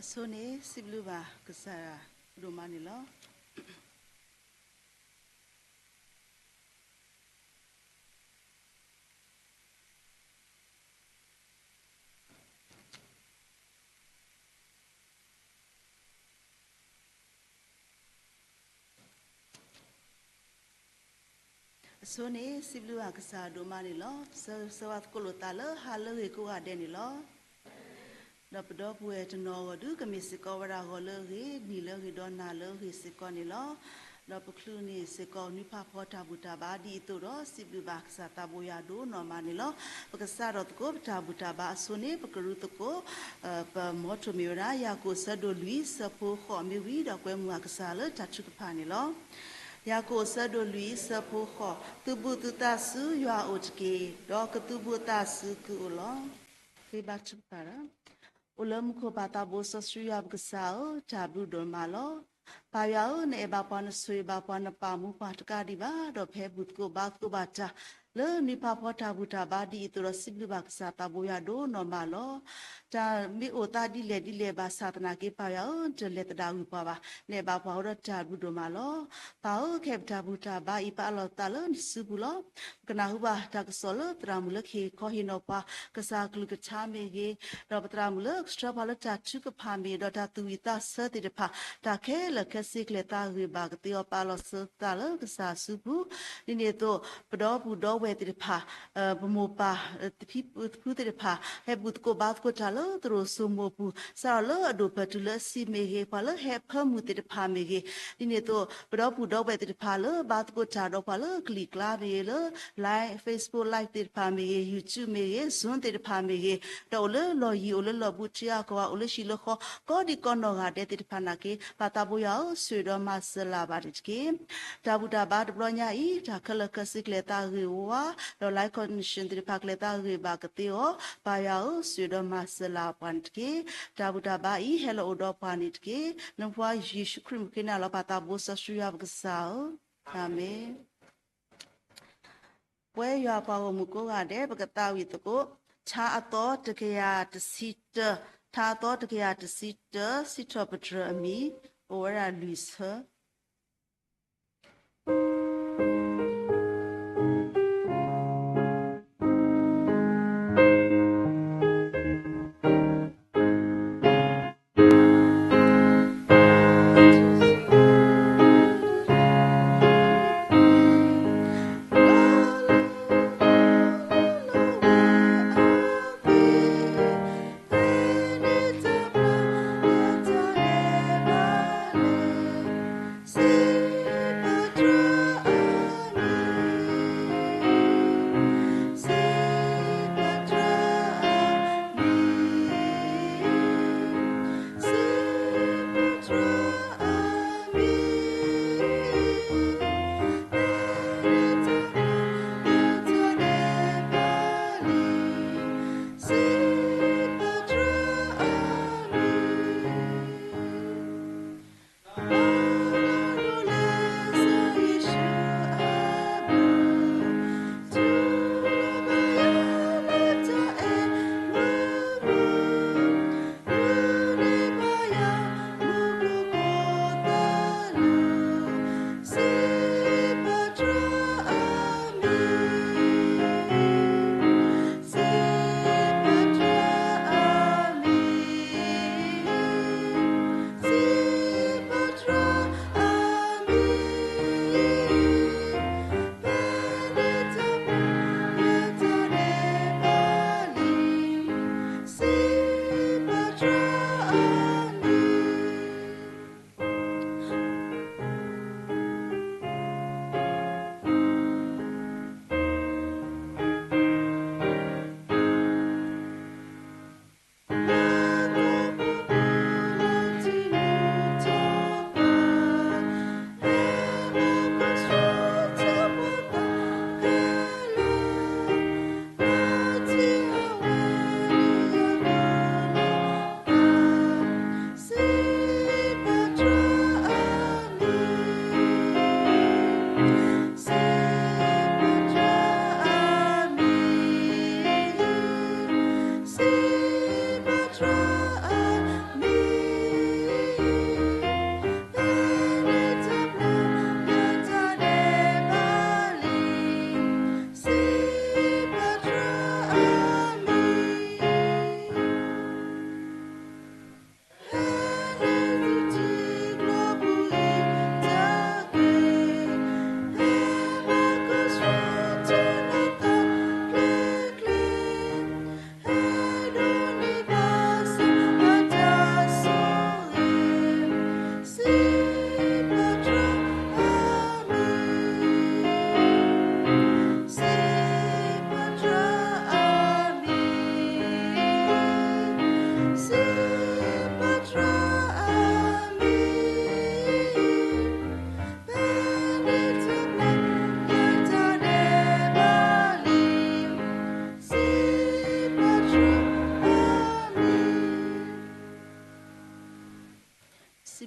အဆိန့ၣ် စံးဘျုးဘၣ်ကစၢ်ဒိၣ်မးန့ၣ်လီၤ. အဆိန့ၣ် စံးဘျုးဘၣ်ကစၢ်ဒိၣ်မးန့ၣ်လီၤ. ဆၢဂ့ၤဆၢဝါသကိးလိာ်သးလၢဟါလၢအဂ့ၤကိးဂၤဒဲးန့ၣ်လီၤ. ဒီးပဒီပုၢ်ဝဲၢ်တနီၤအဂီၢ်ဒုး ကမ့ၢ်စ့ၢ်ကီးဝဲဒၣ်ဂီၤလၢအဂ့ၤ, နံၤလၢအဂ့ၤဒီးနၤလၢအဂ့ၤစ့ၢ်ကီးန့ၣ်လီၤ. ဒီးပချုးန့ၢ်စ့ၢ်ကီးနွံဖးဖီတၢ်ဘူၣ်တၢ်ဘါဒ်အံၤအသိးဒီး စံးဘျုးဘၣ်ကစၢ်သးဘိယွၤဒိၣ်နီၢ်မးန့ၣ်လီၤ. ပကစးထီၣ်သကိးပတၢ်ဘူၣ်တၢ်ဘါအဆိန့ၣ် ပကရူသကိး ပမီထိၣ်မ့ၢ်ဝဲဒၣ် ယၤကိာ်အဆၢဒိၣ်လွံၢ် ဆၢဖိဃိးမ့ၢ်ဝံၤဒီးကွဲမုာ်အကစၢ်လၢတၢ်ထုကဖၣ်န့ၣ်လီၤ. ယၤကိာ်အဆၢဒိၣ်လွံၢ် ဆၢဖိဃိး, သုးဘူးသုသးဆူယွၤအအိၣ်တက့ၢ်, ဒီးကသုးဘူးအသးဆူသုအိၣ်လီၤ. ဃ့ဘါထုကဖၣ်ဒီး အိၣ်လၢမူခိၣ်ပၢ်သးဘိစီဆှံယွၤပကစၢ်ဧၢ, တၢ်ဘျုးဒိၣ်မးလီၤ. ပၢ်ယွၤဧၢ, နအဲၣ်ဘၣ်ပှၤ နဆိၣ်ဂ့ၤဘၣ်ပှၤ နပာ်မူပှၤတကးဒံးဘၣ်, ဒီးဖဲဘူၣ်သကိးဘါသကိးဘၣ်တၢ် လၢနွံဖးဖီတၢ်ဘူၣ်တၢ်ဘါဒ်အံၤအသိးဒီး စံးဘျုးဘၣ်ကစၢ်သးဘိယွၤဒိၣ်နီၢ်မးလီၤ. တၢ်မ့ၢ်အိၣ်သးဒ်လဲၣ်ဒ်လဲၣ်ဘၣ်ဆၣ်သနာ်က့ ပၢ်ယွၤဧၢ, နတလဲၤသဒၣ်ဝံၤပှၤဘၣ်, နအဲၣ်ဘၣ်ပှၤအိၣ်ဒီးတၢ်ဘျုးဒိၣ်မးလီၤ. ပၢ်ဧၢ, ခဲအံၤပတၢ်ဘူၣ်တၢ်ဘါအံၤ ပအးလီၤသးလၢနစုပူၤလီၤ. ပကနၢ်ဟူဘၣ်တၢ်ကစီၣ်လၢသရၣ်မုၣ်လၢကဟ့ၣ်ခီဟ့ၣ်နီၤပှၤ ကစၢ်ကလုၢ်ကထါမ့ၢ်ဂ့ၤ, ဒီးပသရၣ်မုၣ်လၢကဆှၢပှၤလၢတၢ်ထုကဖၣ်မ့ၢ်ဂ့ၤ, ဒီးတၢ်သူၣ်ဝံၣ်သးဆၢသ့ၣ်တဖၣ်, တၢ်ခဲလၢာ်ခဲဆ့ကျဲၤသးဂ့ၤဘၣ်ကသ့အီၤ ပအးလီၤသးလၢကစၢ်စုပူၤ, ဒ်န့ၣ်အသိး ပဒီပုၢ်ဒီဝဲၢ်သ့ၣ်တဖၣ် ပမိၢ်ပၢ် သဖံသဖုသ့ၣ်တဖၣ် ဟဲဘူၣ်သကိးဘါသကိးတၢ်လၢသရိာ်စိမိၢ်ပူၤ, စးထီၣ်လၢအဒိၣ်ပၢၢ်တုၤလၢအဆံးမ့ၢ်ဂ့ၤ, ပှၤလၢဟဲအဖၢမုၢ်သ့ၣ်တဖၣ်မ့ၢ်ဂ့ၤ, ဒ်န့ၣ်အသိး ပဒီပုၢ်ဒီဝဲၢ်သ့ၣ်တဖၣ်လၢဘါသကိးတၢ်ဒီးပှၤလၢကလံၤကျါမ့ၢ်ဂ့ၤ, လၢ live, Facebook Live သ့ၣ်တဖၣ်မ့ၢ်ဂ့ၤ, YouTube မ့ၢ်ဂ့ၤ, Zoom သ့ၣ်တဖၣ်မ့ၢ်ဂ့ၤ, ဒီးအိၣ်လၢလီၢ်ယံၤ အိၣ်လၢလီၢ်ဘူးထံအါကီၢ် အိၣ်လၢဟံၣ်လၢဃီ ကိးဒံကိးနီၢ်ဂၤဒဲးသ့ၣ်တဖၣ်နာ်က့ ပၢ်သးဘိယွၤဧၢ, ဆိၣ်ဂ့ၤဒီးမၤစၢၤလၢ်ဘၣ်န့ၣ်တက့ၢ်. တၢ်ဘူၣ်တၢ်ဘါတဘျီညါအံၤ တၢ်ခဲလၢာ်ခဲဆ့ကျဲၤသးဂ့ၤဝါ, ဒီး live connection သ့ၣ်တဖၣ်ကျဲၤသးဂ့ၤဘၣ်ကသ့အီၤ, ပၢ်ယွၤဧၢ, ဆိၣ်ဂ့ၤဒီးမၤစၢၤလၢ်ပှၤန့ၣ်တက့ၢ်. တၢ်ဘူၣ်တၢ်ဘါအံၤ ဟဲလီၤအိၣ်ဒီးပှၤန့ၣ်တက့ၢ်. နဖိခွါယ့ၣ်ၡူးခရံာ်မုၣ်က့ၤနၤလီၤ ပၢ်သးဘိစီဆှံယွၤပကစၢ်ဧၢ, အၤမ့ၣ်. ပဝဲယွၤပှၤဂီၢ်မုၢ်ကိးဂၤဒဲး ပကသးဝံၣ်သကိး ထါအသီတကယၤတဆံတၢ, ထါအသီတကယၤတဆံတၢ, စံးထီၣ်ပတြၢၤအမံၤ, အိၣ်ဝဲဒၣ်လွံၢ်ဆၢ.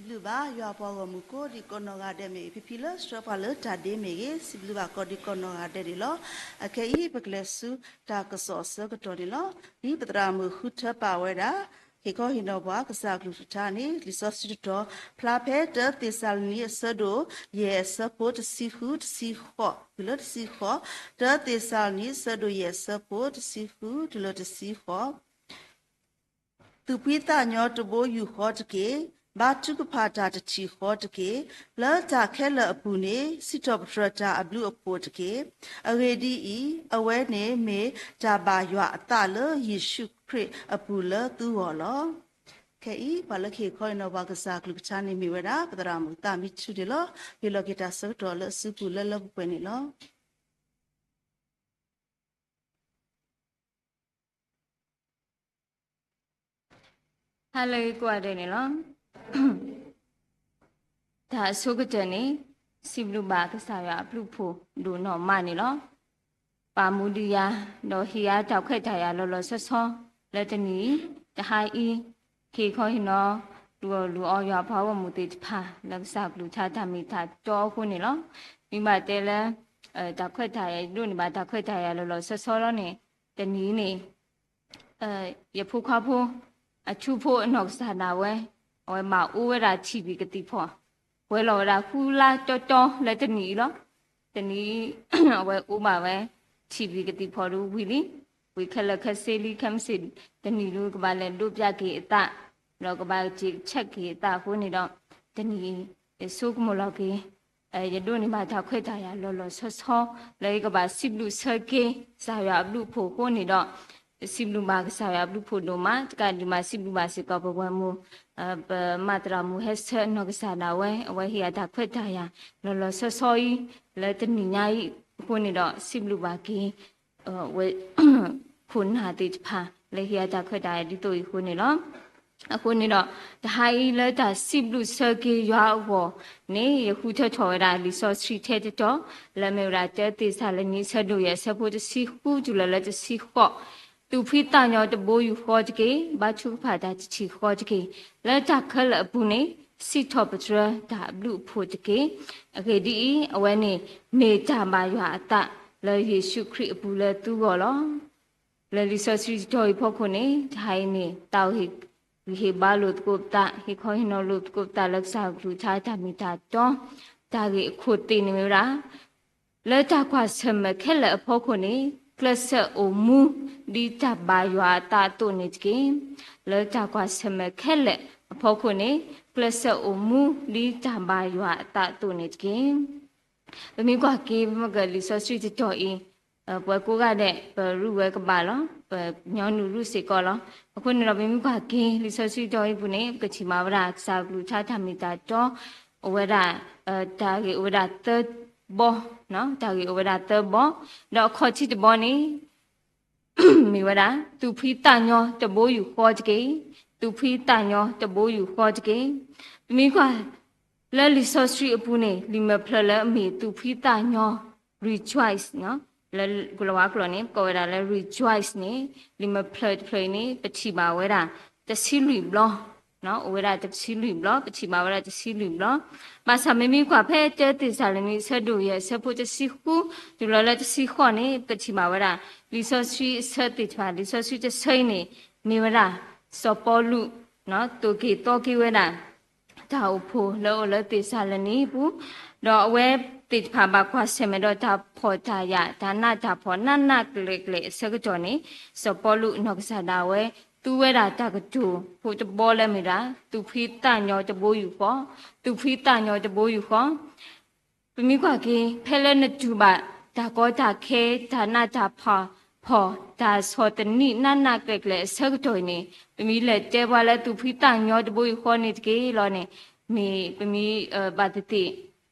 စံးဘျုးဘၣ်ယွၤပှၤဂီၢ်မုၢ်ကိးဒံးကိးနီၢ်ဂၤဒဲးမ့ၢ်ဂ့ၤ, ဖံဖံလၢဆှၢပှၤလၢတၢ်ဒ့မ့ၢ်ဂ့ၤ, စံးဘျုးဘၣ်ကိးဒံးကိးနီၢ်ဂၤဒဲးန့ၣ်လီၤ. အခဲအံၤ ပကလဲၤဆူတၢ်ကစီၣ်အဆၢကတီၢ်န့ၣ်လီၤ. ဒ်ပသရၣ်မုၣ်ဃုထၢပာ်ဝဲဒၣ် ဟ့ၣ်ခီဟ့ၣ်နီၤပှၤကစၢ်အကလုၢ်ကထါန့ၣ် လံာ်စီဆှံတတီၤ ဖျါဖဲတၢသ့းစၤလနံအဆၢဒိၣ်ယဲၢ်အဆၢဖိတဆံဃု တဆံဃိး တုၤလၢတဆံဃိး, တၢသ့းစၤလနံအဆၢဒိၣ်ယဲၢ်အဆၢဖိတဆံဃု တုၤလၢတဆံဃိး သူၣ်ဖှံသးညီတဘိယူၢ်ဃီတက့ၢ်. ဘါထုကဖၣ်တၢ်တထံၣ်ဃီတက့ၢ်. လၢတၢ်ခဲလၢာ်အပူၤန့ၣ် စံးထီၣ်ပတြၢၤတၢ်အဘျုးအဖှိၣ်တက့ၢ်. အဂ့ၢ်ဒ်အံၤ, အဝဲန့ၣ်မ့ၢ်တၢ်ဘၣ်ယွၤအသးလၢယ့ၣ်ၡူးခရံာ်အပူၤလၢသုဂီၢ်လီၤ. ခဲအံၤ ပှၤလၢကဟ့ၣ်ခီဟ့ၣ်နီၤပှၤကစၢ်အကလုၢ်ကထါန့ၣ်မ့ၢ်ဝဲဒၣ် ပသရၣ်မုၣ်သးမံထူန့ၣ်လီၤ. ဟ့ၣ်လီၤက့ၤတၢ်ဆၢကတီၢ်လၢအစုပူၤလၢလၢပှဲၤပှဲၤန့ၣ်လီၤ. ဟါလၢအဂ့ၤကိးဂၤဒဲးန့ၣ်လီၤ. တၢ်အဆိကတၢၢ်န့ၣ် စံးဘျုးဘၣ်ကစၢ်ယွၤအဘျုးအဖှိၣ်ဒိၣ်နီၢ်မးန့ၣ်လီၤ. ပာ်မူဒံးယၤ ဒီးဟ့ၣ်ယၤတၢ်ခွဲးတၢ်ယာ်လီၤလီၤဆီဆီ လၢတနံၤအံၤ တဟါအံၤ ဟ့ၣ်ခီဟ့ၣ်နီၤ လူၤအီၣ်လူၤအီယွၤအပှၤဂီၢ်မုၢ်သ့ၣ်တဖၣ် လၢကစၢ်ကလုၢ်ကထါတၢ်မ့ၢ်တၢ်တီအဃိန့ၣ်လီၤ. မ့ၢ်ဘၣ်တဲလၢ တၢ်ခွဲးတၢ်ယာ် ဒိးန့ၢ်ဘၣ်တၢ်ခွဲးတၢ်ယာ်လီၤလီၤဆီဆီလီၤန့ၣ် တနံၤအံၤန့ၣ် ယဖိခွါဖိ အထူဖိအနီၢ်ကစၢ်ဒၣ်ဝဲ အဝဲဘၣ်အိၣ်ဝဲဒၣ်ထံၣ်ဘံၣ်ကသံၣ်ဖီၣ် ပှဲၤလီၤဝဲဒၣ်ဃုလါတီတီလၢတနံၤအံၤလီၤ. တနံၤ အဝဲအိၣ်ဘၣ်ဝဲ ထံၣ်ဘံၣ်ကသံၣ်ဖီၣ်ဒုးဝံၤလံ, ဝံၤခဲလၢာ်ခဲဆ့လံ ခဲမုၢ်ဆ့ၣ် တနံၤဒုးကဘၣ်လဲၤဒိးပၠးက့ၤအသး ဒီးကဘၣ်က့ၤဆဲးက့ၤအသးအဃိန့ၣ်ဒီး တနံၤအံၤ ယဆိကမိၣ်လီၤက့ၤ ယဒိးန့ၢ်ဘၣ်တၢ်ခွဲးတၢ်ယာ်လီၤလီၤဆီဆီ လၢယကဘၣ်စံးဘျုးဆၢက့ၤ ကစၢ်ယွၤအဘျုးအဖှိၣ်အဃိန့ၣ်ဒီး စံးဘျုးဘၣ်ကစၢ်ယွၤအဘျုးအဖှိၣ်ဒိၣ်မး တကးဒံးဘၣ်စံးဘျုးဘၣ်စ့ၢ်ကီးပဝဲမိၢ် ပမၤသရၣ်မုၣ်ဟဲဆၢအနီၢ်ကစၢ်ဒၣ်ဝဲ အဝဲဟ့ၣ်ယၤတၢ်ခွဲးတၢ်ယာ် လီၤလီၤဆီဆီအံၤ လၢတနံၤညါအံၤအဃိန့ၣ်ဒီး စံးဘျုးဘၣ်က့ၤ ဝဲ ခိၣ်နၢ်သ့ၣ်တဖၣ် လၢဟ့ၣ်ယၤတၢ်ခွဲးတၢ်ယာ်ဒ်သိးအံၤအဃိန့ၣ်လီၤ. အဃိန့ၣ်ဒီး တဟါအံၤလၢတၢ်စံးဘျုးဆၢက့ၤယွၤအဂီၢ်န့ၣ် ယဃုထၢထီၣ်ဝဲဒၣ်လံာ်စီဆှံထဲတတီၤ လၢအမ့ၢ်ဝဲဒၣ်တၢသ့းစၤလနံအဆၢဒိၣ်ယဲၢ်အဆၢဖိတဆံဃုတုၤလီၤလၢတဆံဃိး သူၣ်ဖှံသးညီတဘိယူၢ်ဃီတက့ၢ်, ဘါထုကဖၣ်တၢ်တထံၣ်ဃီတက့ၢ်. လၢတၢ်ခဲလၢာ်အပူၤန့ၣ် စံးထီၣ်ပတြၢၤတၢ်အဘျုးအဖှိၣ်တက့ၢ်. အဂ့ၢ်ဒ်အံၤ, အဝဲန့ၣ်မ့ၢ်တၢ်ဘၣ်ယွၤအသးလၢယ့ၣ်ၡူးခရံာ်အပူၤလၢသုဂီၢ်လီၤ. လၢလံာ်စီဆှံတတီၤအံၤအဖီခိၣ်န့ၣ် တဟါအံၤန့ၣ် တၢ်အိၣ်ဟ့ၣ်ဂံၢ်ဟ့ၣ်ဘါလိာ်သကိးပသး, ဟ့ၣ်ခီဟ့ၣ်နီၤလိာ်သကိးပသးလၢကစၢ်အကလုၢ်ကထါတၢ်မ့ၢ်တၢ်တီ, တၢ်ဂ့ၢ်အခိၣ်သ့ၣ်န့ၣ်မ့ၢ်ဝဲဒၣ် လၢတၢ်ကွၢ်ဆၢၣ်မဲာ်ခဲလၢာ်အဖီခိၣ်န့ၣ် ကျဲးစၢးအိၣ်မူဒ်တၢ်ဘၣ်ယွၤအသးအသိးန့ၣ်တက့ၢ်. လၢတၢ်ကွၢ်ဆၢၣ်မဲာ်ခဲလၢာ်အဖီခိၣ်န့ၣ် ကျဲးစၢးအိၣ်မူဒ်တၢ်ဘၣ်ယွၤအသးအသိးန့ၣ်တက့ၢ်. ပမ့ၢ်ကွၢ်က့ၤ ပမ့ၢ်ကလံာ်စီဆှံတတီၤအံၤ ပှၤကိးဂၤဒဲး ပရူးဝဲကဘၣ်လီၤ, ပညီနုၢ်ရူၢ်စ့ၢ်ကီးလီၤ. အဃိန့ၣ်ဒီး ပမ့ၢ်ကွၢ်က့ၤ လံာ်စီဆှံတတီၤအံၤပူၤန့ၣ် ပကထံၣ်ဘၣ်ဝဲဒၣ် ကစၢ်အကလုၢ်ကထါတၢ်မ့ၢ်တၢ်တီ အိၣ်ဝဲဒၣ် တၢ်ဂ့ၢ်အိၣ်ဝဲဒၣ်သၢဘီ, တၢ်ဂ့ၢ်အိၣ်ဝဲဒၣ်သၢဘီ, ဒီးအခီၣ်ထံးတဘီန့ၣ် မ့ၢ်ဝဲဒၣ် သူၣ်ဖှံသးညီတဘိယူၢ်ဃီတက့ၢ်, သူၣ်ဖှံသးညီတဘိယူၢ်ဃီတက့ၢ်. ပမ့ၢ်ကွၢ် လၢလံာ်စီဆှံအပူၤန့ၣ် လံာ်မဲာ်ဖျၢၣ်လၢအမ့ၢ်သူၣ်ဖှံသးညီ rejoice လၢကလၤဝါကျိာ်န့ၣ် ပကိးဝဲဒၣ်လၢ rejoice န့ၣ် လံာ်မဲာ်ဖျၢၣ်တဖျၢၣ်အံၤန့ၣ် ပထံၣ်ဘၣ်ဝဲဒၣ် တဆံလွံၢ်ဘျီ, အိၣ်ဝဲဒၣ်တဆံလွံၢ်ဘျီ, ပထံၣ်ဘၣ်ဝဲဒၣ်တဆံလွံၢ်ဘျီ. ဘၣ်ဆၣ်မ့မ့ၢ်ကွၢ်ဖဲတၢသ့းစၤလနံ အဆၢဒိၣ်ယဲၢ် အဆၢဖိတဆံဃု တုၤလီၤလၢတဆံဃိးန့ၣ် ပထံၣ်ဘၣ်ဝဲဒၣ် လံာ်စီဆှံအဆၢသ့ၣ်တဖၣ် လံာ်စီဆှံတဆၢအံၤန့ၣ် မ့ၢ်ဝဲဒၣ် စီၤပီလူး သိၣ်က့ၤသီက့ၤဝဲဒၣ် တၢ်အိၣ်ဖှိၣ်လၢအအိၣ်လၢသ့းစၤလနံအပူၤ, ဒီးအဝဲသ့ၣ်တဖၣ်ဘၣ်ကွၢ်ဆၢၣ်မဲာ်ဒီးတၢ်ဖှီၣ်တၢ်ယာ် တၢ်နးတၢ်ဖှီၣ်နးနးကျဲၤကျဲၤအဆၢကတီၢ်န့ၣ် စီၤပီလူးအနီၢ်ကစၢ်ဒၣ်ဝဲ သူဝဲဒၣ်တၢ်ကတိၤဖိတဘီလၢမ့ၢ်ဒၣ် သူၣ်ဖှံသးညီတဘိယူၢ်ဃီ, သူၣ်ဖှံသးညီတဘိယူၢ်ဃီ ပမ့ၢ်ကွၢ်က့ၤ ဖဲလၢနတူၢ်ဘၣ် တၢ်ကီတၢ်ခဲ တၢ်နးတၢ်ဖှီၣ် ဖှီၣ် တၢ်ဆီၣ်သနံးနးနးကျဲၤကျဲၤအဆၢကတီၢ်အံၤန့ၣ် ပမ့ၢ်လဲၤတဲပှၤလၢသူၣ်ဖှံသးညီတဘိယူၢ်ဃီန့ၣ်တက့ၢ်လီၤန့ၣ် မ့ၢ်ပမ့ၢ်ဘၣ်သ့ၣ်သ့ၣ်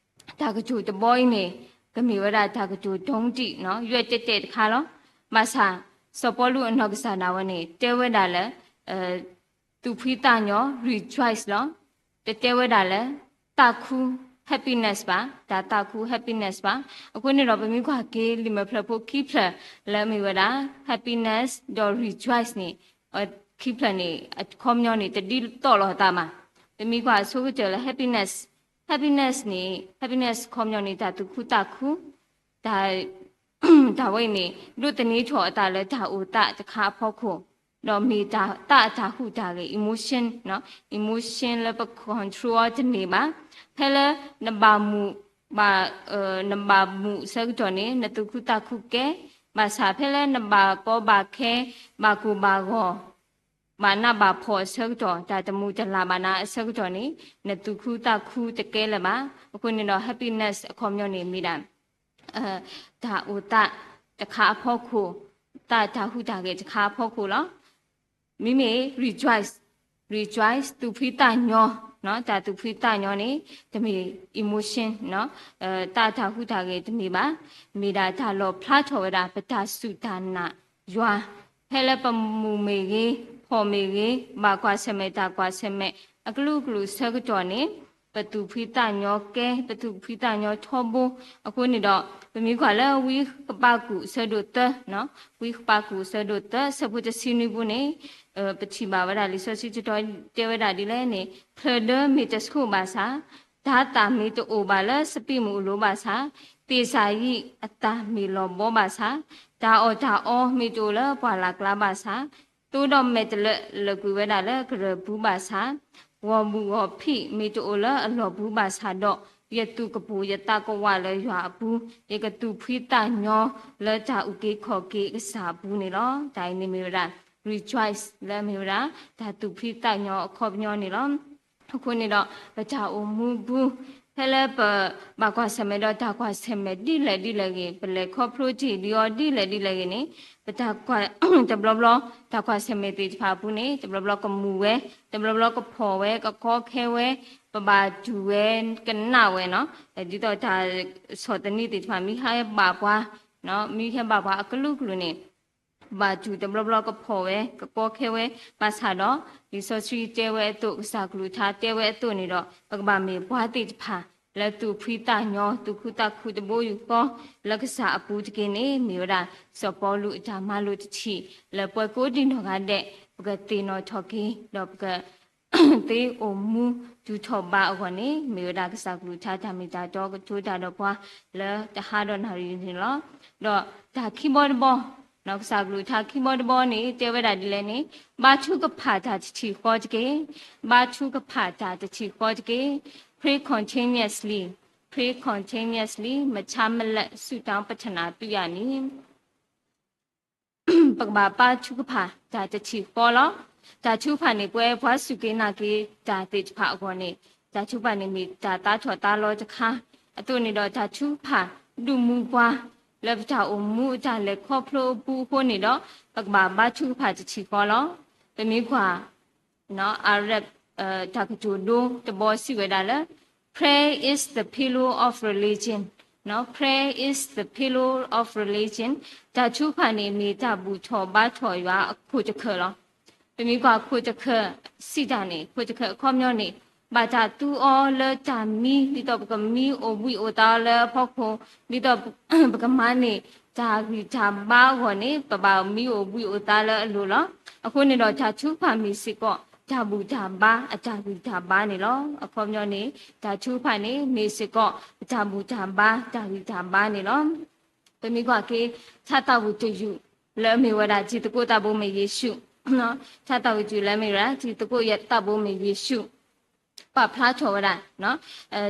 တၢ်ကတိၤတဘီအံၤန့ၣ် ကမ့ၢ်ဝဲဒၣ်တၢ်ကတိၤဒိတံၢ် ယွဲၢ်တဲာ်တဲာ်တခါလီၤ. ဘၣ်ဆၣ် စီၤပီလူးအနီၢ်ကစၢ်ဒၣ်ဝဲန့ၣ် တဲဝဲဒၣ်လၢ သူၣ်ဖှံသးညီ rejoice လီၤ. တတဲဝဲဒၣ်လၢ သးခု happiness ဘၣ်, တၢ်သးခု happiness ဘၣ်. အဃိန့ၣ်ဒီး ပမ့ၢ်ကွၢ်က့ၤ လံာ်မဲာ်ဖျၢၣ်ဖိခံဖျၢၣ်လၢအမ့ၢ်ဝဲဒၣ် happiness ဒီး rejoice န့ၣ် ခံဖျၢၣ်န့ၣ် အခီပညီန့ၣ် တဒ်သိးလိာ်အသးဘၣ်. ပမ့ၢ်ကွၢ်အဆိကတၢၢ်လၢ happiness, happiness န့ၣ် happiness အခီပညီန့ၣ် တၢ်သူၣ်ခုသးခု, တၢ် တၢ်ဝဲအံၤန့ၣ် ဒိးသန့ၤထီၣ်အသးလၢတၢ်အိၣ်သးတခါအဖီခိၣ်, ဒီးမ့ၢ်တၢ်အတၢ်ဟူးတၢ်ဂဲၤ emotion, emotion လၢပ control အီၤတန့ၢ်ဘၣ်. ဖဲလၢနဘၣ်မူးဘၣ် နဘၣ်မူးအဆၢကတီၢ်န့ၣ် နသူၣ်ခုသးခုကဲ, ဘၣ်ဆၣ်ဖဲလၢနဘၣ်ကီဘၣ်ခဲ ဘၣ်ကိၢ်ဘၣ်ဂီၤ ဘၣ်နးဘၣ်ဖှီၣ်အဆၢကတီၢ် တၢ်တမူးတလၢ်ဘၣ်နၤအဆၢကတီၢ်န့ၣ် နသူၣ်ခုသးခုတကဲလၢၤဘၣ်. အဃိန့ၣ်ဒီး happiness အခီပညီန့ၣ်မ့ၢ်ဒၣ် တၢ်အိၣ်သးတခါအဖီခိၣ်, တၢ်တၢ်ဟူးတၢ်ဂဲၤတခါအဖီခိၣ်လီၤ. မ့မ့ၢ် rejoice, rejoice သူၣ်ဖှံသးညီ, တၢ်သူၣ်ဖှံသးညီန့ၣ် တမ့ၢ် emotion, တၢ်တၢ်ဟူးတၢ်ဂဲၤတမ့ၢ်ဘၣ်. မ့ၢ်ဒၣ်တၢ်လီၣ်ဖျါထီၣ်ဝဲဒၣ် ပတၢ်စူၢ်တၢ်နာ်ယွၤ, ဖဲလၢပမူးမ့ၢ်ဂ့ၤ, ဖှီၣ်မ့ၢ်ဂ့ၤ, ဘၣ်ကွၢ်ဆၢၣ်မဲာ်တၢ်ကွၢ်ဆၢၣ်မဲာ် အကလုာ်ကလုာ်ဆၢကတီၢ်န့ၣ် ပသူၣ်ဖှံသးညီကဲ, ပသူၣ်ဖှံသးညီထီဘိ. အဃိန့ၣ်ဒီး ပမ့ၢ်ကွၢ်လၢဝံဃပာ်ကူာ်အဆၢဒိၣ်သၢ, ဝံဃပာ်ကူာ်အဆၢဒိၣ်သၢ ဆၢဖိတဆံနွံပူၤန့ၣ် ပထံၣ်ဘၣ်ဝဲဒၣ်လံာ်စီဆှံတတီၤတဲဝဲဒၣ်ဒ်လဲၣ်န့ၣ် ချၢၣ်ဒၢမ့ၢ်တဆှိၣ်ဘၣ်ဆၣ်, တၤသၣ်မ့ၢ်တအိၣ်ဘၣ်လၢစပံးမုၢ်အလိၤဘၣ်ဆၣ်, သ့ၣ်စၤယံးအသၣ်မ့ၢ်လီၤဘီဘၣ်ဆၣ်, တၢ်အီၣ်တၢ်အီမ့ၢ်တအိၣ်လၢပှၢ်လၢ်ကျါဘၣ်ဆၣ်, သိဒီးမဲာ်တလၢလၢာ်ကွံာ်ဝဲဒၣ်လၢကရၢၢ်ပူၤဘၣ်ဆၣ်, ဂီၢ်မုၢ်ဂီၢ်ဖံးမ့ၢ်တအိၣ်လၢအလီၢ်ပူၤဘၣ်ဆၣ်ဒီး, ယသူၣ်ကပိာ်ယသးကဝးလၢယွၤအပူၤ, ယကသူၣ်ဖှံသးညီလၢတၢ်အုၣ်က့ၤခီၣ်က့ၤအကစၢ်အပူၤန့ၣ်လီၤ. တၢ်အံၤန့ၣ်မ့ၢ်ဝဲဒၣ် rejoice လၢအမ့ၢ်ဝဲဒၣ် တၢ်သူၣ်ဖှံသးညီအခီပညီန့ၣ်လီၤ. အဃိန့ၣ်ဒီး ပတၢ်အိၣ်မူပူၤ ဖဲလၢပဘၣ်ကွၢ်ဆၢၣ်မဲာ်ဒီးတၢ်ကွၢ်ဆၢၣ်မဲာ်ဒ်လဲၣ်ဒ်လဲၣ်ဂ့ၤ, ပလဲၤခီဖျိတ့ၢ်ဒံးအီၤဒ်လဲၣ်ဒ်လဲၣ်ဂ့ၤန့ၣ်, ပတဘျီဘျီ တၢ်ကွၢ်ဆၢၣ်မဲာ်သ့ၣ်တဖၣ်အပူၤန့ၣ် တဘျီဘျီကမူးဝဲ, တဘျီဘျီကဖှီၣ်ဝဲ, ကကီခဲဝဲ, ပဘၣ်တူၢ်ဝဲ, ကနၣ်ဝဲနီၤ, ဒ်သိးတၢ်ဆီၣ်သနံးသ့ၣ်တဖၣ် မ့ၢ်ဟဲဘၣ်ပှၤ, မ့ၢ်ဟဲဘၣ်ပှၤအကလုာ်ကလုာ်န့ၣ် ပဘၣ်တူၢ်တဘျီဘျီကဖှီၣ်ဝဲ ကကီခဲဝဲ, ဘၣ်ဆၣ်ဒီး လံာ်စီဆှံတဲဝဲအသိး ကစၢ်ကလုၢ်ကထါတဲဝဲအသိးန့ၣ်ဒီး ပကဘၣ်မ့ၢ်ပှၤသ့ၣ်တဖၣ် လၢသူၣ်ဖှံသးညီ သူၣ်ခုသးခုတဘိယူၢ်ဃီ လၢကစၢ်အပူၤတက့ၢ်န့ၣ် မ့ၢ်ဝဲဒၣ် စီၤပီလူးအတၢ်မၤလိာ်တထံၣ် လၢပှၤကိးဒံးနီၢ်ဂၤဒဲး ပကသ့ၣ်နီၣ်ထီၣ်က့ၤ ဒီးပက သ့အိၣ်မူတူၢ်ထီၣ်ဘါအဂီၢ်န့ၣ် မ့ၢ်ဝဲဒၣ်ကစၢ်ကလုၢ်ကထါတၢ်မ့ၢ်တၢ်တီကတိၤတၢ်ဒီးပှၤ လၢတဟါဒီးနၣ်ရံၣ်န့ၣ်လီၤ. ဒီးတၢ်ခံဘီတဘီ, ကစၢ်ကလုၢ်ကထါခံဘီတဘီန့ၣ် တဲဝဲဒၣ်ဒ်လဲၣ်န့ၣ်, ဘါထုကဖၣ်တၢ်တထံၣ်ဃီတက့ၢ်, ဘါထုကဖၣ်တၢ်တထံၣ်ဃီတက့ၢ်, pray continuously, pray continuously မဆါမလဲၣ် ဆုတောင်းပတနာပြုရမည် ပကဘၣ်ဘါထုကဖၣ်တၢ်တထံၣ်ဃီလီၤ. တၢ်ထုကဖၣ်န့ၣ် ပဝဲပှၤစူၢ်က့ၤနာ်က့ၤတၢ်သ့ၣ်တဖၣ်အဂီၢ်န့ၣ် တၢ်ထုကဖၣ်န့ၣ်မ့ၢ်တၢ်သးထီၣ်သးလီၤတခါ, အသိးန့ၣ်ဒီးတၢ်ထုကဖၣ်ဒုးမူပှၤ လၢပတၢ်အိၣ်မူအတၢ်လဲၤခီဖျိအပူၤအဃိန့ၣ်ဒီး ပကဘၣ်ဘါထုကဖၣ်တထံၣ်ဃီလီၤ. ပမ့ၢ်ကွၢ် အရၢး တၢ်ကတိၤဒိတဘီစံးဝဲဒၣ်လၢ Prayer is the pillow of religion, Prayer is the pillow of religion, တၢ်ထုကဖၣ်န့ၣ်မ့ၢ်တၢ်ဘူၣ်ထီၣ်ဘါထီၣ်ယွၤအခိၣ်တခၢၣ်လီၤ. ပမ့ၢ်ကွၢ်ခိၣ်တခၢၣ်စံးတၢ်န့ၣ် ခိၣ်တခၢၣ်အခီပညီန့ၣ် ဘၣ်တၢ်သူအီၤလၢတၢ်မံ ဒ်သိးပကမံအိၣ်ဘှံးအိၣ်သါအီၤလၢအဖီခိၣ်, ဒ်သိးပကမၤန့ၢ်တၢ်ဂံၢ်တၢ်ဘါအဂီၢ်န့ၣ် ပဘၣ်မံအိၣ်ဘှံးအိၣ်သါလၢအလိၤလီၤ. အဃိန့ၣ်ဒီးတၢ်ထုကဖၣ်မ့ၢ်စ့ၢ်ကီး တၢ်ဘူၣ်တၢ်ဘါအတၢ်ဂံၢ်တၢ်ဘါန့ၣ်လီၤ. အခီပညီန့ၣ် တၢ်ထုကဖၣ်န့ၣ် မ့ၢ်စ့ၢ်ကီး ပတၢ်ဘူၣ်တၢ်ဘါတၢ်ဂံၢ်တၢ်ဘါန့ၣ်လီၤ. ပမ့ၢ်ကွၢ်က့ၤ ထါသးဝံၣ်တယုၢ် လၢအမ့ၢ်ဝဲဒၣ် တံၤသကိးသးဘိမ့ၢ်ယ့ၣ်ၡူး, ထါသးဝံၣ်တယုၢ်လၢအမ့ၢ်ဝဲဒၣ် တံၤသကိးသးဘိမ့ၢ်ယ့ၣ်ၡူး ပာ်ဖျါထီၣ်ဝဲဒၣ်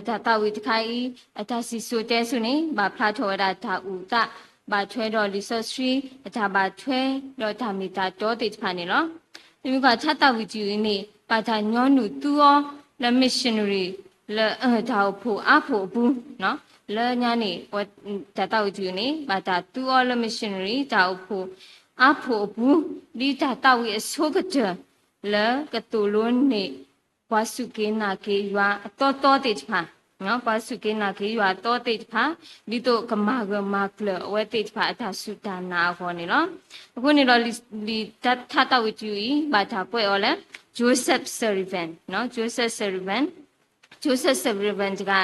တၢ်သးဝံၣ်တခါအံၤ အတၢ်စံၣ်စိၤတဲစိၤန့ၣ် ဘၣ်ဖျါထီၣ်ဝဲဒၣ်တၢ်အုၣ်သး ဘၣ်ထွဲဒီးလံာ်စီဆှံ အတၢ်ဘၣ်ထွဲဒီးတၢ်မ့ၢ်တၢ်တီသ့ၣ်တဖၣ်န့ၣ်လီၤ. ပမ့ၢ်ကွၢ်ထါသးဝံၣ်တယုၢ်အံၤန့ၣ် ဘၣ်တၢ်ညီနုၢ်သူအီၤလၢ missionary လၢတၢ်အိၣ်ဖှိၣ်အါဖှိၣ်အပူၤ, လၢညါန့ၣ် တၢ်သးဝံၣ်တယုၢ်န့ၣ် ဘၣ်တၢ်သူအီၤလၢ missionary တၢ်အိၣ်ဖှိၣ်အါဖှိၣ်အပူၤ ဒ်တၢ်သးဝံၣ်အဆိကတၢၢ် လၢကသိၣ်လိန့ၢ် ပှၤစူၢ်က့ၤနာ်က့ၤယွၤအသီသီသ့ၣ်တဖၣ်, ပှၤစူၢ်က့ၤနာ်က့ၤယွၤအသီသ့ၣ်တဖၣ် ဒ်သိးကမၤဂၢၢ်မၤကျၢၤအဝဲသ့ၣ်တဖၣ်အတၢ်စူၢ်တၢ်နာ်အဂီၢ်န့ၣ်လီၤ. အဃိန့ၣ်ဒီး လံာ်ထါသးဝံၣ်တယုၢ်အံၤ ဘၣ်တၢ်ကွဲးအီၤလၢ Joseph Sullivan, Joseph Sullivan, Joseph Sullivan တဂၤ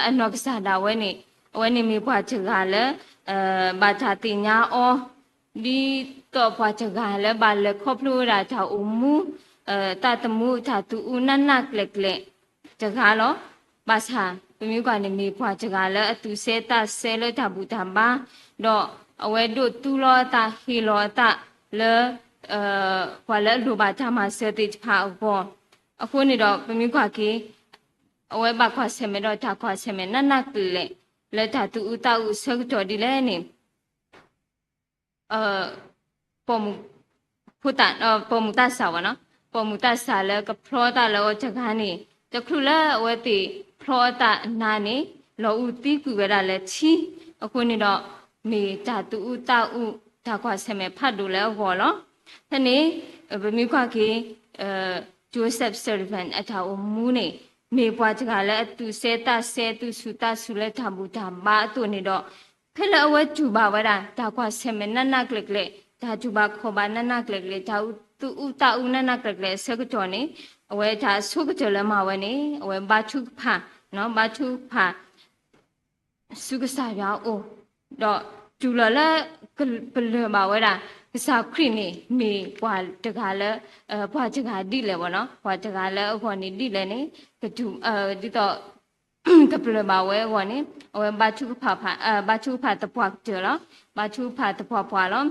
အနီၢ်ကစၢ်ဒၣ်ဝဲန့ၣ် အဝဲန့ၣ်မ့ၢ်ပှၤတဂၤလၢ ဘၣ်တၢ်သ့ၣ်ညါအီၤ ဒ်သိးပှၤတဂၤလၢဘၣ်လဲၤခီဖျိဝဲဒၣ်တၢ်အိၣ်မူ တၢ်သမူတၢ်သူၣ်အုးနးနးကျဲၤကျဲၤတဂၤလီၤ. ဘၣ်ဆၣ် ပမ့ၢ်ကွၢ်န့ၣ် မ့ၢ်ပှၤတဂၤလၢအသူၣ်စဲတၢ်စဲလၢတၢ်ဘူၣ်တၢ်ဘါ, ဒီးအဝဲဒိးသူလီၤအသးဟ့ၣ်လီၤအသးလၢ ပှၤလၢအလိၣ်ဘၣ်တၢ်မၤစၢၤသ့ၣ်တဖၣ်အဂီၢ်, အဃိန့ၣ်ဒီး ပမ့ၢ်ကွၢ်က့ၤ အဝဲဘၣ်ကွၢ်ဆၢၣ်မဲာ်ဒီးတၢ်ကွၢ်ဆၢၣ်မဲာ်နးနးကျဲၤကျဲၤ လၢတၢ်သူၣ်အုးသးအုးအဆၢကတီၢ်ဒ်လဲၣ်န့ၣ် ပိာ်မုၣ်သးစၢ်ဝဲနီၤ, ပိာ်မုၣ်သးစၢ်လၢကဖျီအသးလၢအီၤတဂၤန့ၣ် တချုးလၢအဝဲသ့ၣ်ဖျီအသးနၤန့ၣ် လီၤအုးသံကွံာ်ဝဲဒၣ်လၢထံ, အဃိန့ၣ်ဒီး မ့ၢ်တၢ်သူၣ်အုးသးအုး တၢ်ကွၢ်ဆၢၣ်မဲာ်ဖးဒိၣ်လၢအဂီၢ်လီၤ. ဖဲန့ၣ် ပမ့ၢ်ကွၢ်က့ၤ Joseph Sullivan အတၢ်အိၣ်မူန့ၣ် မ့ၢ်ပှၤတဂၤလၢအသူၣ်စဲသးစဲ သူၣ်ဆူၣ်သးဆူၣ်လၢတၢ်ဘူၣ်တၢ်ဘါအသိးန့ၣ်ဒီး ဖဲလၢအဝဲတူၢ်ဘၣ်ဝဲဒၣ် တၢ်ကွၢ်ဆၢၣ်မဲာ်နးနးကျဲၤကျဲၤ, တၢ်တူၢ်ဘၣ်ခီၣ်ဘၣ်နးနးကျဲၤကျဲၤ, တၢ်သူၣ်အုးသးအုးနးနးကျဲၤကျဲၤအဆၢကတီၢ်န့ၣ် အဝဲတၢ်အဆိကတၢၢ်လၢမၤဝဲန့ၣ် အဝဲဘါထုကဖၣ်, ဘါထုကဖၣ် ဆူကစၢ်ယွၤအအိၣ်, ဒီးတုၤလီၤလၢ ပလၢၢ်ဘၣ်ဝဲဒၣ် ကစၢ်ခရံာ်န့ၣ် မ့ၢ်ပှၤတဂၤလၢ ပှၤတဂၤဒ်လဲၣ်ဘၣ်နီၤ, ပှၤတဂၤလၢအဂီၢ်န့ၣ်ဒ်လဲၣ်န့ၣ် ကတုၤ ဒ်သိး ကပလၢၢ်ဘၣ်ဝဲအဂီၢ်န့ၣ် အဝဲဘါထုကဖၣ် ဘါထုကဖၣ်သပှၢ်ကတၢၢ်လီၤ. ဘါထုကဖၣ်သပှၢ်ပှၢ်လီၤ.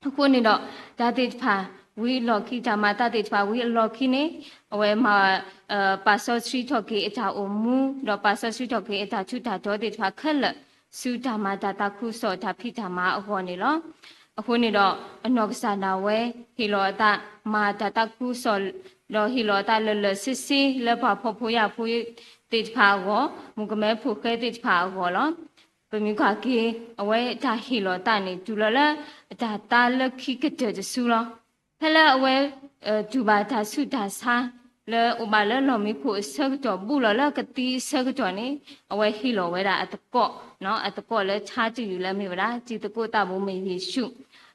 အဃိန့ၣ်ဒီး တၢ်သ့ၣ်တဖၣ် ဝံၤအလီၢ်ခံ တၢ်မၤအသးသ့ၣ်တဖၣ် ဝံၤအလီၢ်ခံန့ၣ် အဝဲမၤ ပာ်စီဆှံထီၣ်က့ၤအတၢ်အိၣ်မူ ဒီးပာ်စီဆှံထီၣ်က့ၤအတၢ်ထူးတၢ်တီၤသ့ၣ်တဖၣ်ခဲလၢာ် ဆူတၢ်မၤတၢ်သးခုကစီၣ်တၢ်ဖံးတၢ်မၤအဂီၢ်န့ၣ်လီၤ. အဃိန့ၣ်ဒီး အနီၢ်ကစၢ်ဒၣ်ဝဲ ဟ့ၣ်လီၤအသး မၤတၢ်သးခုကစီၣ် ဒီးဟ့ၣ်လီၤအသးလၢာ်လၢာ်ဆ့ဆ့ လၢပှၤဖှီၣ်ဖိယာ်ဖိသ့ၣ်တဖၣ်အဂီၢ်, မုၣ်ကမဲဖိဃဲသ့ၣ်တဖၣ်အဂီၢ်လီၤ. ပမ့ၢ်ကွၢ်က့ၤ အဝဲတၢ်ဟ့ၣ်လီၤသးန့ၣ် တုၤလီၤလၢ အတၢ်သါလၢခံကတၢၢ်တစုလီၤ. ဖဲလၢအဝဲ တူၢ်ဘၣ်တၢ်ဆူးတၢ်ဆါ လၢအိၣ်ဘၣ်လၢလီၢ်မံခိၣ်အဆၢကတီၢ် ဘူးလီၤလၢကသံအဆၢကတီၢ်န့ၣ် အဝဲဟ့ၣ်လီၤဝဲဒၣ်အသကိး, အသကိးလၢထါတယုၢ်လၢမ့ၢ်ဝဲဒၣ် တံၤသကိးသးဘိမ့ၢ်ယ့ၣ်ၡူး,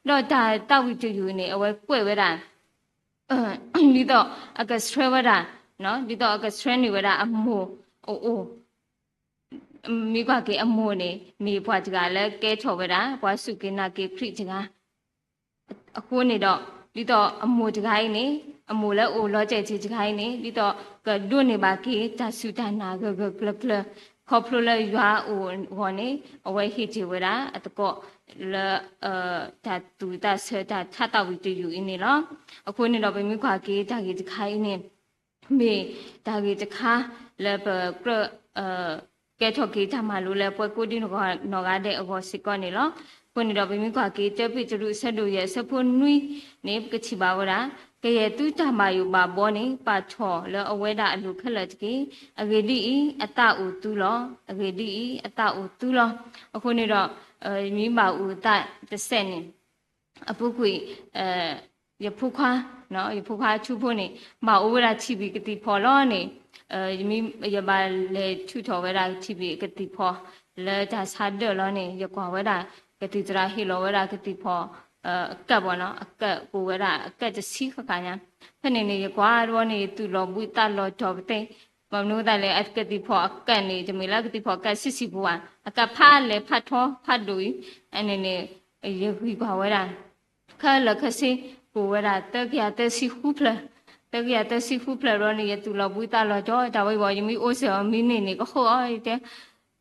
ဒီးတၢ်သးဝံၣ်တယုၢ်န့ၣ် အဝဲကွဲးဝဲဒၣ် ဒ်သိးအကဆှၢဝဲဒၣ်, ဒ်သိးအကဆှၢန့ၢ်ဝဲဒၣ်အမိၢ်အအိၣ်, မ့ၢ်ကွၢ်က့ၤအမိၢ်န့ၣ် မ့ၢ်ပှၤတဂၤလၢကဲထီၣ်ဝဲဒၣ် ပှၤစူၢ်က့ၤနာ်က့ၤခရံာ်တဂၤ အဃိန့ၣ်ဒီး ဒ်သိးအမိၢ်တဂၤအံၤန့ၣ် အမိၢ်လၢအိၣ်လီၤတဲာ်တ့ၢ်တဂၤအံၤန့ၣ် ဒ်သိးကဒိးန့ၢ်ဘၣ်က့ၤတၢ်စူၢ်တၢ်နာ်ဂၢၢ်ဂၢၢ်ကျၢၤကျၢၤ ခီဖျိလၢယွၤအအိၣ်အဂီၢ်န့ၣ် အဝဲဟ့ၣ်တ့ၢ်ဝဲဒၣ်အသကိးလၢ တၢ်သူၣ်တၢ်ဆၢတၢ်ထါသးဝံၣ်တယုၢ်အံၤန့ၣ်လီၤ. အဃိန့ၣ်ဒီးပမ့ၢ်ကွၢ်က့ၤတၢ်ဂ့ၢ်တခါအံၤန့ၣ် မ့ၢ်တၢ်ဂ့ၢ်တခါလၢပကြၢး ကဲထီၣ်က့ၤတၢ်မၤလိလၢပှၤကိးဒံနီၢ်ဂၤဒဲးအဂီၢ်စ့ၢ်ကီးန့ၣ်လီၤ. အဃိန့ၣ်ဒီးပမ့ၢ်ကွၢ်က့ၤ တၢပ့းတရူး အဆၢဒိၣ်ယဲၢ် အဆၢဖိနွံန့ၣ် ပကထံၣ်ဘၣ်ဝဲဒၣ် ကယဲၢ်သုတၢ်ဘၣ်ယိၣ်ဘၣ်ဘီန့ၣ် ပာ်ထီၣ်လၢအဝဲဒၣ်အလိၤခဲလၢာ်တက့ၢ်. အဂ့ၢ်ဒ်အံၤ, အသးအိၣ်သုလီၤ. အဂ့ၢ်ဒ်အံၤ, အသးအိၣ်သုလီၤ. အဃိန့ၣ်ဒီး ယမ့ၢ်ဘၣ်အိၣ်သးတစဲးန့ၣ် အပူၤကွံာ် ယဖိခွါ, ယဖိခွါအထူဖိန့ၣ် ဘၣ်အိၣ်ဝဲဒၣ်ထံၣ်ဘံၣ်ကသံၣ်ဖီၣ်လီၤန့ၣ်, ယဘၣ်လဲၤထုးထီၣ်ဝဲဒၣ်ထံၣ်ဘံၣ်ကသံၣ်ဖီၣ် လၢတၢ်ဆါဒၢၣ်လီၤန့ၣ် ယကွၢ်ဝဲဒၣ် ကသံၣ်သရၣ်ဟ့ၣ်လီၤဝဲဒၣ်ကသံၣ်ဖီၣ် အကၢၣ်ဘၣ်နီၤ, အကၢၣ်ကအိၣ်ဝဲဒၣ် အကၢၣ်တဆံဃၣ်ဃၣ်ညါ, ဖဲန့ၣ်န့ၣ် ယကွၢ်တဘျီန့ၣ် ယသူၣ်လီၤဘှံးသးလီၤတီၤပသ့ၣ်, ဘၣ်မနုၤအဃိသတးလဲၣ် အကသံၣ်ဖီၣ်အကၢၣ်န့ၣ် တမ့ၢ်လၢကသံၣ်ဖီၣ်အကၢၣ်ဆံးဆံးပူၤဘၣ်, အကၢၣ်ဖးလဲၢ်ဖးထီဖးဒိၣ်အံၤ, အန့ၣ်န့ၣ် ယဂံၢ်ကွၢ်ဝဲဒၣ် ခဲလၢာ်ခဲဆ့ ကအိၣ်ဝဲဒၣ် သၢကယၤသၢဆံဃုဖျၢၣ်, သၢကယၤသၢဆံဃုဖျၢၣ်ဘျီန့ၣ် ယသူၣ်လီၤဘှံးသးလီၤတီၤ, တၢ်ဝဲအံၤဘၣ် ယမ့ၢ်အိၣ်စၢၤအီၤမံန့ၢ်န့ၣ် ကဃိအီၤတဲ,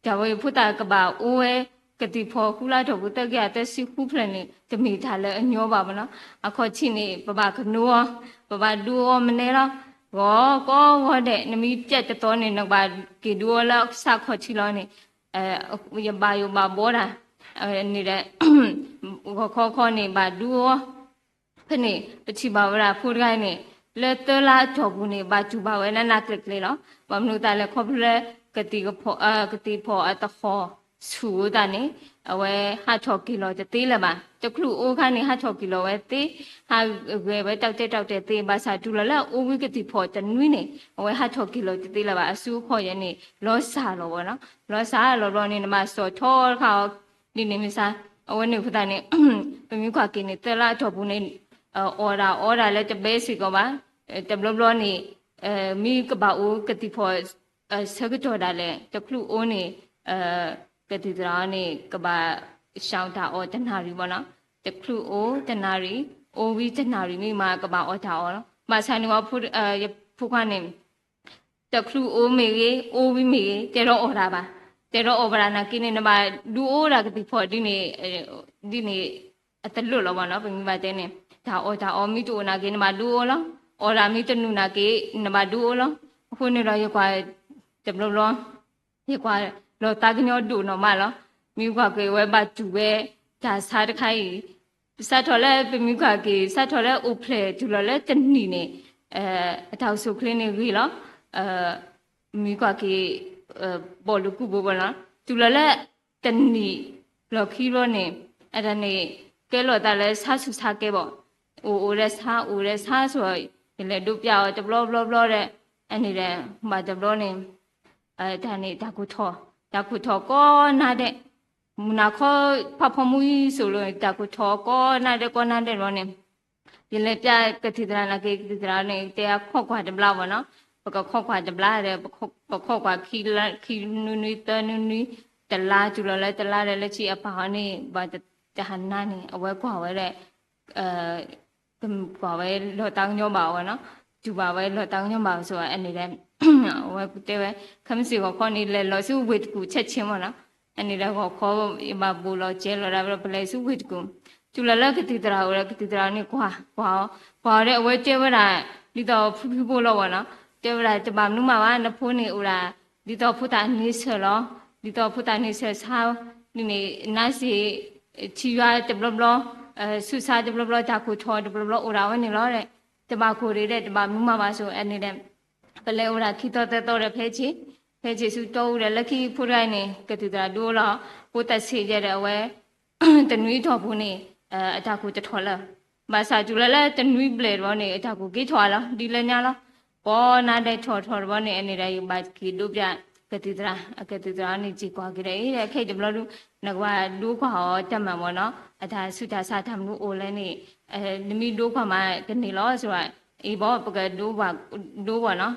တၢ်ဝဲအံၤဖိသၣ်ကဘၣ်အိၣ်ဝဲ ကသံၣ်ဖီၣ်ဃုလါတီၢ်ပူၤ သၢကယၤသၢဆံဃုဖျၢၣ်န့ၣ် တမ့ၢ်တၢ်လၢအညီဘၣ်မနီၤ, အခီၣ်ထံးန့ၣ် ပဘၣ်ကနိအီၤ, ပဘၣ်ဒုးအီၤမနဲလီၤ, ဂီၤကိးဂီၤဒဲး နမ့ၢ်ပျဲးတသီန့ၣ် နကဘၣ်က့ၤဒုးအီၤလၢစးခီၣ်ထံးလီၤန့ၣ် ယဘၣ်ယိၣ်ဘၣ်ဘီဒၣ် န့ၣ်ဒီး ဂီၤခီခီန့ၣ် ဘၣ်ဒုးအီၤ, ဖဲန့ၣ် ပထံၣ်ဘၣ်ဝဲဒၣ်ဖိတဂၤအံၤန့ၣ် လၢသၢလါအတီၢ်ပူၤန့ၣ် ဘၣ်တူၢ်ဘၣ်ဝဲနးနးကျဲၤကျဲၤလီၤ. ဘၣ်မနုၤသတးလဲၣ် ခီဖျိလၢ ကသံၣ်ဖီၣ်အသဟီၣ်ဆူၣ်အသးန့ၣ် အဝဲဟးထီၣ်က့ၤလီၤတသ့လၢၤဘၣ်. တချုးအိၣ်အခါန့ၣ် ဟးထီၣ်က့ၤလီၤဝဲသ့, ဟးဂဲၤဝဲတၢ်တဲတၢ်တဲသ့, ဘၣ်ဆၣ်တုၤလီၤလၢအအိၣ်ဝံၤကသံၣ်ဖီၣ်တနွံန့ၣ် အဝဲဟးထီၣ်က့ၤလီၤတသ့လၢၤဘၣ်. အစုအခီၣ်ယဲန့ၣ် လီၤစၢ်လီၤဝဲနီၤ, လီၤစၢ်လီၤဘျီန့ၣ် နဘၣ်စိာ်ထီတခါအီၤ ဒ်န့ၣ်မ့ၢ်စ့ၢ် အဝဲန့ၣ်အဃိသတးန့ၣ် ပမ့ၢ်ကွၢ်က့ၤန့ၣ် သၢလါအတီၢ်ပူၤန့ၣ် အီၣ်ဒၣ်အီဒၣ်လၢတဘဲစ့ၢ်ကီးဘၣ်, တဘျီဘျီန့ၣ် မ့ၢ်ကဘၣ်အိၣ်ကသံၣ်ဖီၣ် ဆၢကတီၢ်ဒၣ်လဲာ် တချုးအိၣ်န့ၣ် ကသံၣ်သရၣ်န့ၣ် ကဘၣ် ရှောင် တၢ်အီၣ်တနၣ်ရံၣ်ဘၣ်နီၤ, တချုးအိၣ်တနၣ်ရံၣ်, အိၣ်ဝံၤတနၣ်ရံၣ်မ့ၢ်မး ကဘၣ်အီၣ်တၢ်အီၣ်လီၤ. ဘၣ်ဆၣ်န့ၣ်ဝဲ ယဖိခွါန့ၣ် တချုးအိၣ်မ့ၢ်ဂ့ၤ အိၣ်ဝံၤမ့ၢ်ဂ့ၤ တဲဒီးအီၣ်တၢ်ဘၣ်, တဲဒီးအီၣ်ဘၣ်တၢ်နာ်က့န့ၣ် နဘၣ်ဒုးအိၣ်ဒၣ်ကသံၣ်ဖီၣ်ဒ်န့ၣ် ဒ်န့ၣ် အတလိၣ်လီၤဘၣ်နီၤ. ပမ့ၢ်ဘၣ်တဲန့ၣ် တၢ်အီၣ်တၢ်အီမ့ၢ်တအိၣ်နာ်က့ နဘၣ်ဒုးအိၣ်လီၤ, အီၣ်တၢ်မ့ၢ်တနုာ်နာ်က့ နဘၣ်ဒုးအိၣ်လီၤ. အဃိန့ၣ်ဒီးယကွၢ် တဘျီဘျီ ယကွၢ်လီၤသးကညီၤဒိၣ်နီၢ်မးလီၤ. မ့ၢ်ကွၢ်က့ၤဝဲဘၣ်တူၢ်ဝဲ တၢ်ဆါတခါအံၤ စးထီၣ်လၢပမ့ၢ်ကွၢ်က့ၤ စးထီၣ်လၢအိၣ်ဖျဲၣ်တုၤလီၤလၢတနံၣ်န့ၣ် အတၢ်အိၣ်ဆူၣ်အိၣ်ချ့န့ၣ်ဂ့ၤလီၤ. မ့ၢ်ကွၢ်က့ၤ ဘီၣ်လိာ်ကူၣ်ဘိဘၣ်နီၤ တုၤလီၤလၢ တနံၣ်လီၢ်ခံဘျီန့ၣ် အတၢ်န့ၣ် ကဲလီၤသးလၢဆါဆူၣ်ဆါကဲဘၣ်, အိၣ်အိၣ်ဒီးဆါ အိၣ်ဒီးဆါဆိ ယလဲၤဒိးပျးအီၤတဘျီဘျီဘျီဒီး အန့ၣ်ဒီး ဘၣ်တဘျီန့ၣ် တၢ်န့ၣ် တၢ်ခိၣ်ထီၣ် တၢ်ခိၣ်ထီၣ်ကိးနၤဒဲး, မုၢ်နၤခီ ဖးဖီမူအံၤစိၤလိာ် တၢ်ခိၣ်ထီၣ်ကိးနၤဒဲးကိးနၤဒဲးဘျီန့ၣ် ယလဲၤပျးကသံၣ်သရၣ်နာ်က့ ကသံၣ်သရၣ်န့ၣ် တဲခီၣ်ကွၢ်တဘျါဘၣ်နီၤ, ပကခီၣ်ကွၢ်တဘျါဒီး ပခီၣ်ကွၢ်ခံနွံနွံ သၢနွံနွံ တလါတုၤလီၤလၢတလါဒီး လၢခံအပၢ်အီၤန့ၣ် ဘၣ်တဟါနၤန့ၣ် အဝဲကွၢ်ဝဲဒီး ကွၢ်ဝဲလီၤသးကညီၤဘၣ်အီၤနီၤ, တူၢ်ဘၣ်ဝဲလီၤသးကညီၤဘၣ်အီၤဆိ အန့ၣ်ဒီး အဝဲတဲဝဲ ခဲမုၢ်ဆ့ၣ်ဂီၤခီန့ၣ် လဲၤလီၤဆူဝ့ၢ်တကူၣ်ဆဲးဆ့မ့ၢ်နီၤ, အန့ၣ်ဒီးဂီၤခီ ယဘၣ်ဘိၣ်လီၤကဲလီၤဒၣ်ဝဲဒီး ပလဲၤဆူဝ့ၢ်တကူၣ်, တုၤလီၤလၢကသံၣ်သရၣ်အိၣ်ဒီး ကသံၣ်သရၣ်န့ၣ်ကွၢ် ကွၢ်အီၤ ကွၢ်အီၤဒီးအဝဲတဲဝဲဒၣ် ဒ်သိးဖုဖုဖိလီၤဘၣ်နီၤ, တဲဝဲဒၣ်တဘၣ်မနုၤမးဘၣ် နဖိန့ၣ်အိၣ်ဒၣ် ဒ်သိးဖိသၣ်န့ဆၢၣ်လီၤ, ဒ်သိးဖိသၣ်န့ဆၢၣ်ဆါ ဒ်န့ၣ် နါစ့ၢ် ထံယွၤတဘျီဘျီ ဆူးဆါတဘျီဘျီ တၢ်ခိၣ်ထီၣ်တဘျီဘျီအိၣ်ဒၣ်ဝဲန့ၣ်လီၤဒီး တဘၣ်ကိၢ်ရ့ၣ်ဒီး တဘၣ်မနုၤမးဘၣ်ဆိ အန့ၣ်ဒီး ပလဲၤအိၣ်ဒၣ်ခံသီသၢသီဒီးဖဲဆ့ ဖဲဆ့ဆူတီအူဒီး လၢခံဖိတဂၤအံၤန့ၣ် ကသံၣ်သရၣ်ဒုးအိၣ်လီၤ, ဖိသၣ်ဆံးယဲဒီးအဝဲ တနွံအတီၢ်ပူၤန့ၣ် အတၢ်ခိၣ်တထီၣ်လၢၤ, ဘၣ်ဆၣ်တုၤလီၤလၢတနွံဘျဲၣ်တဘျီန့ၣ် အတၢ်ခိၣ်က့ၤထီၣ်လီၤ ဒ်လဲၣ်ညါလီၤ, ကိးနၤဒဲးထီၣ်ထီၣ်တဘျီန့ၣ် အန့ၣ်ဒီးယဘၣ်က့ၤဒိးပျး ကသံၣ်သရၣ် အကသံၣ်သရၣ်န့ၣ် စ့ၢ်ကီးက့ၤဒီး အ့ ခဲအံၤတဘျီဒုး နကဘၣ်ဒိကွၢ်အီၤတၢ်မၤမ့ၢ်နီၤ, အတၢ်ဆူးတၢ်ဆါတၢ်မနုၤအိၣ်လဲၣ်န့ၣ် နမ့ၢ်ဒိကွၢ်မးကန့ၢ်လီၤဆိ အ့ ဘၣ် ပကဒိဘၣ် ဒိဘၣ်နီၤ,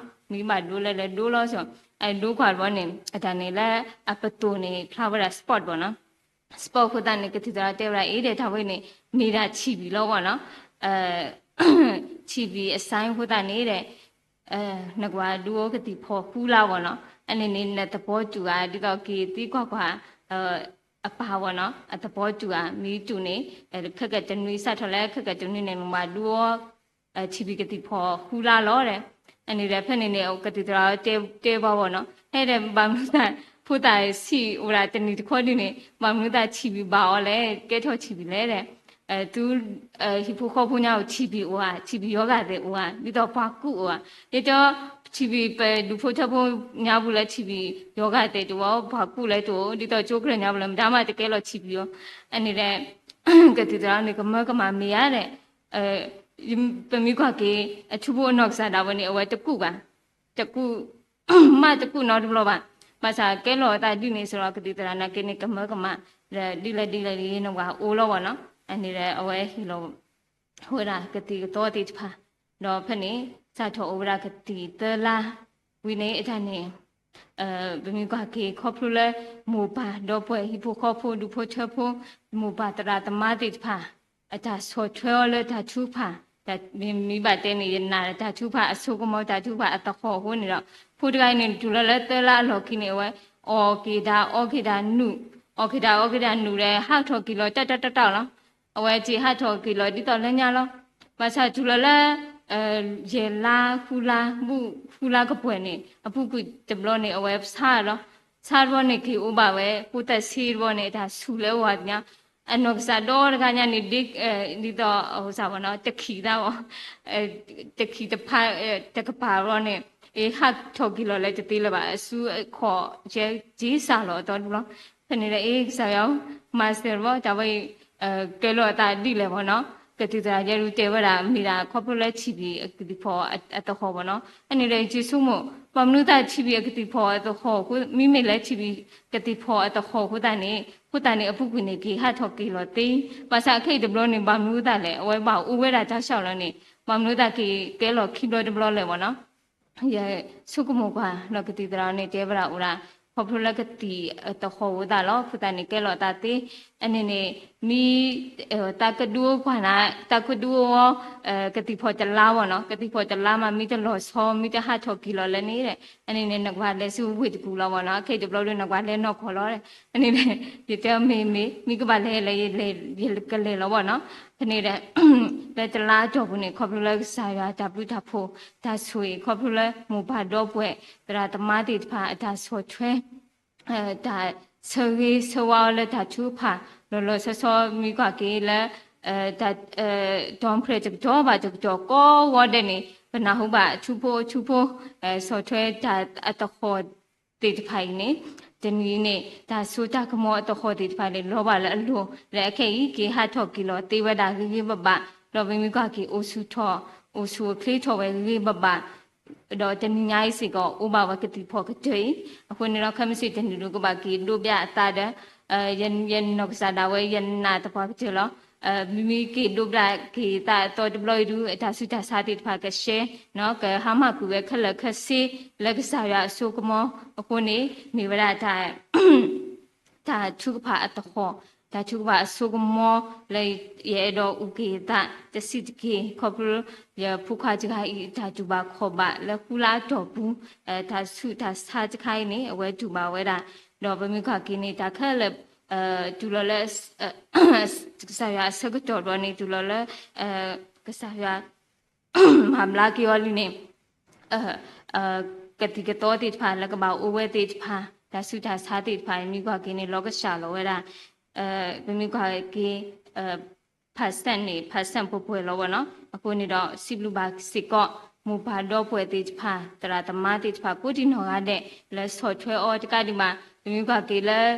မ့ၢ်ဘၣ်ဒိလဲၣ်လဲၣ်ဒိလီၤဆိ, အဒိကွၢ်တဘျီန့ၣ် အတၢ်န့ၣ်လၢအပတိၢ်န့ၣ် ဖျါဝဲဒၣ် spot ဘၣ်နီၤ, spot အဃိသတးန့ၣ် ကသံၣ်သရၣ်တဲဝဲဒၣ် အ့ ဒီးတၢ်ဝဲန့ၣ် မ့ၢ်ဒၣ်ထံၣ်ဘံၣ်လီၤဘၣ်နီၤ ထံၣ်ဘံၣ်အ sign အဃိသတးန့ၣ်ဒီး နကွၢ်ဒုးအိၣ်ကသံၣ်ဖီၣ်ဃုလါဘၣ်နီၤ, အန့ၣ်န့ၣ် နသပီတူၢ်ဧါ ဒ်သိးက့ၤသံကွၢ်ကွၢ် အပၢ်ဘၣ်နီၤ, အသပီတူၢ်ဧါ မ့ၢ်တူၢ်န့ၣ် ခဲကတနွံ စးထီၣ်လၢခဲကတနွံန့ၣ် နကွၢ်ဒုးအိၣ် ထံၣ်ဘံၣ်ကသံၣ်ဖီၣ်ဃုလါလီၤဒီး အန့ၣ်ဒီးဖဲန့ၣ်န့ၣ် ကသံၣ်သရၣ်တဲဘၣ်ဘၣ်နီၤ, ဟဲဒီးဘၣ်မနုၤသး ဖိသၣ်ဆံးအိၣ်ဒၣ်တနံၣ်တခီဒ်န့ၣ် ဘၣ်မနုၤသးထံၣ်ဘံၣ်ဘၣ်အီၤလဲၣ် ကဲထီၣ်ထံၣ်ဘံၣ်လဲၣ်ဒီး သု ဟံၣ်ဖိဃီဖိညါအိၣ်ထံၣ်ဘံၣ်အိၣ်ဧါ ထံၣ်ဘံၣ်ယီၤဂာ်သဲးအိၣ်ဧါ ဒ်သိးပှၤကူၣ်အိၣ်ဧါ, ဒ်သိးထံၣ်ဘံၣ်ပဒူၣ်ဖိထၢဖိညါပူၤလၢထံၣ်ဘံၣ်ယီၤဂာ်သဲးတအိၣ် ပှၤကူၣ်လၢတအိၣ် ဒ်သိးကၠိကရၢၢ်ညါပူၤလၢမတၤမးတကဲလီၤထံၣ်ဘံၣ်အီၤ, အန့ၣ်ဒီး ကသံၣ်သရၣ်န့ၣ် ကမၢကမၣ်မ့ၢ်ဧါဒီး ပမ့ၢ်ကွၢ်က့ၤ အထူဖိအနီၢ်ကစၢ်ဒၣ်ဝဲန့ၣ် အဝဲတကူၣ်ဘၣ်, တကူၣ် မးတကူၣ်နီတဘျီဘၣ်, ဘၣ်ဆၣ်ကဲလီၤအသးဒ်န့ၣ်စ့ၢ်ကီး ကသံၣ်သရၣ်နာ်က့န့ၣ် ကမၢကမၣ် ဒီးဒ်လဲၣ်ဒ်လဲၣ်ဒ်နဝၤအိၣ်လီၤဘၣ်နီၤ, အန့ၣ်ဒီးအဝဲဟ့ၣ်လီၤ ဝဲဒၣ်ကသံၣ်ကသီသ့ၣ်တဖၣ်, ဒီးဖဲန့ၣ် စးထီၣ်အိၣ်ဝဲဒၣ်ကသံၣ်သၢလါ ဝံၤန့ၣ်အတၢ်န့ၣ် ပမ့ၢ်ကွၢ်က့ၤခီဖျိလၢ မိၢ်ပၢ်ဒီပုၢ်ဝဲၢ်ဟံၣ်ဖိဃီဖိဒူၣ်ဖိထၢဖိ မိၢ်ပၢ်သရၣ်သမါသ့ၣ်တဖၣ် အတၢ်ဆီၣ်ထွဲအီၤလၢတၢ်ထုကဖၣ်, မ့ၢ်ဘၣ်တဲန့ၣ် ယနာ်တၢ်ထုကဖၣ်အစိကမီၤ တၢ်ထုကဖၣ်အသဟီၣ်အဃိန့ၣ်ဒီး ဖိတဂၤအံၤန့ၣ် တုၤလီၤလၢသၢလါအလီၢ်ခံန့ၣ် အဝဲ အီၣ်က့ၤဒၣ်အီက့ၤဒၣ်နုာ်, အီၣ်က့ၤဒၣ်အီက့ၤဒၣ်နုာ်ဒီး ဟးထီၣ်က့ၤလီၤတၢ်တၢ်တၢ်တၢ်လီၤ. အဝဲက့ၤဟးထီၣ်က့ၤလီၤဒ်သိးလၢညါလီၤ. ဘၣ်ဆၣ်တုၤလီၤလၢ ယဲၢ်လါဃုလါ ဘူၣ်ဃုလါကပှဲၤန့ၣ် အပူၤကွံာ်တဘျီန့ၣ် အဝဲဆါလီၤ. ဆါတဘျီန့ၣ် က့ၤအိၣ်ဘၣ်ဝဲ ဖိသၣ်ဆံးတဘျီန့ၣ် အတၢ်ဆူၣ်လၢအဝၤညါ အနီၢ်ကစၢ်ဒီတဂၤညါန့ၣ် ဒ်သိး တခံးသၣ်ဘၣ် တခံးတဖၣ် တကပၤတဘျီန့ၣ် အ့ ဟးထီၣ်က့ၤလီၤလၢတသ့လၢၤဘၣ် အစုအခီၣ်ကဲက့ၤစၢ်လီၤအသီတဘျီ. ဖဲန့ၣ်ဒီး အ့ ကစၢ်ယွၤ မၤစၢၤတဘျီ တၢ်ဝဲအံၤ ကဲလီၤအသးဒ်လဲၣ်ဘၣ်နီၤ. ကသံၣ်သရၣ်ယဲဒၣ်တဲဝဲဒၣ် မ့ၢ်ဒၣ်ခီဖျိလၢထံၣ်ဘံၣ်အကသံၣ်ဖီၣ်အသဟီၣ်ဘၣ်နီၤ. အန့ၣ်ဒီးယက့ၤဆိကမိၣ် ဘၣ်မနုၤသးထံၣ်ဘံၣ်အကသံၣ်ဖီၣ်အသဟီၣ်အဃိ မ့မ့ၢ်လၢထံၣ်ဘံၣ်ကသံၣ်ဖီၣ်အသဟီၣ်အဃိသတးန့ၣ် ဖိသၣ်န့ၣ်အပူၤကွံာ်န့ၣ် က့ၤဟးထီၣ်က့ၤလီၤသ့. ဘၣ်ဆၣ်ခဲအံၤတဘျီန့ၣ် ဘၣ်မနုၤသးလဲၣ် အဝဲဘၣ်အိၣ်ဝဲဒၣ်တၢ်ဆှၢလီၤန့ၣ် ဘၣ်မနုၤသးက့ၤကဲလီၤခံဘျီတဘျီလဲၣ်ဘၣ်နီၤ. ယဆိကမိၣ်ကွၢ် ဒီးကသံၣ်သရၣ်န့ၣ်တဲဝဲဒၣ်အိၣ်ဒၣ် ခီဖျိလၢကသံၣ်အသဟီၣ်အဃိသတးလီၤ. ဖိသၣ်န့ၣ်ကဲလီၤအသးသ့ အန့ၣ်န့ၣ် မ့ၢ် သးကဒုအိၣ်ကွၢ်နၤ သးကဒုအိၣ်ဝဲ ကသံၣ်ဖီၣ်တလါဘၣ်နီၤ, ကသံၣ်ဖီၣ်တလါမး မ့ၢ်တလီၤဆီ မ့ၢ်တဟးထီၣ်က့ၤလီၤလၢန့ၣ်ဒီး အန့ၣ်န့ၣ် နကဘၣ်လဲၤဆူဝ့ၢ်တကူၣ်လီၤဘၣ်နီၤ, ခဲအံၤတဘျီဒီး နကဘၣ်လဲၤနီၢ်ကီၢ်လီၤ. အန့ၣ်ဒီး ယတဲမ့ၢ်မ့ၢ် မ့ၢ်ကဘၣ်လဲၤလဲၤ ယလဲၤ ယကလဲၤလီၤဘၣ်နီၤ. ဖဲန့ၣ်ဒီး လၢတလါအတီၢ်ပူၤန့ၣ် ခီဖျိလၢကစၢ်ယွၤတၢ်ဘျုးတၢ်ဖှိၣ် တၢ်ဆိၣ်ဂ့ၤ ခီဖျိလၢမိၢ်ပၢ်ဒီပုၢ်ဝဲၢ် သရၣ်သမါသ့ၣ်တဖၣ်အတၢ်ဆီၣ်ထွဲ တၢ်ဆၢဂ့ၤဆၢဝါအီၤလၢတၢ်ထုကဖၣ် လီၤလီၤဆီဆီ မ့ၢ်ကွၢ်က့ၤလၢ တီၢ်ဖျဲၣ်တကတီၢ်ဘၣ်တကတီၢ်ကိးဂီၤဒဲးန့ၣ် ပနၢ်ဟူဘၣ်အထူဖိအထူဖိ ဆီၣ်ထွဲတၢ်အသဟီၣ်သ့ၣ်တဖၣ်အံၤန့ၣ် တနံၤန့ၣ် တၢ်စိတၢ်ကမီၤအသဟီၣ်သ့ၣ်တဖၣ်န့ၣ် လီၤဘၣ်လၢအလိၤ လၢအခဲအံၤ က့ၤဟးထီၣ်က့ၤလီၤသ့ဝဲဒၣ်ဂ့ၤဂ့ၤဘၣ်ဘၣ် ဒီးပမ့ၢ်ကွၢ်က့ၤ အိၣ်ဆူၣ်ထီၣ် အိၣ်ဆူၣ်အိၣ်ချ့ထီၣ်ဝဲဂ့ၤဂ့ၤဘၣ်ဘၣ် ဒီးတနံၤညါအံၤစ့ၢ်ကီး အိၣ်ဘၣ်ဝဲကသံၣ်ဖီၣ်ကတၢၢ်အံၤ အဃိန့ၣ်ဒီး ခဲမုၢ်ဆ့ၣ်တနံၤဒုး ကဘၣ်က့ၤဒိးဘျၣ်အသးဒီး ယနီၢ်ကစၢ်ဒၣ်ဝဲ ယနာ်သပှၢ်ကတၢၢ်လီၤ. မ့မ့ၢ်က့ၤဒိးဘျၣ်က့ၤသးအသီတဘျီအံၤဒုး အတၢ်ဆူးတၢ်ဆါသ့ၣ်တဖၣ်ကရှဲ ကဟါမၢ်ကွံာ်ဝဲခဲလၢာ်ခဲဆ့ လၢကစၢ်ယွၤအစိကမီၤအဃိန့ၣ် မ့ၢ်ဝဲဒၣ်တၢ် တၢ်ထုကဖၣ်အသဟီၣ် တၢ်ထုကဖၣ်အစိကမီၤလၢ ယအဲၣ်ဒိးအုၣ်က့ၤအသးတဆံးတက့ၢ် ခီဖျိ ယဖိခွါတဂၤအံၤ တၢ်တူၢ်ဘၣ်ခီၣ်ဘၣ်လၢဃုလါအတီၢ်ပူၤ တၢ်ဆူးတၢ်ဆါတခါအံၤန့ၣ် အဝဲတူၢ်ဘၣ်ဝဲဒၣ် ဒီးပမ့ၢ်ကွၢ်က့ၤန့ၣ် တၢ်ခဲလၢာ် တုၤလီၤလၢ ကစၢ်ယွၤအဆၢကတီၢ်ဒီးန့ၣ် တုၤလီၤလၢ ကစၢ်ယွၤ မၤဘျါက့ၤအီၤလံန့ၣ် ကသံၣ်ကသီသ့ၣ်တဖၣ် လၢကဘၣ်အိၣ်ဝဲသ့ၣ်တဖၣ် တၢ်ဆူးတၢ်ဆါသ့ၣ်တဖၣ် မ့ၢ်ကွၢ်က့ၤန့ၣ် လီၤကဆှၣ်လီၤဝဲဒၣ် ပမ့ၢ်ကွၢ်က့ၤ percent န့ၣ် percent ပှဲၤပှဲၤလီၤဘၣ်နီၤ. အဃိန့ၣ်ဒီး စံးဘျုးဘၣ်စ့ၢ်ကီး မိၢ်ပၢ်ဒီပုၢ်ဝဲၢ်သ့ၣ်တဖၣ် သရၣ်သမါသ့ၣ်တဖၣ် ကိးဒံနီၢ်ဂၤဒဲး လၢဆီၣ်ထွဲအီၤတကးဒံးဘၣ် ပမ့ၢ်ကွၢ်က့ၤလၢ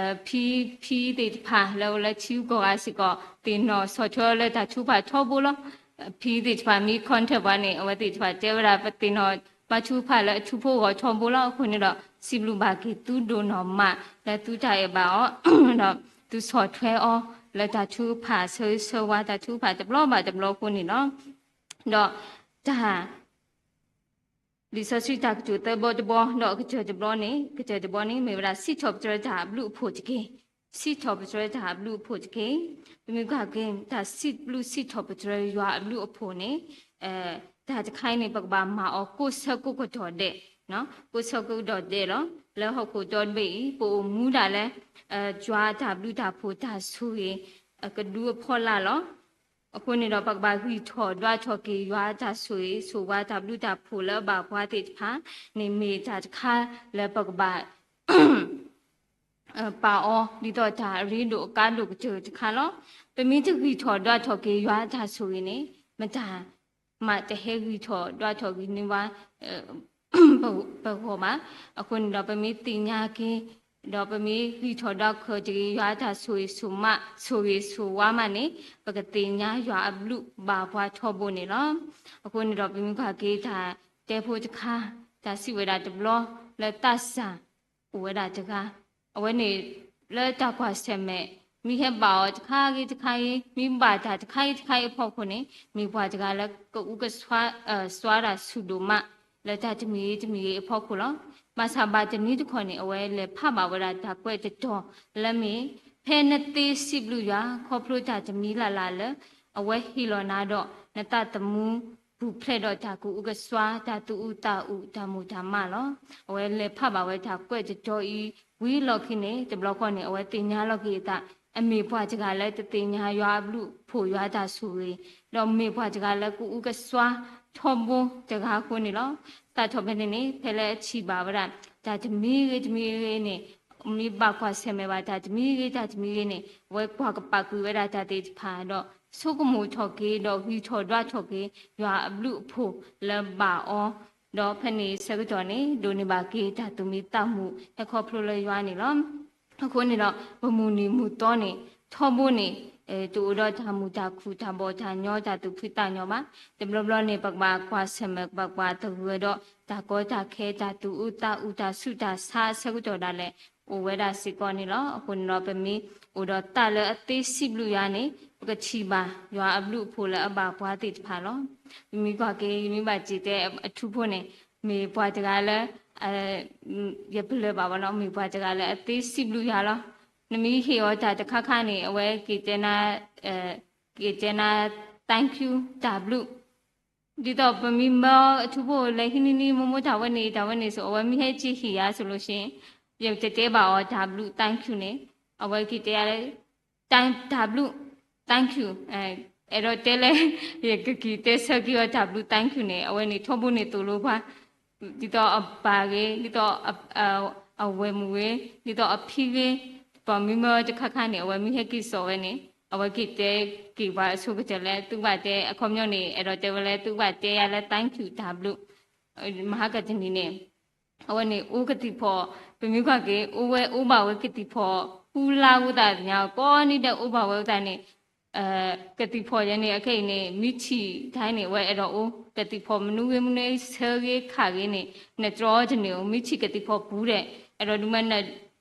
ဖံ ဖံသ့ၣ်တဖၣ် လၢအိၣ်လၢထံဂုၤကီၢ်ဂၤစ့ၢ်ကီး သ့ၣ်နီၣ်ဆီၣ်ထွဲအီၤလၢတၢ်ထုကဖၣ်ထီဘိလီၤ. ဖံသ့ၣ်တဖၣ်မ့ၢ် contact ပှၤန့ၣ် အဝဲသ့ၣ်တဖၣ်တဲဝဲဒၣ် ပသ့ၣ်နီၣ်ဘါထုကဖၣ်လၢအထူဖိဂီၢ်ထီဘိလီၤ. အဃိန့ၣ်ဒီး စံးဘျုးဘၣ်က့ၤသုဒိၣ်နီၢ်မး လၢသုတၢ်အဲၣ်ဘၣ်အီၤ ဒီးသုဆီၣ်ထွဲအီၤ လၢတၢ်ထုကဖၣ်ဆၢဂ့ၤဆၢဝါ တၢ်ထုကဖၣ်တဘျီဘၣ်တဘျီအဃိန့ၣ်လီၤ. ဒီးတၢ် လံာ်စီဆှံတၢ်ကတိၤသၢဘီတဘီ ဒီးအကတၢၢ်တဘီန့ၣ် ကတၢၢ်တဘီန့ၣ် မ့ၢ်ဝဲဒၣ် စံးထီၣ်ပတြၢၤတၢ်အဘျုးအဖှိၣ်တက့ၢ်. စံးထီၣ်ပတြၢၤတၢ်အဘျုးအဖှိၣ်တက့ၢ်. ပမ့ၢ်ကွၢ်က့ၤ တၢ်စံးဘျုးစံးထီၣ်ပတြၢၤယွၤအဘျုးအဖှိၣ်န့ၣ် တၢ်တခါအံၤန့ၣ် ပကဘၣ်မၤအီၤကိးဆၢကိးကတီၢ်ဒဲး, ကိးဆၢကိးကတီၢ်ဒဲးလီၤ. လၢဟီၣ်ခိၣ်ဒီတဘ့ၣ်အံၤ ပအိၣ်မူဒၣ်လၢ ယွၤအတၢ်ဘျုးတၢ်ဖှိၣ်တၢ်ဆိၣ်ဂ့ၤ အကဒုအဖီလာ်လီၤ. အဃိန့ၣ်ဒီး ပကဘၣ်ဂံၢ်ထီၣ်ဒွးထီၣ်က့ၤ ယွၤအတၢ်ဆိၣ်ဂ့ၤ ဆိၣ်ဝါတၢ်ဘျုးတၢ်ဖှိၣ်လၢအဘၣ်ပှၤသ့ၣ်တဖၣ်န့ၣ် မ့ၢ်တၢ်တခါလၢပကဘၣ် ပာ်အီၤ ဒ်သိးတၢ်အရ့ဒိၣ်အကါဒိၣ်ကတၢၢ်တခါလီၤ. ပမ့ၢ်တဂံၢ်ထီၣ်ဒွးထီၣ်က့ၤ ယွၤအတၢ်ဆိၣ်ဂ့ၤန့ၣ် မတၤ မးတဟဲဂံၢ်ထီၣ်ဒွးထီၣ်ဂံၢ်န့ၢ်ဝဲ ပဂီၢ်ဘၣ်. အဃိန့ၣ်ဒီး ပမ့ၢ်သ့ၣ်ညါက့ၤ ဒီးပမ့ၢ်ဂံၢ်ထီၣ်ဒွးထီၣ်က့ၤ ယွၤအတၢ်ဆိၣ်ဂ့ၤဆိၣ်ဝါ ဆိၣ်ဂ့ၤဆိၣ်ဝါမးန့ၣ် ပကသ့ၣ်ညါယွၤအဘျုးဘၣ်ပှၤထီဘိန့ၣ်လီၤ. အဃိန့ၣ်ဒီး ပမ့ၢ်ကွၢ်က့ၤတၢ်တဲဖိတခါ တၢ်စံးဝဲဒၣ်တဘျီ လၢသးစၢ် အိၣ်ဝဲဒၣ်တဂၤ, အဝဲန့ၣ် လၢတၢ်ကွၢ်ဆၢၣ်မဲာ် မ့ၢ်ဟဲဘၣ်အီၤတခါဂ့ၤတခါဂ့ၤ မ့ၢ်ဘၣ်တၢ်တခါဂ့ၤတခါဂ့ၤအဖီခိၣ်န့ၣ် မ့ၢ်ပှၤတဂၤလၢကအူကစွါ စွါတၢ်ဆူၣ်ဒိၣ်မး လၢတၢ်တမံၤဂ့ၤတမံၤဂ့ၤအဖီခိၣ်လီၤ. ဘၣ်ဆၣ်ဘၣ်တနံၤတခီန့ၣ် အဝဲလဲၤဖးဘၣ်ဝဲဒၣ်တၢ်ကွဲးတတီၤလၢမ့ၢ် ဖဲနသ့စံးဘျုးယွၤ ခီဖျိတၢ်တမံၤလၢ်လၢ်လၢ အဝဲဟ့ၣ်လီၤနၤဒီး နသးသမူ ပူၤဖျဲးဒီးတၢ်ကအူကစွါ တၢ်သူၣ်အုးသးအုး တၢ်မိၢ်တၢ်မးလီၤ. အဝဲလဲၤဖးဘၣ်ဝဲတၢ်ကွဲးတတီၤအံၤ ဝံၤလီၢ်ခံန့ၣ် တဘျီဃီန့ၣ် အဝဲသ့ၣ်ညါလီၤက့ၤအသး အမ့ၢ်ပှၤတဂၤလၢတသ့ၣ်ညါယွၤအဘျုးအဖှိၣ် ယွၤတၢ်ဆိၣ်ဂ့ၤ, ဒီးမ့ၢ်ပှၤတဂၤလၢကအူကစွါထီဘိတဂၤအဃိန့ၣ်လီၤ. သးထီၣ်ဖဲန့ၣ်န့ၣ် ဖဲလၢအထံၣ်ဘၣ်ဝဲဒၣ် တၢ်တမံၤဂ့ၤတမံၤဂ့ၤန့ၣ် မ့ၢ်ဘၣ်ကွၢ်ဆၢၣ်မဲာ်ဘၣ်တၢ်တမံၤဂ့ၤတၢ်တမံၤဂ့ၤန့ၣ် အဝဲကွၢ်ကပာ်ကွံာ်ဝဲဒၣ်တၢ်သ့ၣ်တဖၣ်ဒီး ဆိကမိၣ်ထီၣ်က့ၤ ဒီးဂံၢ်ထီၣ်ဒွးထီၣ်က့ၤ ယွၤအဘျုးအဖှိၣ်လၢဘၣ်အီၤ, ဒီးဖဲန့ၣ်ဆၢကတီၢ်န့ၣ် ဒိးန့ၢ်ဘၣ်က့ၤတၢ်သူၣ်မံသးမုာ်ဟဲခီဖျိလၢယွၤန့ၣ်လီၤ. အဃိန့ၣ်ဒီး ပမုၢ်နံၤမုၢ်သီန့ၣ် ထီဘိန့ၣ် တအိၣ်ဒီးတၢ်မုာ်တၢ်ခုၣ်တၢ်ဘီၣ်တၢ်ညီ တၢ်သူၣ်ဖှံသးညီဘၣ်. တဘျီဘျီန့ၣ် ပကဘၣ်ကွၢ်ဆၢၣ်မဲာ် ပကဘၣ်သဂၢၢ်ဒီး တၢ်ကီတၢ်ခဲ တၢ်သူၣ်အုးသးအုး တၢ်ဆူးတၢ်ဆါအဆၢကတီၢ်ဒၣ်လဲာ် အိၣ်ဝဲဒၣ်စ့ၢ်ကီးန့ၣ်လီၤ. အဃိန့ၣ်ဒီး ပမ့ၢ်အိၣ်ဒီးသးလၢအသ့စံးဘျုးယွၤန့ၣ် ပကထံၣ်ဘၣ်ယွၤအဘျုးအဖှိၣ်လၢအဘၣ်ပှၤသ့ၣ်တဖၣ်လီၤ. ပမ့ၢ်ကွၢ်က့ၤ ယမ့ၢ်ဘၣ်စံးတဲအထူဖိန့ၣ် မ့ၢ်ပှၤတဂၤလၢ ယပလၢၢ်ဘၣ်ဘၣ်နီၤ မ့ၢ်ပှၤတဂၤလၢအသ့စံးဘျုးယွၤလီၤ. နမ့ၢ်ဟ့ၣ်အီၤတၢ်တခါခါန့ၣ် အဝဲက့ၤတဲနၤ, က့ၤတဲနၤ thank you တၢ်ဘျုး ဒ်သိးပမ့ၢ်မၢအထူဖိလၢဟံးနံၤနံၤ မိၢ်မိၢ်တၢ်ဝဲန့ၣ် တၢ်ဝဲန့ၣ်စိၤ အဝဲမ့ၢ်ဟဲက့ၤဟ့ၣ်ယၤစိၤလိၤရှ့ၣ်, ယတတဲဘၣ်အီၤတၢ်ဘျုး thank you န့ၣ်, အဝဲက့ၤတဲယၤလၢ တၢ်ဘျုး thank you, အဲၣ်ဒိးတဲလၢ ယကက့ၤတဲဆၢက့ၤအီၤတၢ်ဘျုး thank you န့ၣ် အဝဲန့ၣ်ထီဘိန့ၣ်သိၣ်လိပှၤ ဒ်သိးအပၢ်ဂ့ၤ, ဒ်သိးအဝဲၢ်မုၣ်ဂ့ၤ, ဒ်သိးအဖံဂ့ၤ, ပှၤမ့ၢ်မၢတခါခါန့ၣ် အဝဲမ့ၢ်ဟဲက့ၤစိာ်ဝဲန့ၣ် အဝဲက့ၤတဲက့ၤပှၤအဆိကတၢၢ်လၢသုကဘၣ်တဲ, အခီပညီန့ၣ် အဲၣ်ဒိးတဲဝဲလၢသုကဘၣ်တဲယၤလၢ thank you တၢ်ဘျုး, မဟါကတနံၤန့ၣ် အဝဲန့ၣ်အိၣ်ကသံၣ်ဖီၣ်, ပမ့ၢ်ကွၢ်က့ၤ အိၣ်ဝဲအိၣ်ဘၣ်ဝဲကသံၣ်ဖီၣ် ဃုလါဝဲသးညါ ကိးနံၤဒဲးအိၣ်ဘၣ်ဝဲသးန့ၣ်, ကသံၣ်ဖီၣ်ယဲန့ၣ် အခဲအံၤန့ၣ် မ့ၢ်ထံၣ်တၢ်န့ၣ် အဝဲအဲၣ်ဒိးအိၣ် ကသံၣ်ဖီၣ်မနုၤဂ့ၤမနုၤ ဆၢဂ့ၤခးဂ့ၤန့ၣ် နတြီတန့ၢ်ဧိၤ မ့ၢ်ထံၣ်ကသံၣ်ဖီၣ်ပူၤဒီး အဲၣ်ဒိးဒုးမၢန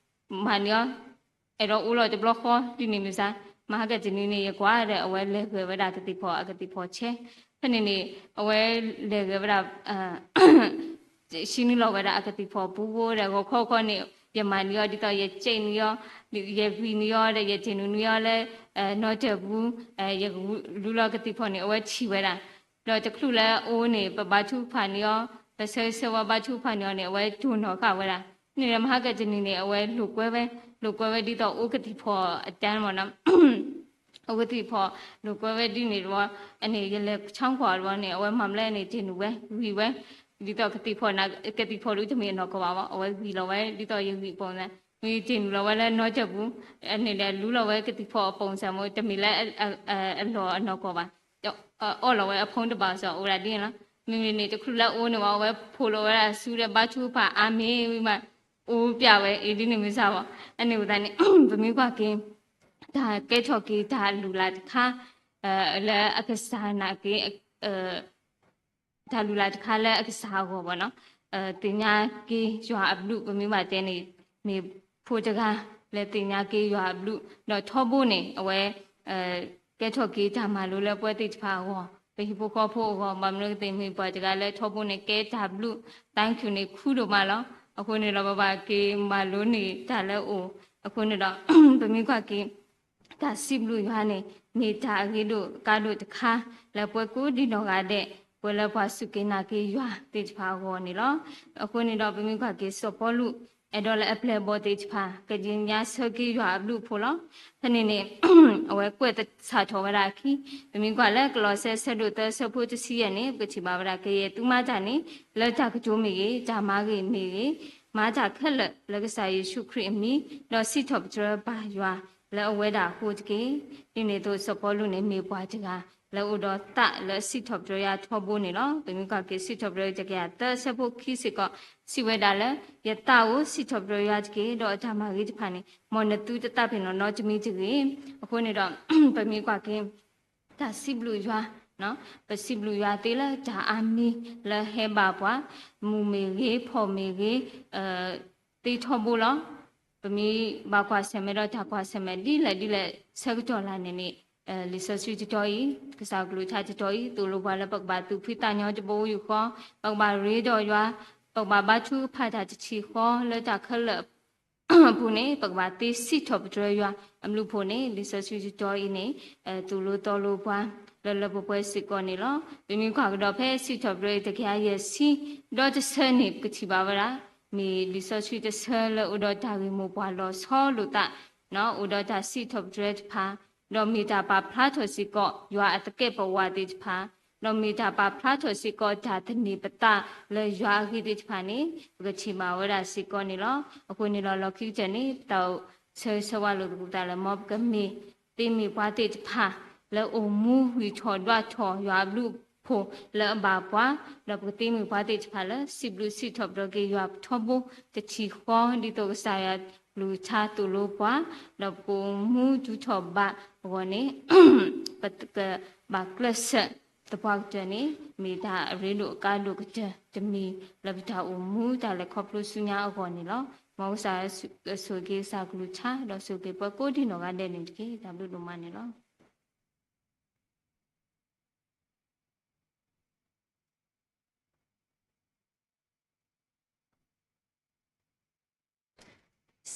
မၤန့ၢ်အီၤ, အဲၣ်ဒိးအိၣ်လီၤတဘျီဃီဒ်န့ၣ်မ့ၢ်စ့ၢ်, မဟါကတနံၤန့ၣ် ယကွၢ်ဒီး အဝဲလဲၤဂဲၤဝဲဒၣ်ကသံၣ်ဖီၣ် အကသံၣ်ဖီၣ်ဆဲး, ဖဲန့ၣ်န့ၣ် အဝဲလဲၤဂဲၤဝဲဒၣ် ဆှံနုာ်လီၤဝဲဒၣ်အကသံၣ်ဖီၣ်ပူၤဖိဒီး ဂီၤခီခီန့ၣ် ယမၤန့ၢ်အီၤဒ်သိး ယစဲးန့ၢ်အီၤ, ယဂံၢ်န့ၢ်အီၤဒီး ယတ့ၢ်နုာ်န့ၢ်အီၤလၢ နီတၢၢ်ပူၤ, ယလူလီၤကသံၣ်ဖီၣ်န့ၣ် အဝဲထံၣ်ဝဲဒၣ် ဒီးတချုးလၢအအိၣ်န့ၣ် ပဘါထုကဖၣ်န့ၢ်အီၤ, ပဆၢဂ့ၤဆၢဝါဘါထုကဖၣ်န့ၢ်အီၤန့ၣ် အဝဲတိၢ်နီၣ်ဃာ်ဝဲဒၣ်, န့ၣ်ဒီးမဟါကတနံၤန့ၣ် အဝဲလိာ်ကွဲဝဲ, လိာ်ကွဲဝဲဒ်သိးအိၣ်ကသံၣ်ဖီၣ်အတၢ်မ့ၢ်နီၤ အိၣ်ကသံၣ်ဖီၣ် လိာ်ကွဲဝဲဒ်န့ၣ်တဘျီ, အန့ၣ် ယလဲၤဆါကွၢ်တဘျီန့ၣ် အဝဲမၤမလဲၣ်န့ၣ် တ့ၢ်နုာ်ဝဲ ဂံၢ်ဝဲ, ဒ်သိးကသံၣ်ဖီၣ်, ကသံၣ်ဖီၣ်ဒုးတမ့ၢ်အနီၢ်ကီၢ်ဘၣ်မ့ၢ် အဝဲဂံၢ်လီၤဝဲ ဒ်သိးယဂံၢ်အပိာ်စၢ်, မ့ၢ်တ့ၢ်နုာ်လီၤဝဲလၢနီတၢၢ်ပူၤ, အန့ၣ်ဒီးလူလီၤဝဲကသံၣ်ဖီၣ်အပိာ်စၢ်မ့ၢ် တမ့ၢ်လၢအလီၢ်အနီၢ်ကီၢ်ဘၣ် အီၣ်လီၤဝဲအဖိတဘၣ်စ့ၢ် အိၣ်ဝဲဒၣ်ဒ်န့ၣ်လီၤ. မ့မ့ၢ်န့ၣ် တချုးလၢအအိၣ်န့ၣ်ဝဲ အဝဲဖိးလီၤဝဲဒၣ်ဆူဒီးဘါထုကဖၣ်အါမ့ၢ်ဝံၤမး အိၣ်ပျဲဝဲအံၤဒ်န့ၣ်မ့ၢ်စ့ၢ်ဘၣ်. အန့ၣ်ဝဲသတးန့ၣ် ပမ့ၢ်ကွၢ်က့ၤ တၢ်ကဲထီၣ်က့ၤတၢ်လုၢ်လၢ်တခါ လၢအကစၢ်နာ်က့ၤ တၢ်လုၢ်လၢ်တခါလၢအကစၢ်အဂီၢ်ဘၣ်နီၤ, သ့ၣ်ညါက့ၤယွၤအဘျုး ပမ့ၢ်ဘၣ်တဲန့ၣ် မ့ၢ်ဖိတဂၤလၢသ့ၣ်ညါက့ၤယွၤအဘျုး ဒီးထီဘိန့ၣ် အဝဲ ကဲထီၣ်က့ၤတၢ်မၤလိလၢပဝဲသ့ၣ်တဖၣ်အဂီၢ် ပဟံၣ်ဖိဃီဖိအဂီၢ် ဘၣ်မနုၤကသ့ၣ်မ့ၢ်ပှၤတဂၤလၢထီဘိန့ၣ် ကဲတၢ်ဘျုး thank you န့ၣ် ခူဒိၣ်မးလီၤ. အဃိန့ၣ်ဒီး ပဘၣ်က့ၤမၤလိန့ၢ်တၢ်လၢအအိၣ် အဃိန့ၣ်ဒီး ပမ့ၢ်ကွၢ်က့ၤ တၢ်စံးဘျုးယွၤန့ၣ် မ့ၢ်တၢ်အဂ့ၤဒိၣ်ကါဒိၣ်တခါ လၢပှၤကိးဒံနီၢ်ဂၤဒဲး ပှၤလၢပှၤစူၢ်က့ၤနာ်က့ၤယွၤသ့ၣ်တဖၣ်အဂီၢ်န့ၣ်လီၤ. အဃိန့ၣ်ဒီး ပမ့ၢ်ကွၢ်က့ၤစီၤပီလူး အဲၣ်ဒိးလၢအပျဲၢ်အဘီၣ်သ့ၣ်တဖၣ် ကသ့ၣ်ညါဆၢက့ၤယွၤအဘျုးအဖှိၣ်လီၤ. ဖဲန့ၣ်န့ၣ် အဝဲကွဲးသဆၣ်ထီၣ်ဝဲဒၣ်အခံ ပမ့ၢ်ကွၢ်လၢကလီးစဲ ဆၢဒိၣ်သၢ ဆၢဖိတဆံယဲၢ်န့ၣ် ပကထံၣ်ဘၣ်ဝဲဒၣ် ကယဲၢ်သုမၤတၢ်န့ၣ် လၢတၢ်ကတိၤမ့ၢ်ဂ့ၤ, တၢ်မၤဂ့ၤမ့ၢ်ဂ့ၤ, မၤတၢ်ခဲလၢာ်လၢကစၢ်ယ့ၣ်ၡူးခရံာ်အမံၤ, ဒီးစံးထီၣ်ပတြၢၤဘၣ်ယွၤလၢအဝဲဒၣ်အဃိတက့ၢ်. ဒ်န့ၣ်အသိး စီၤပီလူးန့ၣ် မ့ၢ်ပှၤတဂၤလၢအိၣ်ဒီးသးလၢအစံးထီၣ်ပတြၢၤယွၤထီဘိန့ၣ်လီၤ. ပမ့ၢ်ကွၢ်က့ၤ စံးထီၣ်ပတြၢၤတကယၤသၢ ဆၢဖိခံစ့ၢ်ကီး စံးဝဲဒၣ်လၢ ယသးဧၢ စံးထီၣ်ပတြၢၤယွၤတက့ၢ်, ဒီးအတၢ်မၤဂ့ၤတဖၣ်န့ၣ် မ်နသုတသးပ့ၤနီၣ်နီတမံၤတဂ့ၤ. အဃိန့ၣ်ဒီး ပမ့ၢ်ကွၢ်က့ၤ တၢ်စံးဘျုးယွၤ, ပစံးဘျုးယွၤသ့လၢတၢ်အါမံၤလၢဟဲဘၣ်ပှၤ, မုာ်မ့ၢ်ဂ့ၤ, ဖှီၣ်မ့ၢ်ဂ့ၤ, သ့ထီဘိလီၤ. ပမ့ၢ်ဘၣ်ကွၢ်ဆၢၣ်မဲာ်ဒီးတၢ်ကွၢ်ဆၢၣ်မဲာ်ဒ်လဲၣ်ဒ်လဲၣ်ဆၢကတီၢ်လာ်န့ၣ်န့ၣ်, လံာ်စီဆှံတတီၤအံၤ, ကစၢ်ကလုၢ်ကထါတတီၤအံၤ သိၣ်လိပှၤလၢပကဘၣ်သူၣ်ဖှံသးညီတဘိယူၢ်ဃီ, ပကဘၣ်ရ့ဒီးယွၤ, ပကဘၣ်ဘါထုကဖၣ်တၢ်တထံၣ်ဃီလၢတၢ်ခဲလၢာ် အပူၤန့ၣ် ပကဘၣ်သ့စံးထီၣ်ပတြၢၤယွၤအဘျုးအဖှိၣ်န့ၣ် လံာ်စီဆှံတတီၤအံၤန့ၣ် သိၣ်လိသီလိပှၤ လၢလၢပှဲၤပှဲၤစ့ၢ်ကီးန့ၣ်လီၤ. ပမ့ၢ်ကွၢ်ကဒီးဖဲစံးထီၣ်ပတြၢၤတကယၤယဲၢ်ဆံ ဒီတဆၢန့ၣ် ပကထံၣ်ဘၣ်ဝဲဒၣ် မ့ၢ်လံာ်စီဆှံတဆၢလၢအိၣ်ဒီးတၢ်ဂ့ၢ်မိၢ်ပှၢ်လီၤဆီလိာ်သး, အိၣ်ဒီးတၢ်စံးထီၣ်ပတြၢၤတဖၣ်, ဒီးမ့ၢ်တၢ်ပာ်ဖျါထီၣ်စ့ၢ်ကီး ယွၤအသကဲးပဝးသ့ၣ်တဖၣ် ဒီးမ့ၢ်တၢ်ပာ်ဖျါထီၣ်စ့ၢ်ကီးတၢ်သန့ၤပသးလၢယွၤအဂ့ၢ်သ့ၣ်တဖၣ်န့ၣ် ပကထံၣ်ဘၣ်ဝဲဒၣ်စ့ၢ်ကီးန့ၣ်လီၤ. အဃိန့ၣ်ဒီး လီၢ်ခံကတၢၢ်န့ၣ် ပတၢ်အိၣ်ဆၢဂ့ၤဆၢဝါလိာ်သကိးသးလၢ မ်ပကမ့ၢ်သ့မ့ၢ်ပှၤသ့ၣ်တဖၣ် လၢအိၣ်မူဝံၤထီၣ်ဒွးထီၣ်ယွၤအဘျုးအဖှိၣ်လၢအဘၣ်ပှၤ, ဒီးပကသ့မ့ၢ်ပှၤသ့ၣ်တဖၣ်လၢ စံးဘျုးစံးထီၣ်ပတြၢၤက့ၤယွၤထီဘိတထံၣ်ဃီ ဒ်သိးကစၢ်ယွၤကလုၢ်ကထါသိၣ်လိပှၤ, ဒီးပကအိၣ်မူဒုးထီၣ်ဘးအဂီၢ်န့ၣ် ပကဘၣ်ကျဲးစၢး သပှၢ်ကတၢၢ်န့ၣ် မ့ၢ်တၢ်အရ့ဒိၣ်အကါဒိၣ်ကတၢၢ်တမံၤ လၢပတၢ်အိၣ်မူတၢ်လဲၤခီဖျိဆူညါအဂီၢ်န့ၣ်လီၤ. မ်ကစၢ်ဆိၣ်ဂ့ၤက့ၤကစၢ်ကလုၢ်ကထါ ဒီးဆိၣ်ဂ့ၤက့ၤပှၤကိးဒံနီၢ်ဂၤဒဲးန့ၣ်တက့ၢ်. တၢ်ဘျုးဒိၣ်မးန့ၣ်လီၤ.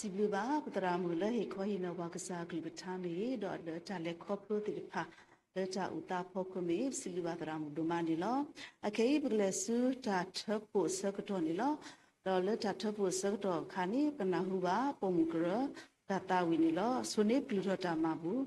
စံးဘျုးဘၣ်ပသရၣ်မုၣ်လၢဟ့ၣ်ခီဟ့ၣ်နီၤပှၤကစၢ်အကလုၢ်ကထါမ့ၢ်ဂ့ၤ, ဒီးလၢတၢ်လဲၤခီဖျိသ့ၣ်တဖၣ် လၢတၢ်အိၣ်သးအဖီခိၣ်မ့ၢ်ဂ့ၤ, ပစံးဘျုးဘၣ်သရၣ်မုၣ်ဒိၣ်မးန့ၣ်လီၤ. အခဲအံၤ ပကလဲၤဆူတၢ်ထၢဖှိၣ်အဆၢကတီၢ်န့ၣ်လီၤ. ဒီးလၢတၢ်ထၢဖှိၣ်အဆၢကတီၢ်အခါန့ၣ် ပနၢ်ဟူဘၣ်ပိာ်မုၣ်ကရၢ တၢ်သးဝံၣ်န့ၣ်လီၤ. ဆိၣ်န့ၢ်ကလုၢ်ထီၣ်တၢ်မၤဘူၣ်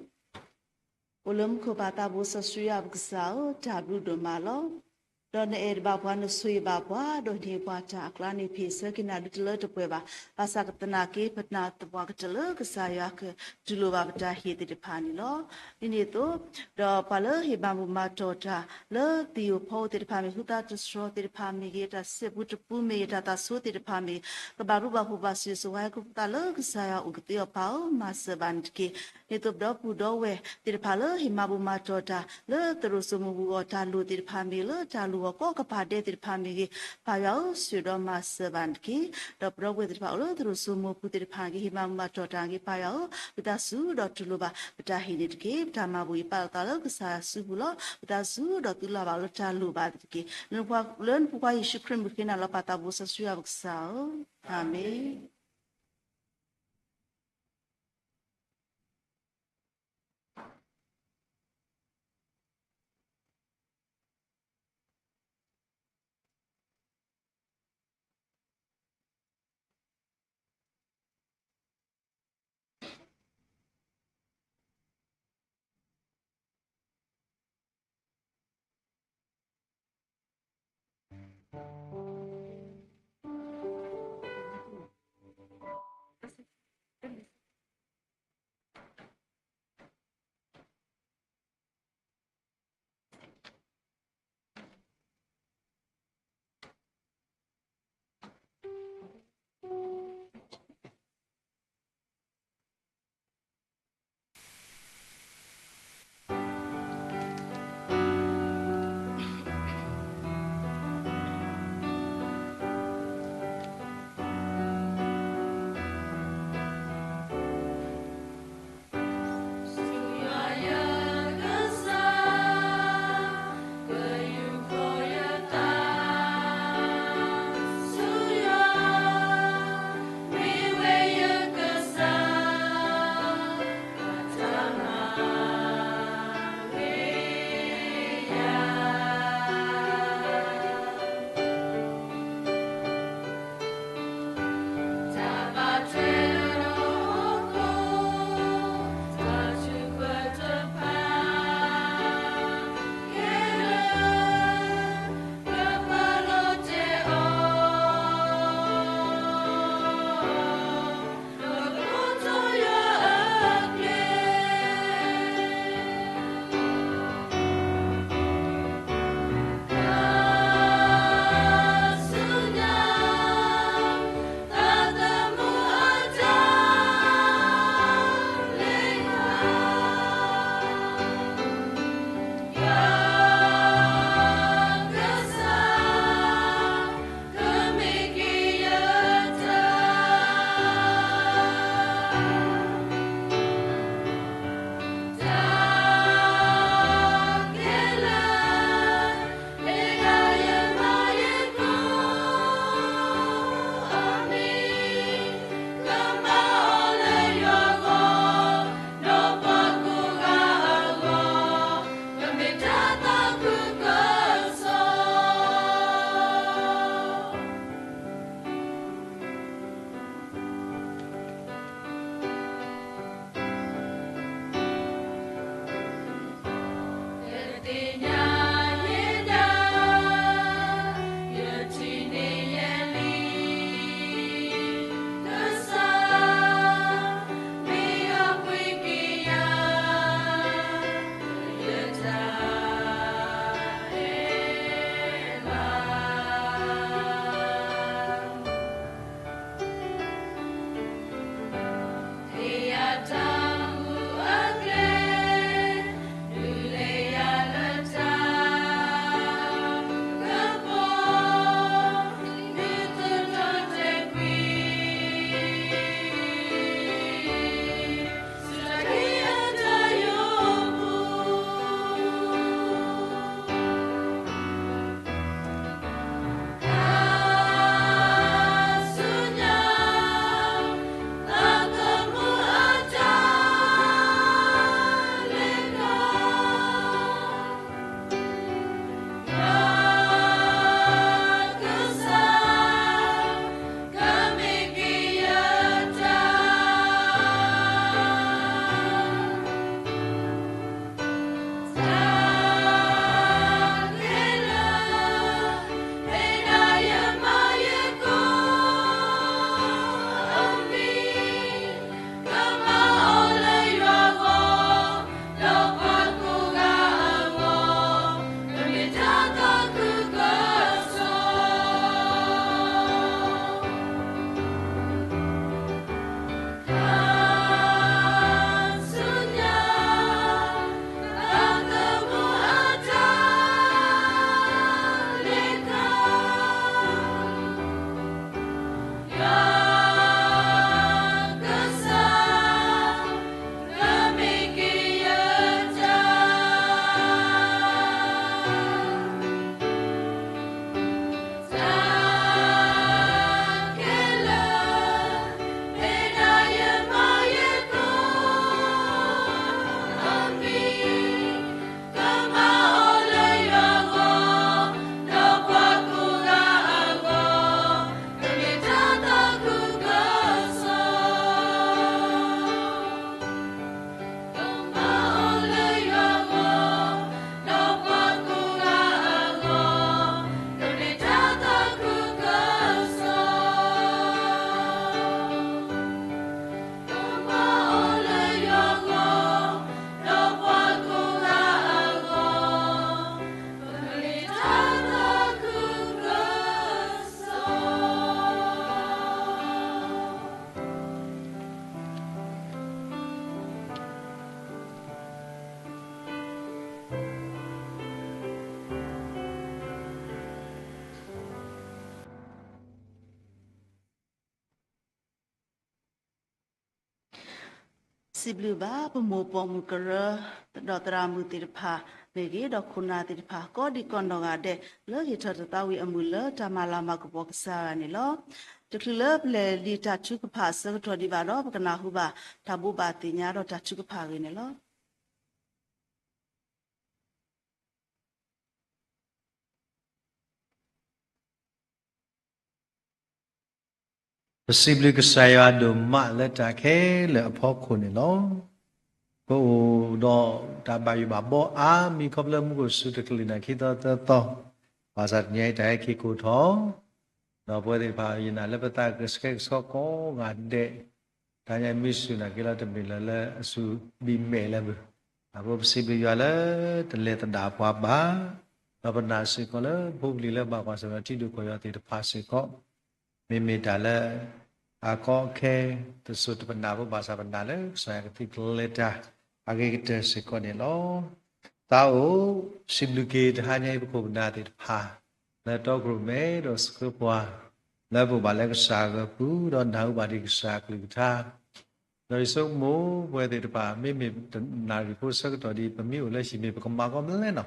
အိၣ်လၢမူခိၣ်ပၢ်သးဘိစီဆှံယွၤပကစၢ်ဧၢ, တၢ်ဘျုးဒိၣ်မးလီၤ. ဒီးနအဲၣ်ဒိးဘၣ်ပှၤ နဆိၣ်ဂ့ၤဘၣ်ပှၤ, ဒီးဟ့ၣ်ပှၤတၢ်အကျါန့ၣ် ဖဲအဆၢကနၣ်ဒုတလၢတပှဲၤဘၣ်. ဘၣ်ဆၣ်သနာ်က့ ပနာ်သပှၢ်ကတၢၢ်လၢကစၢ်ယွၤကတူၢ်လိာ်ဘၣ်ပတၢ်ဟ့ၣ်သ့ၣ်တဖၣ်န့ၣ်လီၤ. ဒ်န့ၣ်အသိး, ဒီးပှၤလၢဟ့ၣ်မၤဘူၣ်မၤတီၢ်တၢ်လၢသံၣ်ဧိၤဖီဧိၤသ့ၣ်တဖၣ်မ့ၢ်ဂ့ၤ, ဃုသးတတြီသ့ၣ်တဖၣ်မ့ၢ်ဂ့ၤ, တၢ်ဆံးပူတပူမ့ၢ်ဂ့ၤ, တၢ်သးဆိသ့ၣ်တဖၣ်မ့ၢ်ဂ့ၤ, ကဘၣ်ဘျုးဘၣ်ဖှိၣ်ဘၣ်ဆိၣ်ဂ့ၤဆိၣ်ဝါဟဲက့ၤပသးလၢကစၢ်ယွၤအအိၣ်ကသ့အီၤပၢ်ဧၢ, မၤစၢၤဘၣ်န့ၣ်တက့ၢ်. ဒ်သိးပဒီပုၢ်ဒီဝဲၢ်သ့ၣ်တဖၣ်လၢဟ့ၣ်မၤဘူၣ်မၤတီၢ်တၢ် လၢသရိာ်စိမိၤပူၤအဂီၢ် တၢ်လိၣ်သ့ၣ်တဖၣ်မ့ၢ်ဂ့ၤ, လၢတၢ်လိၣ်အဂီၢ်ကိးကပၤဒဲးသ့ၣ်တဖၣ်မ့ၢ်ဂ့ၤ, ပၢ်ယွၤဧၢ, ဆိၣ်ဒီးမၤစၢၤဘၣ်န့ၣ်တက့ၢ်. ဒီးပဒီပုၢ်ဝဲၢ်သ့ၣ်တဖၣ်အိၣ်လၢသရိာ်စိမိၤပူၤသ့ၣ်တဖၣ်ဂ့ၤ, ဟ့ၣ်မၤဘူၣ်မၤတီၢ်တၢ်ဂ့ၤ, ပၢ်ယွၤဧၢ, ဝံသးစူၤဒီးတူၢ်လိာ်ဘၣ်ပတၢ်ဟ့ၣ်န့ၣ်တက့ၢ. ပတၢ်မၤဘူၣ်အံၤပာ်လီၤသးလၢကစၢ်ယွၤစုပူၤလီၤ. ဝံသးစူၤဒီးသုလၢ်ဘၣ်လၢတၢ်လိၣ်ဘၣ်သ့ၣ်တက့ၢ်. လၢနဖိခွါယ့ၣ်ၡူးခရံာ်မုၢ်ဃ့နၤလီၤ. ပၢ်သးဘိစီဆှံယွၤပကစၢ်ဧၢ, အၤမ့ၣ်. စံးဘျုးဘၣ်ပမိၢ်ပိာ်မုၣ်ကရၢ ဒီးသရၣ်မုၣ်သ့ၣ်တဖၣ်မ့ၢ်ဂ့ၤ, ဒီးခိၣ်နၢ်သ့ၣ်တဖၣ် ကိးဒံးကိးနီၢ်ဂၤဒဲး လၢဟ့ၣ်ထီၣ်တၢ်သးဝံၣ်အမုာ်လၢတၢ်မၤလၤမၤကပီၤကစၢ်ယွၤန့ၣ်လီၤ. တချုးလၢပလဲၤလံာ်တၢ်ထုကဖၣ်အဆၢကတီၢ်ဒံးဘၣ်ဒီး ပကနၢ်ဟူဘၣ်တၢ်ဘိးဘၣ်သ့ၣ်ညါဒီးတၢ်ထုကဖၣ်အဂ့ၢ်န့ၣ်လီၤ. ပစံးဘျုးကစၢ်ယွၤဒိၣ်မးလၢတၢ်ခဲလၢာ်အဖီခိၣ်န့ၣ်လီၤ. ပအိၣ်ဒီးတၢ်ဘၣ်ယိၣ်ဘၣ်ဘီအါမံၤခီဖျိမူခိၣ်စူၤတကလုာ်နံၣ်ခံသီသၢသီ, ဘၣ်ဆၣ်တနံၤအံၤတၢ်ဟဲက့ၤကိၢ်ထီၣ်, ဒီးပဝဲသ့ၣ်တဖၣ်ယနာ်လၢပသးကဆှဲကဆှီကိးဂၤဒဲး, တနံၤအံၤမ့ၢ်စူၤနာ်က့လီၤ တမ့ၢ်လၢၤလၢအစူၤဘံၣ်မဲာ်လၢၤဘၣ်. အဃိပစံးဘျုးယွၤလၢတလဲၤသဒၣ်ပှၤဘၣ်, ဒီးပနာ်စ့ၢ်ကီးလၢဖိပလံၤလၢဘၣ်ကွၢ်ဆၢၣ်မဲာ်ထံဒိၣ်ကီၢ်ယွၤသ့ၣ်တဖၣ်စ့ၢ်ကီး မ့မ့ၢ်တၢ်လၢအကီအခဲ တစိၢ်တပနၢ်ဖိဘၣ်ဆၣ် ပနာ်လၢကစၢ်ယွၤကသံၣ်ကလဲၤတၢ်အဂ့ၤကတၢၢ်စ့ၢ်ကီးန့ၣ်လီၤ. သးအိၣ်စံးဘျုးက့ၤတဟါညါအံၤ ပခိၣ်ပနၢ်သ့ၣ်တဖၣ် လၢတီကရိၣ်မဲဒီးဆှၢပှၤ လၢပအိၣ်ဘၣ်လၢကစၢ်အဂီၢ်ပူၤ ဒီးနၢ်ဟူဘၣ်ဒံးကစၢ်အကလုၢ်ကထါ ဒီးယဆိကမိၣ်ပဝဲသ့ၣ်တဖၣ် မ့မ့ၢ်တနၣ်ရံၣ်ဖိဆၢကတီၢ်ဒံး ပမ့ၢ်အိၣ်လၢဟံၣ်မ့ၢ် ပကမၤကီမလဲၣ်နီၤ.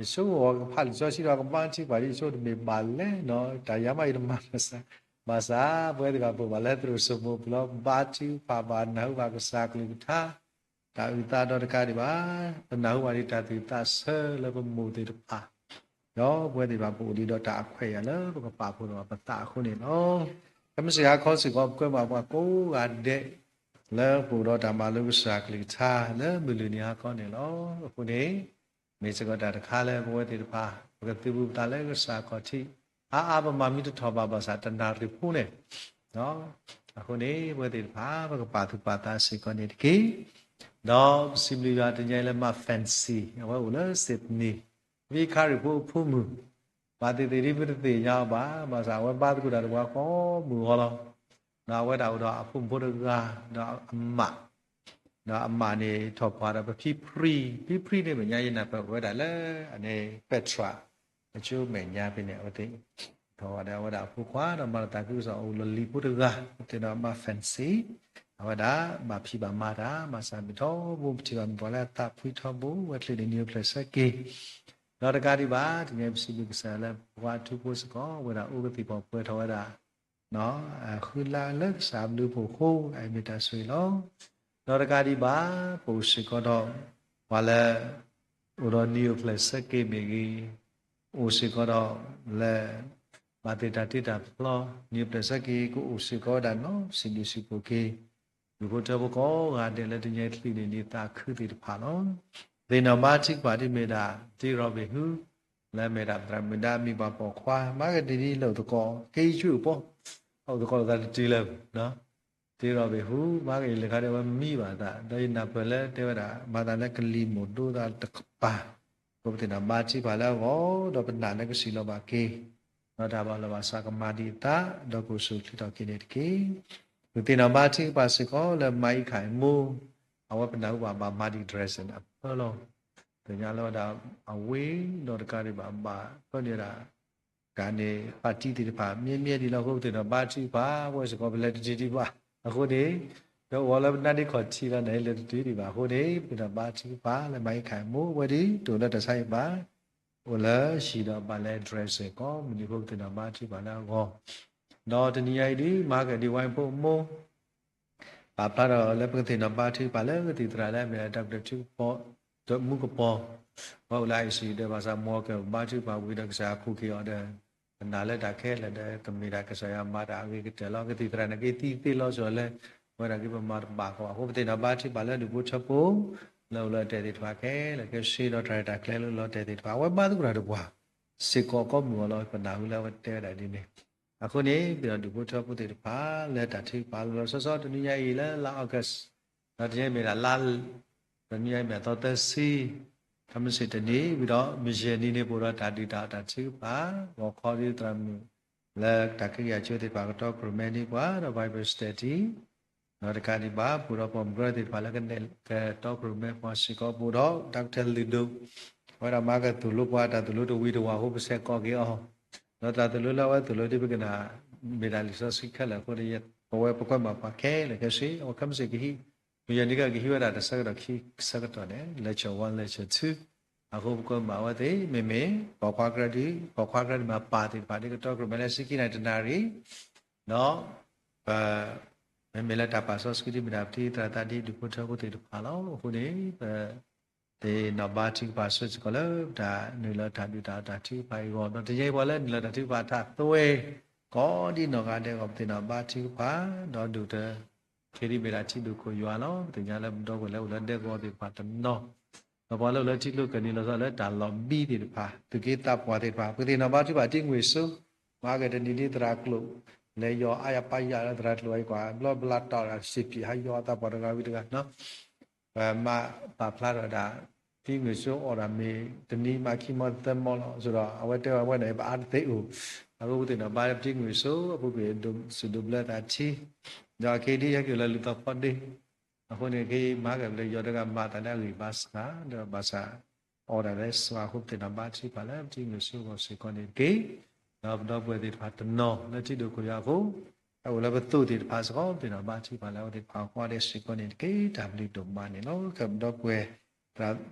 ယဆိကမိၣ်ကဖးလံာ်စီဆှံဒီးကဘါထုကဖၣ်ဒ်ယဆိကမိၣ်တမ့ၢ်ဘၣ်လဲၣ်နီၤ, တၢ်ယါမးယတမၤဘၣ်ဆၣ်, ဘၣ်ဆၣ်ပဝဲသ့ၣ်တဖၣ်ပအိၣ်ဘၣ်လၢသရိာ်စိမိၤပူၤလီၤ ဘါထုကဖၣ်ဘၣ်နၢ်ဟူဘၣ်ကစၢ်အကလုၢ်ကထါ တၢ်အုၣ်သးဒီးတကးဒံးဘၣ်, ပနၢ်ဟူဘၣ်ဒံးတၢ်သူၣ်သးဆၢလၢပမိၢ်သ့ၣ်တဖၣ်, ဒီးပဝဲသ့ၣ်တဖၣ်ပအိၣ်ဒံးဒီးတၢ်အခွဲးအယာ်လၢပကပာ်ဖှိၣ်ဒီးပသးအဃိန့ၣ်လီၤ. ခဲမုၢ်ဆ့ၣ်ဟါခီစ့ၢ်ကီး ပကွဲမုာ်ပှၤကိးဂၤဒဲး လၢပအိၣ်ဒီးတၢ်မၤလိကစၢ်အကလုၢ်ကထါ လၢမုၢ်လွံၢ်နံၤဟါခီန့ၣ်လီၤ. အဃိန့ၣ် မ့ၢ်စ့ၢ်ကီးတၢ်တခါလၢပဝဲသ့ၣ်တဖၣ် ပကသုးဘူးပသးလၢကစၢ်ခီၣ်ထံး အါအါပမၤမံတထီၣ်ဘၣ်ဘၣ်ဆၣ် တနၣ်ရံၣ်ဖိန့ၣ် အဃိန့ၣ် ပဝဲသ့ၣ်တဖၣ် ပကပာ်သူၣ်ပာ်သးစ့ၢ်ကီးန့ၣ်တက့ၢ်. ဒီးပစံးဘျုးယွၤတနံၤအံၤလၢမါ Fancy အဝဲအိၣ်လၢ Sydney ဝံခါရံၣ်ဖိအဖိမုၣ်, ဘၣ်သ့ၣ်သ့ၣ်ဒ်ပတသ့ၣ်ညါအီၤဘၣ်, ဘၣ်ဆၣ်အဝဲဘါသကိးတၢ်ဒီးပှၤကိးမုၢ်ဂီၤလီၤ. ဒီးအဝဲဒၣ်အိၣ်ဒီးအဖိမုၣ်ဖိတဂၤ ဒီးအမး, ဒီးအမးန့ၣ်ထီၣ်ပှၤဒီးပဖံဖရံ, ဖံဖရံန့ၣ်မဲာ်ညါယနၢ်ပၢၢ်ဝဲဒၣ်လၢ အန့ၣ် Petra အကၠိမဲာ်ညါဖဲန့ၣ် အဝဲသ့ၣ် ထီၣ်ဝဲဒၣ်အဝဲဒၣ်အဖိခွါ ဒီးမၤလီၤသးခုကစီၣ်အိၣ်လီၤလံၤဖိတဂၤ သ့ၣ်နီၣ်မါ Fancy အဝဲဒၣ်ဘၣ်ဖံးဘၣ်မၤတၢ် မၤစၢ်မုာ်ထီဘိ ပထံၣ်ဘၣ်မုၢ်ပှၢ်လၢအသးဖှံထီဘိ ဝဲချ့န့ၣ် နံၣ်အိၣ်ဖျဲၣ်ဆၢက့ၤ ဒီးတကးဒံးဘၣ် တနံၤအံၤပစံးဘျုးကစၢ်လၢပှၤထူဖိစ့ၢ်ကီး ဝဲဒၣ်အိၣ်ကသံၣ်ဖီၣ်ပှဲၤထီၣ်ဝဲဒၣ် ဃုလါလၢကစၢ်အဘျုးအဖှိၣ်အဃိ အအံၤမ့ၢ်တၢ်ဆိၣ်ဂ့ၤလီၤ. ဒီးတကးဒံးဘၣ် ပအိၣ်စ့ၢ်ကီးဒီး ပှၤလၢ အိၣ်ဒီးနံၣ်အိၣ်ဖျဲၣ်ဆၢက့ၤမ့ၢ်ဂ့ၤ, အိၣ်စ့ၢ်ကီးဒီးလၢ ဘၣ်သ့ၣ်တၢ်တ့တၢ်ဖျီ နံၣ်အိၣ်ဖျဲၣ်ဆၢက့ၤ ကအိၣ်စ့ၢ်ကီးဝဲဒၣ်နီၤ စံးဘျုးစံးဖှိၣ်က့ၤ ဒူၣ်ဖိထၢဖိကိးဂၤဒဲးလၢတနံၤအံၤ တချုးန့ၣ်နံၣ်သးခုသ့ၣ်တဖၣ်လီၤ. သ့ၣ်နီၣ်ဘါထုကဖၣ်ဒ်မ့ၢ်ဒၣ် တ့ရီဘ့ၣ်ဟူ လၢအမ့ၢ်ဒၣ်ပသရၣ်မုၣ်ဒါမံၤပှၤပိာ်ခွါ မၤကဒံးဒ်လၢအိၣ်သကိး က့ယဆူၣ်အိၣ်ပီ အိၣ်သကိးလိာ်သးတတုၤလၢၤ တ့ရီဘ့ၣ်ဟူ မၤကယလဲၤခါဒ်အဝဲမံဘၣ်သး ဒီးယနၢ်ပၢၢ်လၢတဲဝဲဒၣ် မၤသးလၢကလံၤမိၢ်ဒိသးတကပၤ အဃိပသ့ၣ်နီၣ်ဘါထုကဖၣ်လၢအဂီၢ် ဒီးပနာ်လၢကစံးလီၤဘၣ်က့ၤ ဒီးတၢ်ဘၣ်လီၤဘၣ်စးကမၤဒံးအသး ဒီးကအိၣ်ဆူၣ်အိၣ်ချ့ထီၣ်က့ၤန့ၣ်တက့ၢ်. ပသ့ၣ်နီၣ်ဘါထုကဖၣ်စ့ၢ်ကီးလၢမၤအံခၣ်အမိၢ် အဝဲပနၢ်ဟူဘၣ်ဘၣ်မၤဒံး dressing အဖၢလီၤ. သ့ၣ်ညါလၢဝဲဒၣ်အဝ့ၢ်ဒီးတကးဒံးဘၣ်ဘၣ်ဖၢန့ၢ်ဝဲဒၣ် တၢ်န့ၣ် party သ့ၣ်တဖၣ်မ့ၢ်မ့ၢ်ဒ်လီၤအဃိ ပသ့ၣ်နီၣ်ဘါထုကဖၣ် ပဝဲစ့ၢ်ကီးပလဲၤတတုၤဒံးဘၣ်. အဃိန့ၣ် ဒီးအိၣ်လၢပနါဒ့ခီၣ်ထံးလီၤန့ၣ် လဲၤတတုၤဒံးဘၣ်အဃိန့ၣ် ပသ့ၣ်နီၣ်ဘါထုကဖၣ်လၢမၤအံခၣ်အမိၢ် အဝဲဒၣ်တအိၣ်လၢတၢ်ဆါဟံၣ်ဘၣ် အိၣ်လၢဟံၣ်ဒီးဘၣ်လဲၤ dressing ကိးမုၢ်နံၤဖိ ပသ့ၣ်နီၣ်ဘါထုကဖၣ်လၢအဂီၢ် ဒီးတနံၤညါအံၤဒ် မၤကဒံးဝဲဖိအမိၢ် ပာ်ဖျါထီၣ်လၢပကသ့ၣ်နီၣ်ဘါထုကဖၣ်လၢကသံၣ်သရၣ်လၢအမ့ၢ်ဒၣ် Doctor ထူကပီၤ ဒီးမူကပီၤ အဝဲအိၣ်လၢ ICU ဒီးဘၣ်ဆၣ်မ်ကဘါထုကဖၣ်ဝံၤဒီးကစၢ်ယွၤခူၣ်က့ၤအီၤဒီး ပနာ်လၢတၢ်ခဲလၢာ်ဒီး ကမ့ၢ်ဒၣ်ကစၢ်ယွၤမၤတၢ်အဂ့ၤကတၢၢ်လီၤ. ကသံၣ်သရၣ်န့ၣ်က့သံသ့လီၤစၢၤလၢ အဝဲဒၣ်က့ပမၤတဘၣ်ကီးဘၣ်အဃိ ပသ့ၣ်နီၣ်ဘါထုကဖၣ်လၢဒူၣ်ဖိထၢဖိ လၢအိၣ်လၢတၢ်သ့ၣ်တဖၣ်ခဲလၢာ်ခဲဆ့ ဒီးတၢ်ရဲၣ်တၢ်ကျဲၤလၢလီၤတဲာ်သ့ၣ်တဖၣ် အဝဲဘါသကိးတၢ်ဒီးပှၤ စ့ၢ်ကီးကိးမုၢ်ဂီၤလီၤ. ပနၢ်ဟူလၢအဝဲတဲဝဲဒၣ်ဒ်န့ၣ် အဃိန့ၣ် ပဒီးဒူၣ်ဖိထၢဖိသ့ၣ်တဖၣ် လၢတၢ်ထုကဖၣ်လီၤလီၤဆီဆီ တနံၤညါအံၤလၢလါ August ဒီးတနံၤညါအံၤမ့ၢ်ဒၣ်လါ တနံၤညါအံၤမ့ၢ်အသီသၢဆံ တမ့ၢ်စ့ၢ်တနံၤ ဝံၤဒီးမုၢ်ယဲၢ်နံၤန့ၣ် ပအိၣ်ဒီးတၢ်ဒုးတၢ်အီၣ်တၢ်ထုကဖၣ် ဂီၤခီဒ်သရၣ်မုၣ် လၢတၢ်ကဲကယၤကၠိသ့ၣ်တဖၣ် ကတီခိၣ်ရိၣ်မဲန့ၢ်ပှၤ ဒီး Bible study ဒီးတကးဒံးဘၣ် ပအိၣ်ဒီးပိာ်မုၣ်ကရၢသ့ၣ်တဖၣ်လၢကနဲၣ်ကတီခိၣ်ရိၣ်မဲပှၤစ့ၢ်ကီး ပအိၣ်ဒီး Doctor လုၢ်ဒိၣ် အဝဲဒၣ်မၤကသိၣ်လိပှၤ တၢ်သိၣ်လိတဝံၤတဝၢ်အဃိ ပဆဲးကိးက့ၤအီၤ ဒီးတၢ်သိၣ်လိလၢအဝဲသိၣ်လိဒ်ပကနၣ် မ့ၢ်ဒၣ်လံာ်စီဆှံခဲလၢာ်အဃိန့ၣ် ပဝဲပကွဲမုာ်ပှၤခဲလၢာ်ခဲဆ့ အဝဲခဲမုၢ်ဆ့ၣ်ကဟံး မုၢ်ယဲၢ်နံၤကဟံးဝဲဒၣ်တဆၢကတီၢ်ခံဆၢကတီၢ်န့ၣ် lecture one, lecture two အဃိပကမၤဝဲသ့ၣ် မ့မ့ၢ်ပိာ်ခွါကြၢးဒုး ပိာ်ခွါကြၢးဒုးမၤပာ်သ့ၣ်တဖၣ် ဒ်ကတီၢ်ကြၢးမဲာ်လၢဆံခံနၣ်ရံၣ်တနၣ်ရံၣ် ဒီး ပ မ့မ့ၢ်လၢတၢ်ပာ်စီဆှံဒ်မ့ၢ်ဒၣ်ပထံသရၣ်သးဒ်ဒူၣ်ဖိထၢဖိသ့ၣ်တဖၣ်လီၤ. အဃိန့ၣ် ပ သ့ၣ်နီၣ်ဘါထုကဖၣ်ဆိစ့ၢ်ကီးလၢ တၢ်နုာ်လီၤတၢ်ဒုးတၢ်အီၣ်တၢ်ထုကဖၣ်အံၤအဂီၢ် ဒီးတနံၤအံၤပှၤလၢနုာ်လီၤတၢ်ထုကဖၣ်ထးသွဲ ကိးဒ်နီၢ်ဂၤဒဲးအဂီၢ် ပသ့ၣ်နီၣ်ဘါထုကဖၣ် ဒီးဒိၣ်တ ချ့ဒ်မ့ၢ်ဒၣ်ထံဒိၣ်ခိၣ်ယွၤလီၤ. ပသ့ၣ်ညါလၢပဒီပုၢ်ဝဲၢ်လၢအိၣ်လၢဒဲကဝီၤသ့ၣ်တဖၣ်တနီၤ ဒီးပှၤလၢအိၣ်လၢထံကျိကၢၢ်နံၤလီၤဆီလၢတၢ်လီၤဘံသ့ၣ်တဖၣ် သူၣ်က့သးပှၢ်သ့ၣ်တဖၣ် ပကသ့ၣ်နီၣ်ဘါထုကဖၣ်တံၤမုၢ်စိ မၤက့ၤတနံၤဒ်သရၣ်ကျိာ် လဲၤယီၤအါယၤပၢ်ယၤလၢသရၣ်ကျိာ်အံၤကွၢ် ဘျီဘျါတီၢ်ဒီးစံးပံးဟးယီၤအသးပှၢ်တဂၤဝံၤတဂၤနီၤ ပမၤပာ်ဖျါထီၣ်ဒၣ် တံၤမုၢ်စိအီၣ်ဒၣ်မ့ၢ် တနံၤမးခံမီသၢမီလီၤ. ဆိဒီးအဝဲတဲဝဲန့ၣ် ပအါတသ့အိၣ် အဃိပသ့ၣ်နီၣ်ဘါတံၤမုၢ်စိ အပူၤကွံာ်စူၣ်ဒိးဘျၢသးထံ ဒီးအခဲဒ်ဟဲက့ၤလၢလူၤသီဖီဒ့ အဃိန့ၣ် ခဲအံၤမၤက့ၤပလဲၤယီၤတဂၤမၤသးလၢအဂံၢ်ဘါစှၤ ဒီးဘၣ်ဆၣ် အီၣ်ဒၣ်လၢစှၤအဃိ ပသ့ၣ်နီၣ်ဘါထုကဖၣ်လၢတံၤမုၢ်စိအဂီၢ်စ့ၢ်ကီးန့ၣ်တက့ၢ်. ဒီးပဒီပုၢ်ဝဲၢ်သ့ၣ်တဖၣ်တနီၤလၢထံဒိၣ်ခိၣ်ယွၤအဃိ အအိၣ်လၢပသိၣ်သ့ၣ်တဖၣ်စ့ၢ်ကီး ပသ့ၣ်နီၣ်ဘါထုကဖၣ်လၢအဝဲသ့ၣ်တဖၣ်အဃိဒဲးစ့ၢ်ကီးန့ၣ်တက့ၢ်. တၢ်ဘျုးဒိၣ်မးန့ၣ်လီၤ. ကဲပဒီပုၢ်ဝဲၢ်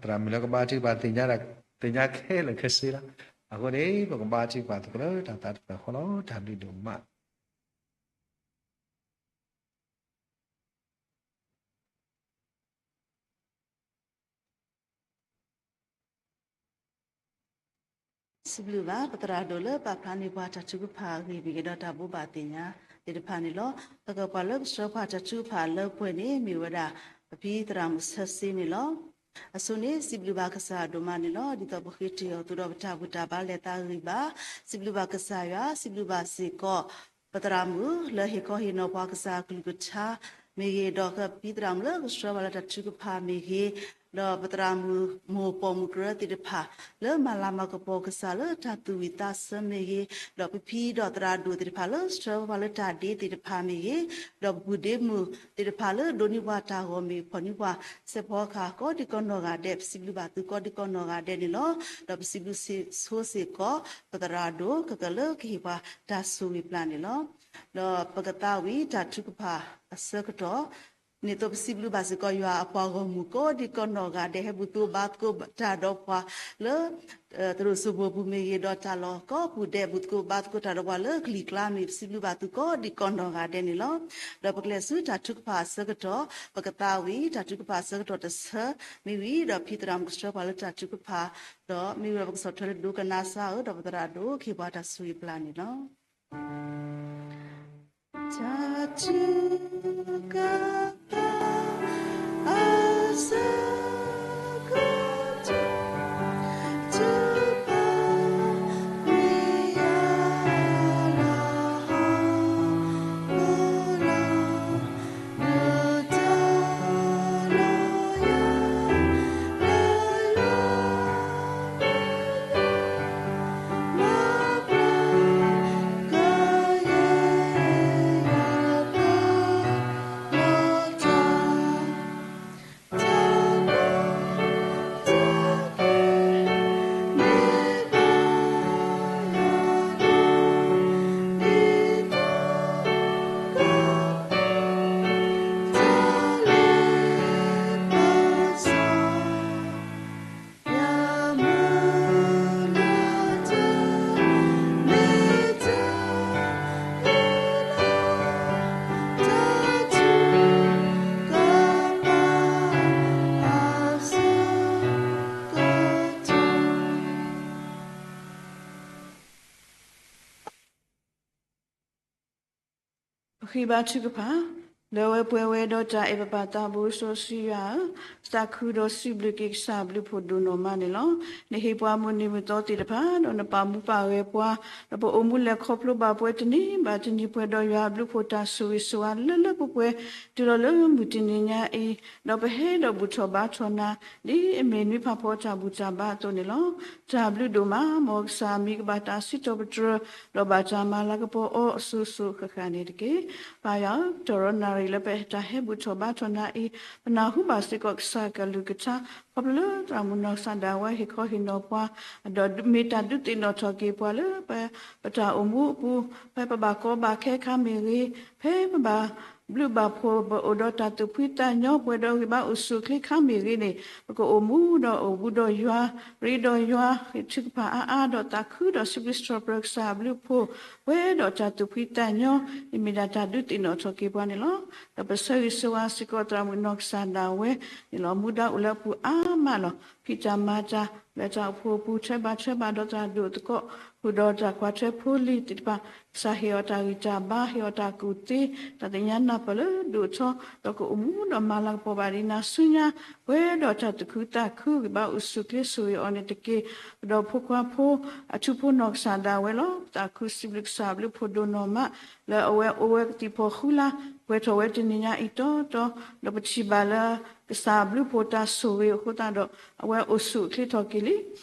သရၣ်မုၣ်လၢကဘါထုကဖၣ် သ့ၣ်ညါခဲလၢာ်ခဲဆ့လီၤ. အဃိန့ၣ် ပကဘါထုကဖၣ်သကိးလၢတၢ်သးတဖျၢၣ်ဃီလီၤ. တၢ်ဘျုးဒိၣ်မး စံးဘျုးဘၣ် ပသရၣ်ဒိၣ်လၢပာ်ဖျါန့ၢ်ပှၤတၢ်ထုကဖၣ်အဂ့ၢ် မ့ၢ်ဂ့ၤဒီးတၢ်ဘိးဘၣ်သ့ၣ်ညါသ့ၣ်တဖၣ်န့ၣ်လီၤ. ကကပှၤလၢကဆှၢပှၤတၢ်ထုကဖၣ်လၢပှဲၤန့ၣ် မ့ၢ်ဝဲဒၣ် ပဖံသရၣ်မုၣ်ဆၢစ့န့ၣ်လီၤ. အဆိန့ၣ် စံးဘျုးဘၣ်ကစၢ်အဒိၣ်မးန့ၣ်လီၤ. ဒ်သိးပဃ့တ့ၢ်အီၤအသိးဒီးပတၢ်ဘူၣ်တၢ်ဘါလဲၤသးဂံၢ်ဘါ, စံးဘျုးဘၣ်ကစၢ်ယွၤ, စံးဘျုးဘၣ်စ့ၢ်ကီး ပသရၣ်မုၣ်လၢဟ့ၣ်ခီဟ့ၣ်နီၤပှၤကစၢ်အကလုၢ်ကထါမ့ၢ်ဂ့ၤ, ဒီးပဖံသရၣ်မုၣ်လၢကဆှၢပှၤလၢတၢ်ထုကဖၣ်မ့ၢ်ဂ့ၤ, ဒီးပသရၣ်မုၣ်မိၢ်ပိာ်မုၣ်ကရၢသ့ၣ်တဖၣ် လၢမၤလၤမၤကပီၤကစၢ်လၢတၢ်သူၣ်ဝံၣ်သးဆၢမ့ၢ်ဂ့ၤ, ဒီးပဖံဒီးသရၣ်ဒိၣ်သ့ၣ်တဖၣ်လၢဆှၢပှၤလၢတၢ်ဒ့သ့ၣ်တဖၣ်မ့ၢ်ဂ့ၤ, ဒီးပပုၢ်ဒ့မုၣ်သ့ၣ်တဖၣ်လၢဒိးန့ၢ်ပှၤတၢ်ဂီၤမ့ၢ်ဖီၣ်န့ၢ်ပှၤစဲးဖီကဟၣ် ကိးဒံကီးနီၢ်ဂၤဒဲး ပစံးဘျုးဘၣ်သုကိးဒံကီးနီၢ်ဂၤဒဲးန့ၣ်လီၤ. ဒီးပစံးဘျုးဆိစ့ၢ်ကီး ပသရၣ်ဒိၣ် ကကလၢကဟ့ၣ်ပှၤတၢ်ဆိၣ်ဂ့ၤပျၢ်န့ၣ်လီၤ. ဒီးပကသးဝံၣ်တၢ်ထုကဖၣ်အဆၢကတီၢ် န့ၣ်သိးပစံးဘျုးဘၣ်စ့ၢ်ကီးယွၤအပှၤဂီၢ်မုၢ်ကိးဒံကီးနီၢ်ဂၤဒဲး ဟဲဘူၣ်သကိးဘါသကိးတၢ်ဒီးပှၤလၢ တရူးစူးပူၤပူၤမ့ၢ်ဂ့ၤ, ဒီးတၢ်လီၢ်ကိးပူၤဒဲး ဘူၣ်သကိးဘါသကိးတၢ်ဒီးပှၤလၢ ကလံၤကျါမ့ၢ် ပစံးဘျုးဘၣ်သုကိးဒံကီးနီၢ်ဂၤဒဲးန့ၣ်လီၤ. ဒီးပကလဲၤဆူတၢ်ထုကဖၣ်အဆၢကတီၢ် ပကသးဝံၣ်တၢ်ထုကဖၣ်အဆၢကတီၢ်တဆၢမ့ၢ်ဝံၤဒီး ဖံသရၣ်မုၣ်ကဆှၢပှၤလၢတၢ်ထုကဖၣ် ဒီးမ့ၢ်ဝံၤဒီးပကဆီၣ်ထွဲလၢဒိကနၣ်စၢ်ဧၢ, ဒီးပသရၣ်ဒိၣ်ကဟ့ၣ်ပှၤတၢ်ဆိၣ်ဂ့ၤပျၢ်န့ၣ်လီၤ. တၢ်ထုကဖၣ် အဆၢကတီၢ် ထုကဖၣ် ဝံယၤလီၤဟီၣ်ခိၣ်လီၤ လၢတၢ်လီၢ်ယၤ လၢယွၤ မၤပျၢ် ကယဲၢ်ယၤ ပျၢ်လီၤတၢ် တၢ်ဘျုးတၢ်ဖှိၣ် မ့ၢ်ဘၣ်ယွၤ ဒ်သိးက တၢ်လဲၤပၢၢ်စီ ယမုၢ်လၢ်တၢ် မ့ၢ်တၢ်လၢ တၢ်ထုကဖၣ် အဆၢကတီၢ် ပဃ့ဘါထုကဖၣ်, လၢအဝဲပှဲၤဝဲဒီးတၢ်အဲၣ်ပပၢ်သးဘိစီဆှံယွၤဧၢ, သးခုဒီးစံးဘျုးက့ၤကစၢ်အဘျုးဖှိၣ်ဒိၣ်နီၢ်မးန့ၣ်လီၤ. နဟ့ၣ်ပှၤမုၢ်နံၤမုၢ်သီသ့ၣ်တဖၣ်, ဒီးနပာ်မူပာ်ဂဲၤပှၤ, ဒီးပအိၣ်မူလဲၤခီဖျိဘၣ်ပှဲၤတနံၤဘၣ်တနံၤ ပှဲၤဒီးယွၤအဘျုးဖှိၣ်တၢ်ဆိၣ်ဂ့ၤဆိၣ်ဝါလၢလၢပှဲၤပှဲၤ တုၤလီၤလၢမုၢ်တနံၤညါအံၤ, ဒီးပဟဲဒီးဘူၣ်ထီၣ်ဘါထီၣ်နၤ, ဒ်အမ့ၢ်နွံဖးဖီတၢ်ဘူၣ်တၢ်ဘါအသိးန့ၣ်လီၤ. တၢ်ဘျုးဒိၣ်မး, မ်ကစၢ်မံၤကဘၣ်တၢ်စံးထီၣ်ပတြၢၤ, ဒီးဘၣ်တၢ်မၤလၤကပီၤအီၤအစိၤစိၤဃၣ်ဃၣ်န့ၣ်တက့ၢ်. ပၢ်ယွၤဧၢ, တရီနၣ်ရံၣ်လၢပတၢ်ဟဲဘူၣ်ထီၣ်ဘါထီၣ်နၤအံၤ, ပနၢ်ဟူဘၣ်စ့ၢ်ကီးကစၢ်ကလုၢ်ကထါ, ခီဖျိလၢသရၣ်မုၣ်နီၢ်ကစၢ်ဒၣ်ဝဲဟ့ၣ်ခီဟ့ၣ်နီၤပှၤ, ဒီးမ့ၢ်တၢ်ဒုးသ့ၣ်နီၣ်ထီၣ်က့ၤပှၤလၢ ပတၢ်အိၣ်မူအပူၤ, ဖဲပဘၣ်ကီဘၣ်ခဲခါမ့ၢ်ဂ့ၤ, ဖဲပဘၣ် ဘျုးဘၣ်ဖိ ပအိၣ်ဒီးတၢ်သူၣ်ဖှံသးညီ ပှဲၤဒီးဂံၢ်ဘါအိၣ်ဆူၣ်အိၣ်ချ့ခါမ့ၢ်ဂ့ၤန့ၣ် ပကအိၣ်မူဒီးအိၣ်ဘူးဒီးယွၤ, ရ့ဒီးယွၤ, ဂံၢ်ထုကဖၣ်အါအါဒီးသးခုဒီး စံးဘျုးစံးထီၣ်ပတြၢၤကစၢ်အဘျုးအဖှိၣ်, ပှဲၤဒီးတၢ်သူၣ်ဖှံသးညီ, မ့ၢ်မ့ၢ်ဒၣ်တၢ်ဒုးသ့ၣ်နီၣ်ထီၣ်က့ၤပှၤန့ၣ်လီၤ. ဒီးပဆၢဂ့ၤဆၢဝါစ့ၢ်ကီးသရၣ်မုၣ်နီၢ်ကစၢ်ဒၣ်ဝဲန့ၣ်လီၤ. မူဒါအိၣ်လၢအပူၤအါမးလီၤ. ဖံးတၢ်မၤတၢ် လၢတၢ်အိၣ်ဖှိၣ်အပူၤ ထွဲဘၣ်ထွဲဘၣ်ဒီးသရၣ်ဒိၣ်သကိး ဃုာ်ဒီးတၢ်ကွၢ်ထွဲဖိလံၤသ့ၣ်တဖၣ် ကစၢ်ဟ့ၣ်အီၤတၢ်ဂံၢ်တၢ်ဘါ, ဟ့ၣ်အီၤတၢ်ကူၣ်သ့, တၢ်သ့ၣ်ညါနၢ်ပၢၢ်လၢဒိၣ်ထီၣ်, ဒီးကအိၣ်မူဒီးမၤလၤကပီၤဘၣ်ဒ်နၤဆူညါ, ပှဲၤဒီးတၢ်သူၣ်ခုသးခု ဂံၢ်ဘါအိၣ်ဆူၣ်အိၣ်ချ့ ဆိၣ်ဂ့ၤအီၤန့ၣ်တက့ၢ်. ဒီးဖိခွါဖိ အထူဖိနီၢ်ကစၢ်ဒၣ်ဝဲလီၤ. ပသးခုစံးဘျုးကစၢ်အဘျုးအဖှိၣ်ဒိၣ်နီၢ်မး လၢအဝဲအိၣ်ဝဲကသံၣ်ဖီၣ်ဃုလါ ပှဲၤထီၣ်ဝဲတနံၤညါအံၤတီတီ, ဒီးပထံၣ်ဘၣ်လၢ ကစၢ်အဘျုးအဖှိၣ်တၢ်ဆိၣ်ဂ့ၤအဃိသတးဒီး အဝဲအိၣ်ဆူၣ်အိၣ်ချ့ထီၣ်က့ၤလံ.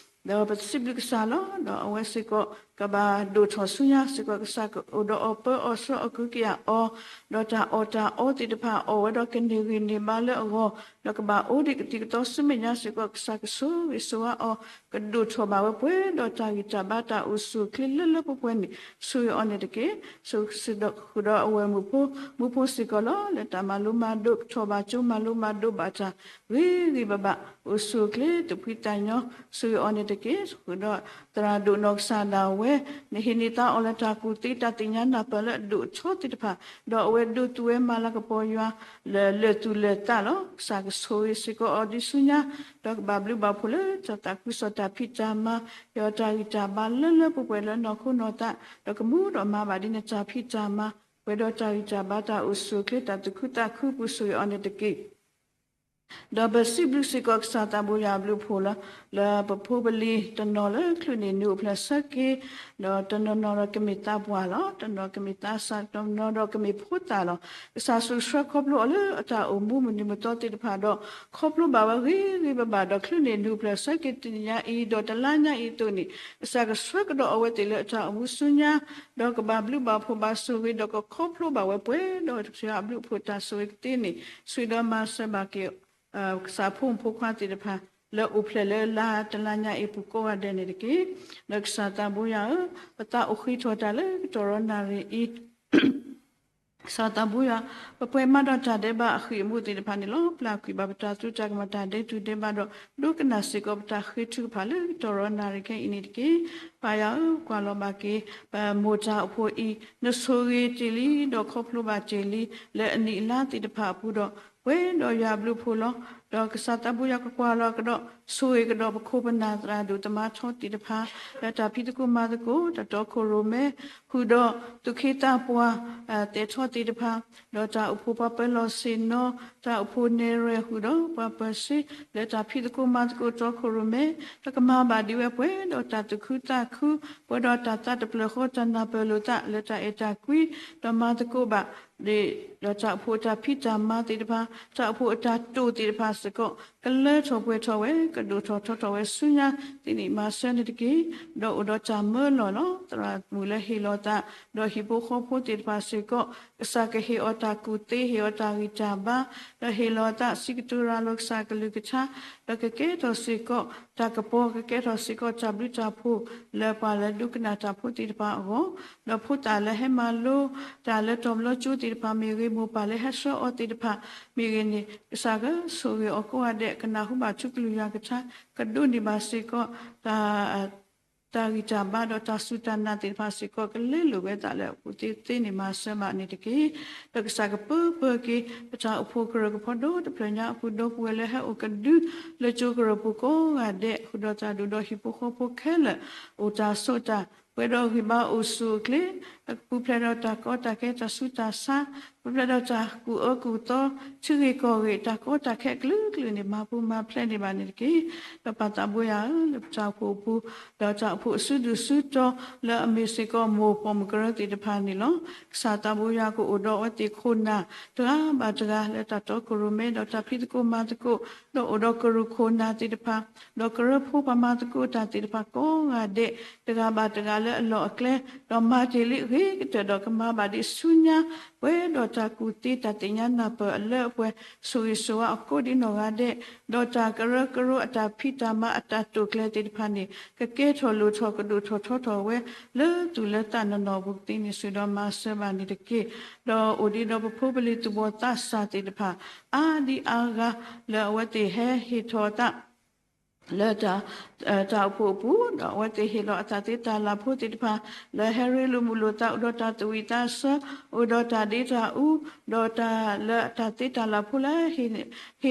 ဒီးပစံးဘျုးကစၢ်လီၤ. ဒီးအဝဲစ့ၢ်ကီး ကဘၣ်ဒိၣ်ထီၣ်ဆူညါစ့ၢ်ကီး ကစၢ်ကအိၣ်ဒီးအီၤ ပၢအီၤဆှၢအီၤ ကူကယၤအီၤ, ဒီးတၢ်အီၣ်တၢ်အီသ့ၣ်တဖၣ် အီၣ်ဝဲဒီးကန့ၢ်ဂံၢ်န့ၢ်ဘါလၢအဂီၢ်, ဒီးကဘၣ်အိၣ်ဒံးကသံၣ်ကသီဆူမဲာ်ညါစ့ၢ်ကီး ကစၢ်ကဆိၣ်ဂ့ၤဆိၣ်ဝါအီၤ, ကဒိၣ်ထီၣ်ဘၣ်ဝဲပှဲၤဒီးတၢ်ဂံၢ်တၢ်ဘါတၢ်အိၣ်ဆူၣ်အိၣ်ချ့လၢလၢပှဲၤပှဲၤန့ၣ် ဆိၣ်ဂ့ၤအီၤန့ၣ်တက့ၢ်. ဆိၣ်ဂ့ၤဃုာ်ဒီးအဝဲၢ်မုၣ်ဖိ မူဖိစ့ၢ်ကီးလီၤ. လၢတၢ်မၤလိမၤဒိး ကထီၣ်ဘၣ်ကၠိမၤလိမၤဒိးဘၣ်တၢ် ဂ့ၤဂ့ၤဘၣ်ဘၣ် အိၣ်ဆူၣ်အိၣ်ချ့ သူၣ်ဖှံသးညီ ဆိၣ်ဂ့ၤအီၤန့ၣ်တက့ၢ်. ဃုာ်ဒီးသရၣ်ဒိၣ်နီၢ်ကစၢ်ဒၣ်ဝဲ နဟ့ၣ်န့ၢ်သါအီၤလၢတၢ်ကူၣ်သ့ တၢ်သ့ၣ်ညါနၢ်ပၢၢ်လၢအဒိၣ်ထီၣ်သ့ၣ်တဖၣ်, ဒီးအဝဲဒိးသူဝဲမၤလၤကပီၤယွၤ လၢလၢာ်သူၣ်လၢာ်သးလီၤ. ကစၢ်ကဆိၣ်ဂ့ၤစ့ၢ်ကီးအီၤဒ်ဆူညါ, ဒီးကဘၣ်ဘျုးဘၣ်ဖှိၣ်လၢတၢ်သးခုကစီၣ်တၢ်ဖံးတၢ်မၤ, ဟ့ၣ်အီၤတၢ်ဂံၢ်တၢ်ဘါလၢလၢပှဲၤပှဲၤလၢနီၢ်ခိနီၢ်သး, ဒီးကမူဒီးမၤဘၣ်ဒ်နတၢ်ဖံးတၢ်မၤ, ပှဲၤဒီးတၢ်ဂံၢ်တၢ်ဘါတၢ်အိၣ်ဆူၣ်အိၣ်ချ့ တၢ်သူၣ်ခုသးခုပူၤ ဆိၣ်ဂ့ၤအီၤန့ၣ်တက့ၢ်. ဒီးပစံးဘျုးစ့ၢ်ကီးကစၢ်သးဘိယွၤအဘျုးအဖှိၣ်လီၤ. လၢပဖိပလံၤတနီၤလၢချုးန့ၢ်နုာ်အိၣ်ဖျဲၣ်ဆၢက့ၤ, ဒီးတနီၤနီၤဒီးကမ့ၢ်သးပှၢ်လီၤ. တနီၤကမ့ၢ်သးစၢ်, တနီၤဒီးကမ့ၢ်ဖိသၣ်လီၤ. ကစၢ်ဆိၣ်ဆှၢခီဖျိအီၤလၢအတၢ်အိၣ်မူမုၢ်နံၤမုၢ်သီသ့ၣ်တဖၣ်ဒီး ခီဖျိဘၣ်ဝဲဂ့ၤဂ့ၤဘၣ်ဘၣ်ဒီး ချုးန့ၢ်နုာ်အိၣ်ဖျဲၣ်ဆၢက့ၤတနံၤညါအံၤ ဒီးတလါညါအံၤအသိးန့ၣ် ကစၢ်ကဆှၢကဒီးအဝဲသ့ၣ်လၢအတၢ်အိၣ်မူဆူညါ, ဒီးကဘၣ်ဘျုးဘၣ်ဖှိၣ်ဘၣ်ဆိၣ်ဂ့ၤ ဒီးကခီဖျိဘၣ်ဝဲပှဲၤဒီးကစၢ်ယွၤအဘျုးအဖှိၣ်တၢ်ဆိၣ်ဂ့ၤကသ့န့ၣ် ဆိၣ်ဒီးမၤစၢၤဘၣ်က့ၤ ကစၢ်ဖိမုၣ်ဖိခွါသ့ၣ်တဖၣ် လၢအိၣ်ဖျဲၣ်လၢလါတလါညါအံၤပူၤကိးဂၤဒဲးန့ၣ်တက့ၢ်. ဒီးကစၢ်သးဘိယွၤဧၢ, ပသးအိၣ်ဃ့ထီၣ်တၢ်လၢကတီၢ်ရီနၣ်ရံၣ်အံၤ ကစၢ်သးဘိယွၤ, ပပှဲၤမးဒီးတၢ်ဒဲးဘးအဃံၣ်အမူးသ့ၣ်တဖၣ်န့ၣ်လီၤ. ပျၢ်ကွံာ်ဘၣ်ပတၢ်သူတၢ်ကမၣ်တၢ်ဒဲးတူၢ်ဒဲးဘးဒီး ဒိကနၣ်စ့ၢ်ကီးပတၢ်ဃ့ထုကဖၣ်လၢကတီၢ်ရီနၣ်ရံၣ်ခဲအံၤန့ၣ်တက့ၢ်. ပၢ်ယွၤဧၢ, ကွၢ်လီၤဘၣ်က့ၤ ပမိၢ်တၢ်အိၣ်ဖှိၣ်အံၤ နဆိၣ်ဂ့ၤတ့ၢ်လံ ဒီးခီဖျိဘၣ်တ့ၢ်လံ လၢအနံၣ်အလါသ့ၣ်တဖၣ်အပူၤဒီး ပှဲၤဒီးယွၤအဘျုးအဖှိၣ်လီၤ. ဒီးကစၢ်သးဘိယွၤကကွၢ်လီၤကဒီး ဆိၣ်ဂ့ၤကဒီးပခိၣ်ပနၢ်သရၣ်ဒိၣ်သမါထီသ့ၣ်တဖၣ် လၢတၢ်ဖံးသကိးမၤသကိး တၢ်တီခိၣ်ရိၣ်မဲ ဃုာ်ဒီးသူၣ်က့သးပှၢ် သဲထီသ့ၣ်တဖၣ် ဒီးတၢ်အိၣ်ဖှိၣ်ပှၤပၢၤလီၢ်ဆ့ၣ်နီၤ တၢ်အိၣ်ဖှိၣ်နဲၣ်ရွဲၣ်ဃုာ်ဒီးပှၤပၢၤစ့ လၢတၢ်ဖံးသကိးမၤသကိးတီခိၣ်ရိၣ်မဲ ဒီးကမၤဘၣ်ဒံးဝဲပှဲၤဒီးတၢ်သူၣ်ခုသးခု ပှဲၤဒီးတၢ်သးတဖျၢၣ်ဃီ တၢ်နၢ်ပၢၢ်လိာ်သး လၢတၢ်အဲၣ်တၢ်ကွံ ဒီးမၤသကိးဘၣ် ဒီးတၢ်အိၣ်ဖှိၣ်အတၢ်ဖံးတၢ်မၤသ့ၣ်တဖၣ် တၢ်အိၣ်ဖှိၣ်အတၢ်တိာ်သ့ၣ်တဖၣ်စ့ၢ်ကီး ကလၢထီၣ်ပှဲၤထီၣ်ဝဲ ကဒိၣ်ထီၣ်ထီထီၣ်ဝဲဆူညါ သ့န့ၣ်မၤစၢၤန့ၣ်တက့ၢ်. ဒီးအိၣ်ဒီးတၢ်မၢလီၢ်လီၤ. သရၣ်မုၣ်လၢဟ့ၣ်လီၤသး ဒီးဟံၣ်ဖိဃီဖိသ့ၣ်တဖၣ်စ့ၢ်ကီး ကစၢ်ကဟ့ၣ်အီၤတၢ်ကူၣ်သ့ ဟ့ၣ်အီၤတၢ်ဂံၢ်တၢ်ဘါ ဒီးဟ့ၣ်လီၤသးစံးကတိၤရၤလီၤကစၢ်ကလုၢ်ကထါ ဒီးကကဲထီၣ်စ့ၢ်ကီး တၢ်ကပီၤ ကကဲထီၣ်စ့ၢ်ကီးတၢ်ဘျုးတၢ်ဖှိၣ် လၢပှၤလၢဒိကနၣ်တၢ်ဖိသ့ၣ်တဖၣ်အဂီၢ်, ဒီးဖိသၣ်လၢဟဲမၤလိ တၢ်လၢတီၤဘျီကၠိသ့ၣ်တဖၣ်မ့ၢ်ဂ့ၤ, မိၢ်ပၢ်လၢဟဲဆှၢအီၤသ့ၣ်တဖၣ်မ့ၢ်ဂ့ၤန့ၣ် ကစၢ်ကဆိၣ်ဂ့ၤအီၤကိးဂၤဒဲး ကနၢ်ဟူဘၣ်ထူကလုၢ်ယွၤကထါ ကဒိးန့ၢ်ဘၣ်စ့ၢ်ကီး တၢ် တၢ်ဂံၢ်တၢ်ဘါဒီးတၢ်စူၢ်တၢ်နာ်သ့ၣ်တဖၣ်စ့ၢ်ကီး ကလဲလိာ်ဝဲသးလၢအပူၤသ့သ့န့ၣ် မၤစၢၤဘၣ်န့ၣ်တက့ၢ်. ဒီးကစၢ်ကပၢပၢက့ၤ ပတၢ်အိၣ်ဖှိၣ်ကရၢၢ်ကဖီဒီတဖျၢၣ်ညါအပူၤ ဒီပုၢ်ဝဲၢ်လၢဟဲအိၣ်ကဒု လၢကၠိကရၢၢ်ပူၤကိးဂၤဒဲး ဃုာ်ဒီးသရၣ်ဒိၣ်ဒီးဟံၣ်ဖိဃီဖိခဲလၢာ် အိၣ်တၢ်ဆိးတၢ် ပှဲၤဒီးဂံၢ်ဘါအိၣ်ဆူၣ်အိၣ်ချ့ ပူၤဖျဲးဒီးတၢ်ကီတၢ်ခဲတၢ်ဆူးတၢ်ဆါ ပူၤဖျဲးဒီးတၢ်ကူၣ်အၢကူၣ်သီ ထံဂ့ၢ်ကီၢ်ဂ့ၢ် တၢ်ကီတၢ်ခဲအကလုာ်ကလုာ်န့ၣ် မၤပူၤမၤဖျဲးန့ၢ်ဘၣ်န့ၣ်တက့ၢ်. ဒီးပၢ်သးဘိယွၤဧၢ, လၢပတၢ်အိၣ်ဖှိၣ်အပူၤ ဒီးတၢ်အိၣ်ဖှိၣ်အစုဒုၣ်စုတီၤ လၢအမ့ၢ်စ့ၢ်ကီးမိၢ်ပိာ်မုၣ်ကရၢသ့ၣ်တဖၣ်န့ၣ်လီၤ. ကစၢ်သးဘိယွၤကအိၣ်ဒီးအဝဲသ့ၣ်ခိၣ်နၢ် တဂၤဘၣ်တဂၤ လၢတၢ်တီခိၣ်ရိၣ်မဲ ဒီးတၢ်ဖံးသကိးမၤသကိး ဒီးအိၣ်ဒီးကရူၢ်ခိၣ်နၢ်သ့ၣ်တဖၣ် ဒီးကရၢဖိပှၤမၤသကိးတၢ်သ့ၣ်တဖၣ်ကိးဂၤဒဲး တဂၤဘၣ်တဂၤလၢအလီၢ်အကျဲ ဒီးမၤတ့ၢ်လံအဂ့ၤကတၢၢ်ဒီးကမၤဘၣ်ဒံးဆူညါ ပှဲၤဒီး တၢ်ကူၣ်သ့တၢ်သ့ၣ်ညါနၢ်ပၢၢ်အလၢအပှဲၤ ဆိၣ်ဂ့ၤဆိၣ်ဝါအီၤကိးဒ်နီၢ်ဂၤဒဲး, ဒီးတၢ်ကရၢကရိအတၢ်ဖံးတၢ်မၤအတၢ်တိာ်ကျဲၤသ့ၣ်တဖၣ်န့ၣ် ကကဲထီၣ်လိၣ်ထီၣ်ကဒိၣ်ထီၣ်ထီထီၣ်ဝဲ လၢသူၣ်လၢသးနီၢ်နီၢ်အပူၤကသ့န့ၣ် ဆူၣ်ဒီးမၤစၢၤဘၣ်န့ၣ်တက့ၢ်. ဒီးအိၣ်ဒံးဒီးပဖိပလံၤသူၣ်ဘီၣ်သးစၢ်သ့ၣ်တဖၣ် အါဒံအါဂၤ လၢအဝဲသ့ၣ်ဟဲဟ့ၣ်ထီၣ်အသး လၢ တၢ်အိၣ်ဖှိၣ်အပူၤ ဒီးအဝဲသ့ၣ်ဟ့ၣ်လီၤအသးသ့တၢ်လၢ်ဖိသ့ၣ်တဖၣ် လၢဟဲရ့လိာ်မုာ်လိာ်သး အိၣ်ဒီးတၢ်သူၣ်ဝံၣ်သးဆၢ အိၣ်ဒီးတၢ်ဒ့တၢ်အူ ဒီးတၢ်လၢတၢ်သ့တၢ်လၢ်ဖိလၢ ဟ့ၣ်လီ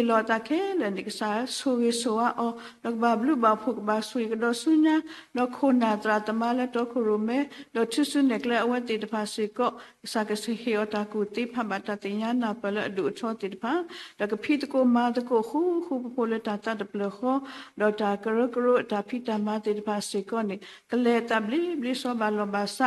ၤအသးခဲလၢာ်န့ၣ် ကစၢ်ဧၢ ဆိၣ်ဂ့ၤဆိၣ်ဝါအီၤ ဒီးကဘၣ်ဘျုးဘၣ်ဖှိၣ် ကဘၣ်ဆိၣ်ဂ့ၤကဒီးဆူညါ ဒီးခိၣ်နၢ်သရၣ်သမါလၢတီခိၣ်ရိၣ်မဲ ဒီးထူစူနဲၣ်ကျဲအဝဲသ့ၣ်တဖၣ်စ့ၢ်ကီး ကစၢ်ကဟ့ၣ်အီၤတၢ်ကူၣ်သ့ဖးဘၣ်တၢ်သ့ၣ်ညါနၢ်ပၢၢ်လၢအဒိၣ်အထီသ့ၣ်တဖၣ် ဒီးကဖံးသကိးမၤသကိးဃူဃူဖိးဖိးလၢတၢ်သးတဖျၢၣ်ဃီ ဒီးတၢ်ကရၢကရိအတၢ်ဖံးတၢ်မၤသ့ၣ်တဖၣ်စ့ၢ်ကီးန့ၣ် ကလဲၤအသးဘျ့ဘျ့ဆှီဘၣ်လီၢ်ဘၣ်စး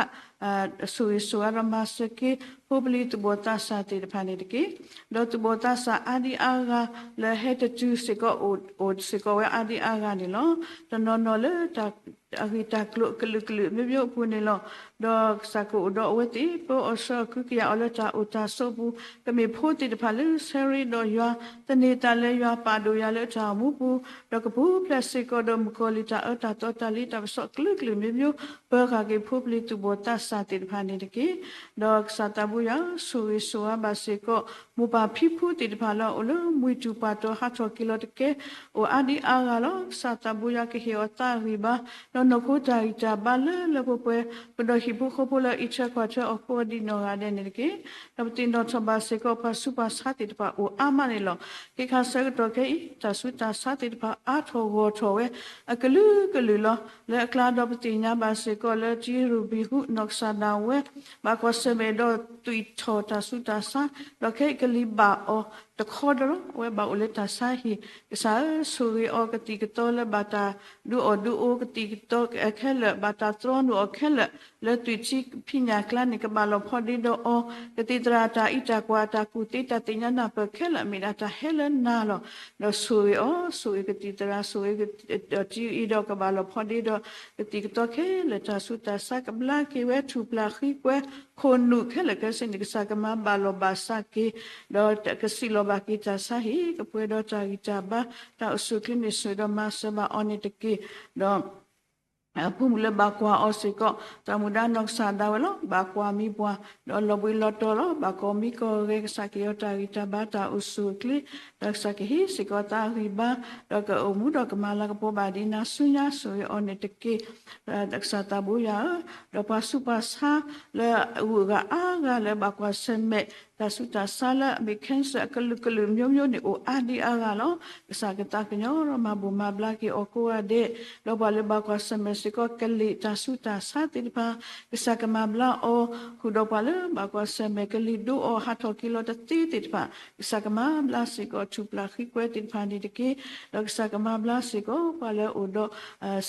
ဆိၣ်ဂ့ၤဆိၣ်ဝါဒီးမၤစၢၤက့ၤ ဖိပလံၤသူၣ်ဘီၣ်သးစၢ်သ့ၣ်တဖၣ်န့ၣ်တက့ၢ်. ဒီးသူၣ်ဘီၣ်သးစၢ်အါဒံအါဂၤ လၢဟဲတတုၤစ့ၢ်ကီး အိၣ်စ့ၢ်ကီးဝဲအါဒံအါဂၤန့ၣ်လီၤ. တနီၤနီၤလၢ အဂ့ၢ်တၢ်ကျိၤအကလုာ်ကလုာ် မျိုးမျိုးအပူၤန့ၣ်လီၤ. ဒီးကစၢ်ကအိၣ်ဒီးအဝဲသ့ၣ် ပၢအီၣ်ဆၢအီၣ် ကဟုကယာ်အီၤလၢတၢ်အိၣ်တၢ်ဆိးအပူၤ ကမ့ၢ်ဖိသ့ၣ်တဖၣ်လၢဆၢရ့ဒီးယွၤ သန့ၤသးလၢယွၤပာ်ဒိၣ်ယၤလၢတၢ်အိၣ်မူပူၤ ဒီးကပူၤဖျဲးစ့ၢ်ကီးဒီးမုၣ်ကီၤလံၢ်တၢ်အၢတၢ်သီတၢ်လ့တၢ်ပစီၣ်ကလုာ်ကလုာ် မျိုးမျိုး ပၢဃာ်က့ၤဖိပလံၤသူၣ်ဘီၣ်သးစၢ်သ့ၣ်တဖၣ်န့ၣ်တက့ၢ်. ဒီးကစၢ်သးဘိယွၤ ဆိၣ်ဂ့ၤဆိၣ်ဝါဘၣ်စ့ၢ်ကီး မိၢ်ပၢ်ဖံဖုသ့ၣ်တဖၣ်လၢအအိၣ်လၢမုၢ်တူၢ်ပှၢ်တီၤ ဟးထီၣ်က့ၤလီၤတကဲ အိၣ်အါဒံအါဂၤလီၤ. ကစၢ်သးဘိယွၤကဟ့ၣ်အီၤသးအဂံၢ်ဘါ ဒီးနီၢ်ခိတၢ်ဂံၢ်တၢ်ဘါလၢလၢပှဲၤပှဲၤ ပဒီးဟံၣ်ဖိဃီဖိလၢအအံးထွဲကွၢ်ထွဲအီၤကိးဒ်နီၢ်ဂၤဒဲးန့ၣ်တက့ၢ်. ဒီးပသ့ၣ်နီၣ်ထီၣ်ဘၣ်စ့ၢ်ကီး ပှၤဆူးပှၤဆါသ့ၣ်တဖၣ်အိၣ်အါမးန့ၣ်လီၤ. ခဲခါဆၢကတီၢ်ခဲအံၤ တၢ်ဆူးတၢ်ဆါသ့ၣ်တဖၣ်အါထီၣ်ဂီၢ်ထီၣ်ဝဲ အကလုာ်ကလုာ်လီၤ. လၢအကျါဒီးပသ့ၣ်ညါဘၣ်စ့ၢ်ကီးလၢ ကံရူၢ်ဘံၣ်ဟူး နီၢ်ကစၢ်ဒၣ်ဝဲ ဘၣ်ကွၢ်ဆၢၣ်မဲာ်ဒီးသွံၣ်ထီၣ်တၢ်ဆူးတၢ်ဆါ ဒီးခဲအံၤကလံၤဘၣ်အီၤတခီဒီးလီၤ. အဝဲဘၣ်အိၣ်လၢတၢ်ဆါဟံၣ် ကစၢ်ဧၢ ဆိၣ်ဂ့ၤအီၤကသံၣ်ကသီလၢဘၣ်တၢ်ဒုးအီၣ်ဒုးအီ ကသံၣ်ကသီခဲလၢာ် ဘၣ်တၢ်တြီနုာ်အီၤခဲလၢာ် လၢသွံၣ်ထံဖံးညၣ်ကျါန့ၣ် ကဘၣ်လီၤဖီဒ့ဒီးအီၤ ကသံၣ်သရၣ်တၢ်အံးတၢ်ကွၢ်တၢ်ကူၣ်သ့တၢ်သ့ၣ်ညါနၢ်ပၢၢ်ခဲလၢာ် မ့ၢ်ဒၣ်တၢ်ဟဲလၢနၤလီၤ. ဒီးဆိၣ်ဂ့ၤအီၤ ဆိၣ်ဂ့ၤကသံၣ်သရၣ် ဆိၣ်ဂ့ၤကဒီးတံအံၤဒီးကဘၣ်လီၤဖီဒ့ဒီး ကသံၣ်ကသီခဲလၢာ် တၢ်ဆူးတၢ်ဆါကဘျါက့ၤဝဲ ထူၣ်ပျၢ်ဃံကွဲ ခိၣ်နူာ်ခဲလၢာ်ခဲဆ့န့ၣ် ကစၢ်ကမၤဘၣ်လီၢ်ဘၣ်စးက့ၤ ဒီးကစံးလီၤဘၣ်က့ၤတၢ်ဆါဟံၣ် ကပှဲၤဒီးတၢ်ဂံၢ်တၢ်ဘါ တၢ်အိၣ်ဆူၣ်အိၣ်ချ့န့ၣ် ဆိၣ်ဂ့ၤဒီးမၤစၢၤဘၣ်အီၤန့ၣ်တက့ၢ်. ဒီး အဖိမုၣ်လၢဘၣ်ကွၢ်အီၤစ့ၢ်ကီး သးမူဒါနီၢ်ကစၢ်ဒၣ်ဝဲလီၤ. ဘၣ်ကွၢ်မံပှၢ် ဒီးလီၤဘှံးလီၤတီၤလီၤ. ဘၣ်ကီၢ်မံကီၢ်ဂဲၤ ကစၢ်ကဟ့ၣ်အီၤတၢ်ဂံၢ်တၢ်ဘါ တၢ်အိၣ်ဆူၣ်အိၣ်ချ့ ဒီးကစၢ်ကဟ့ၣ်စ့ၢ်ကီးသးအဂံၢ်ဘါ ဒီးကအိၣ်မူဒီးကမၤလၤကပီၤဘၣ်ဒ်နၤဆူညါ ဆိၣ်ဂ့ၤအီၤန့ၣ်တက့ၢ်. ဒီးကစၢ်သးဘိယွၤဧၢ, ဒီးပှၤဆူးပှၤဆါလၢအဂုၤအဂၤအါဂၤလၢဘၣ်ကွၢ်ဆၢၣ်မဲာ် တၢ်ဆူးတၢ်ဆါလၢအမ့ၢ် cancer အကလုာ်ကလုာ် မျိုးမျိုး န့ၣ် အိၣ်အါဒံအါဂၤလီၤ. ကစၢ်ကသးကညီၤဒီးမၤဘိၣ်မၤဘျါက့ၤအီၤကိးဂၤဒဲး, ဒီးပှၤလၢဘၣ်ကွၢ်ဆၢၣ်မဲာ်စ့ၢ်ကီး ကလံၤတၢ်ဆူးတၢ်ဆါသ့ၣ်တဖၣ်, ကစၢ်ကမၤဘျါအီၤ, ဃုာ်ဒီးပှၤလၢဘၣ်ကွၢ်ဆၢၣ်မဲာ် ကလံၤဒိအီၤဟးထီၣ်က့ၤလီၤတသ့သ့ၣ်တဖၣ်, ကစၢ်ကမၤဘျါစ့ၢ်ကီး ထူၣ်ပျၢ်ဃံကွဲသ့ၣ်တဖၣ်န့ၣ်တက့ၢ်. ဒီးကစၢ်ကမၤဘျါစ့ၢ်ကီး ပှၤလၢအိၣ်ဒီး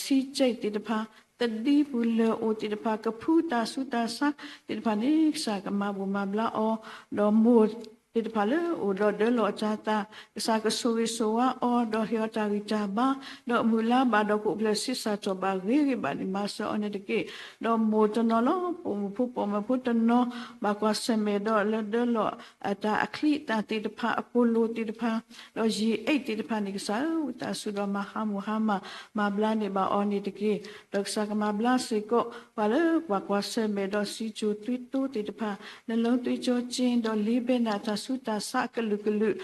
ဆံးကဲးသ့ၣ်တဖၣ်, သဒံပူၤလၢၢ်အိၣ်သ့ၣ်တဖၣ်, ကဖုတၢ်ဆူးတၢ်ဆါသ့ၣ်တဖၣ်န့ၣ် ကစၢ်ကမၤဘိၣ်မၤဘျါအီၤ, ဒီးမိၢ်သ့ၣ်တဖၣ်လၢအိၣ်ဒီးဒၢလီၤအတၤသၣ်, ကစၢ်ကဆိၣ်ဂ့ၤဆိၣ်ဝါအီၤ, ဒီးဟ့ၣ်အီၤတၢ်ဂံၢ်တၢ်ဘါ, ဒီးမုၢ်လါဘၣ်ဒီးကအိၣ်ဖျဲၣ်ဆံးစၢ်ထီၣ်ဘၣ်ဂ့ၤဂ့ၤဘၣ်န့ၣ် မၤစၢၤအီၤန့ၣ်တက့ၢ်. ဒီးမိၢ်တနီၤလီၤ, ပိာ်မုၣ်ဖိပိာ်မုၣ်ဖိတနီၤ, ဘၣ်ကွၢ်ဆၢၣ်မဲာ်ဒီးလၢဒၢလီၤအတၤအချံအသၣ်သ့ၣ်တဖၣ်, အပိာ်လိၤသ့ၣ်တဖၣ်, ဒီးယံာ်အိတ်သ့ၣ်တဖၣ်န့ၣ် ကစၢ်ဧၢ, ဝံသးစူၤဒီးမၤဟါမၢ်ဟါမၢ်, မၤဘျါန့ၢ်ဘၣ်အီၤန့ၣ်တက့ၢ်. ဒီးကစၢ်ကမၤဘျါစ့ၢ်ကီး ပှၤလၢဘၣ်ကွၢ်ဆၢၣ်မဲာ်ဒီး ဆီးချိုသွေးတိုးသ့ၣ်တဖၣ်, နှလုံးသွေးကြောကျဉ်, ဒီးလံဘဲနၣ်တၢ်ဆူးတၢ်ဆါအကလုာ်ကလုာ်,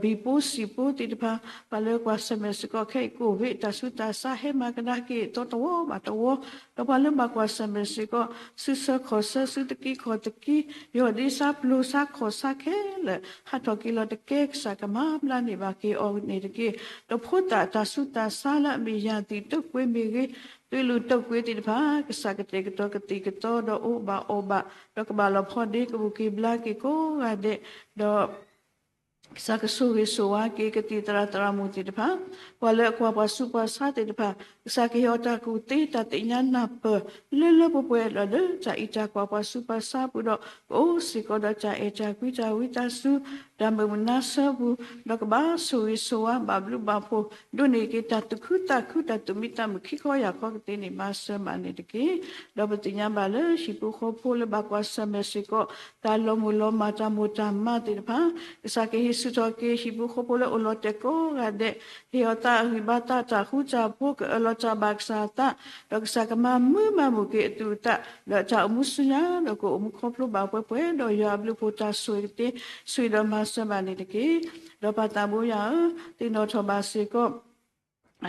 ဒီးဘံၣ်ပိစံၣ်ပိသ့ၣ်တဖၣ်, ပှၤလၢကွၢ်ဆၢၣ်မဲာ်စ့ၢ်ကီးခဲအံၤ ကိၣ်ဝ့းတၢ်ဆူးတၢ်ဆါဟဲမၤကဒါက့ၤအသီတဝီဘၣ်တဝီ, ဒီးပှၤလၢဘၣ်ကွၢ်ဆၢၣ်မဲာ်စ့ၢ်ကီး စုဆၢခီၣ်ဆၢ စုသကံခီၣ်သကံ, ယီၢ်ဒ့ဆါပျိၤဆါခီၣ်ဆါခဲလၢာ် ဟးထီၣ်က့ၤလီၤတကဲ ကစၢ်ကမၤဘျါန့ၢ်ဘၣ်က့ၤအီၤန့ၣ်တက့ၢ်. ဒီးဖိသၣ်တၢ်ဆူးတၢ်ဆါလၢအမ့ၢ် ရာသီတုပ်ကွေး မ့ၢ်ဂ့ၤ, သွေးလွန်တုပ်ကွေးသ့ၣ်တဖၣ်, ကစၢ်ကတဲာ်ကတီၤကသံၣ်ကသီဒီးအိၣ်ဘၣ်အီၣ်ဘၣ်, ဒီးကဘၣ်လီၤဖီဒ့ကဘူၣ်က့ၤဘျါက့ၤကိးဂၤဒဲး, ဒီး ကစၢ်ကဆိၣ်ဂ့ၤဆိၣ်ဝါက့ၤ ကသံၣ်သရၣ်သရၣ်မုၣ်သ့ၣ်တဖၣ်, ပှၤလၢအကွၢ်ပှၤဆူးပှၤဆါသ့ၣ်တဖၣ်, ကစၢ်ကဟ့ၣ်အီၤတၢ်ကူၣ်သ့ တၢ်သ့ၣ်ညါနၢ်ပၢၢ် လၢလၢပှဲၤပှဲၤ ဒီးလၢတၢ်အံးတၢ်ကွၢ်ပှၤဆူးပှၤဆါပူၤဒီး ကအိၣ်စ့ၢ်ကီးဒီးတၢ်အဲၣ်တၢ်ကွံတၢ်ဝံသးစူၤ တၢ်မုာ်မုာ်နါဆၢပူၤ, ဒီးကဘၣ်ဆိၣ်ဂ့ၤဆိၣ်ဝါ ဘၣ်ဘျုးဘၣ်ဖှိၣ် ဒိးန့ၢ်က့ၤ တၢ်သူၣ်ခုသးခု တၢ်သူၣ်မံသးမုာ်ခံခီယာ်ခီကသ့န့ၣ် မၤစၢၤဘၣ်န့ၣ်တက့ၢ်. ဒီးပသ့ၣ်ညါဘၣ်လၢ ဟံၣ်ဖိဃီဖိလၢဘၣ်ကွၢ်ဆၢၣ်မဲာ်စ့ၢ်ကီး တၢ်လီၤမုၢ်လီၤမၢ် တၢ်မိၢ်တၢ်မါသ့ၣ်တဖၣ်, ကစၢ်ကဟ့ၣ်ဆူၣ်ထီၣ်က့ၤ ဟံၣ်ဖိဃီဖိလၢအိၣ်လီၤတဲာ်ကိးဂၤဒဲး, ဟ့ၣ်အီၤသးအဂံၢ်ဘါသး တၢ်ဃူတၢ်ဖိး ကအၢၣ်လီၤတၢ်ဘၣ်ကစၢ်အသး, ဒီးကစၢ်ကမၤမုာ်မၤမုာ်က့ၤအသူၣ်အသး လၢတၢ်အိၣ်မူဆူညါ ဒီးကအိၣ်မူခီဖျိဘၣ်ပှဲၤပှဲၤ ဒီးယွၤအဘျုးအဖှိၣ်တၢ်ဆိၣ်ဂ့ၤကသ့ ဆိၣ်ဂ့ၤဒီးမၤစၢၤဘၣ်န့ၣ်တက့ၢ်. ဒီးပၢ်သးဘိယွၤဧၢ, သ့ၣ်နီၣ်ထီၣ်ဘၣ်စ့ၢ်ကီး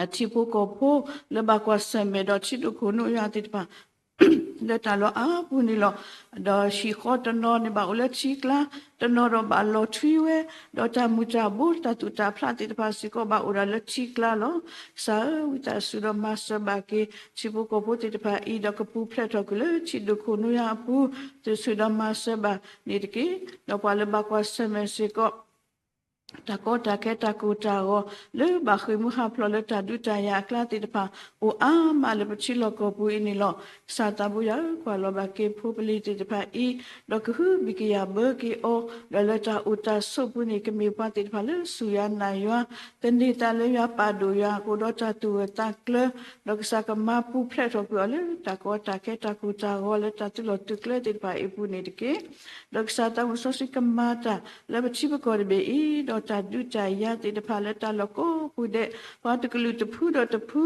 ထံဖိကီၢ်ဖိလၢဘၣ်ကွၢ်ဆၢၣ်မဲာ်ဒီးထံဒိၣ်ခိၣ်နိယွၤသ့ၣ်တဖၣ် လၢတၢ်လီၢ်အါပူၤန့ၣ်လီၤ. ဒီးဟံၣ်ဃီတနီၤန့ၣ် ဘၣ်အိၣ်လၢထံကျါ, တနီၤဒီးဘၣ်လီၤထွံဝဲ, ဒီးတၢ်မုၢ်တၢ်ဘိ တၢ်သူၣ်တၢ်ဖျးသ့ၣ်တဖၣ်စ့ၢ်ကီး ဘၣ်အိၣ်ဒၣ်လၢထံကျါလီၤ. ကစၢ်ဧၢ, ဝံသးစူၤဒီးမၤစၢၤဘၣ်က့ၤ ထံဖိကီၢ်ဖိသ့ၣ်တဖၣ်အံၤ ဒီးကပူၤဖျဲးထီၣ်ကွံာ်လၢထံဒိၣ်ခိၣ်နိယွၤအပူၤ, သုးဆူၣ်ဒီးမၤစၢၤဘၣ်န့ၣ်တက့ၢ်. ဒီးပှၤလၢဘၣ်ကွၢ်ဆၢၣ်မဲာ်စ့ၢ်ကီး တၢ်ကီတၢ်ခဲတၢ်ကိၢ်တၢ်ဂီၤ လၢဘၣ်ဃ့ၢ်မူဟးဖျိးလၢတၢ်ဒုးတၢ်ယၤအကျါသ့ၣ်တဖၣ် အိၣ်အါမးလၢပထံလီၢ်ကီၢ်ပူၤအံၤန့ၣ်လီၤ. ကစၢ်သးဘိယွၤဧၢ, ကွၢ်လီၤဘၣ်က့ၤဖိပလံၤသ့ၣ်တဖၣ်အံၤ, ဒီးကဟုဘံၣ်ကယာ်ဘၢက့ၤအီၤ, ဒီးလၢတၢ်အိၣ်တၢ်ဆိးပူၤန့ၣ် ကမ့ၢ်ပှၤသ့ၣ်တဖၣ်လၢစူၢ်ယွၤနာ်ယွၤ, သန့ၤသးလၢယွၤ ပာ်ဒိၣ်ယွၤ ကအိၣ်ဒီးတၢ်သူၣ်ဂၢၢ်သးကျၢၤ, ဒီးကစၢ်ကမၤပူၤဖျဲးထီၣ်ကွံာ်အီၤလၢ တၢ်ကီတၢ်ခဲတၢ်ကိၢ်တၢ်ဂီၤ လၢတၢ်သုးလီၢ်သုးကျဲသ့ၣ်တဖၣ်အံၤအပူၤန့ၣ်တက့ၢ်. ဒီးကစၢ်သးမုၢ်စီဆှံကမၤတၢ်လၢပထံပကီၢ်တဘ့ၣ်အံၤ, ဒီးတၢ်ဒုးတၢ်ယၤသ့ၣ်တဖၣ်လၢတၢ်လီၢ်ကိးပူၤဒဲး, ပှၤတကလုာ်တဖုဒီးတဖု,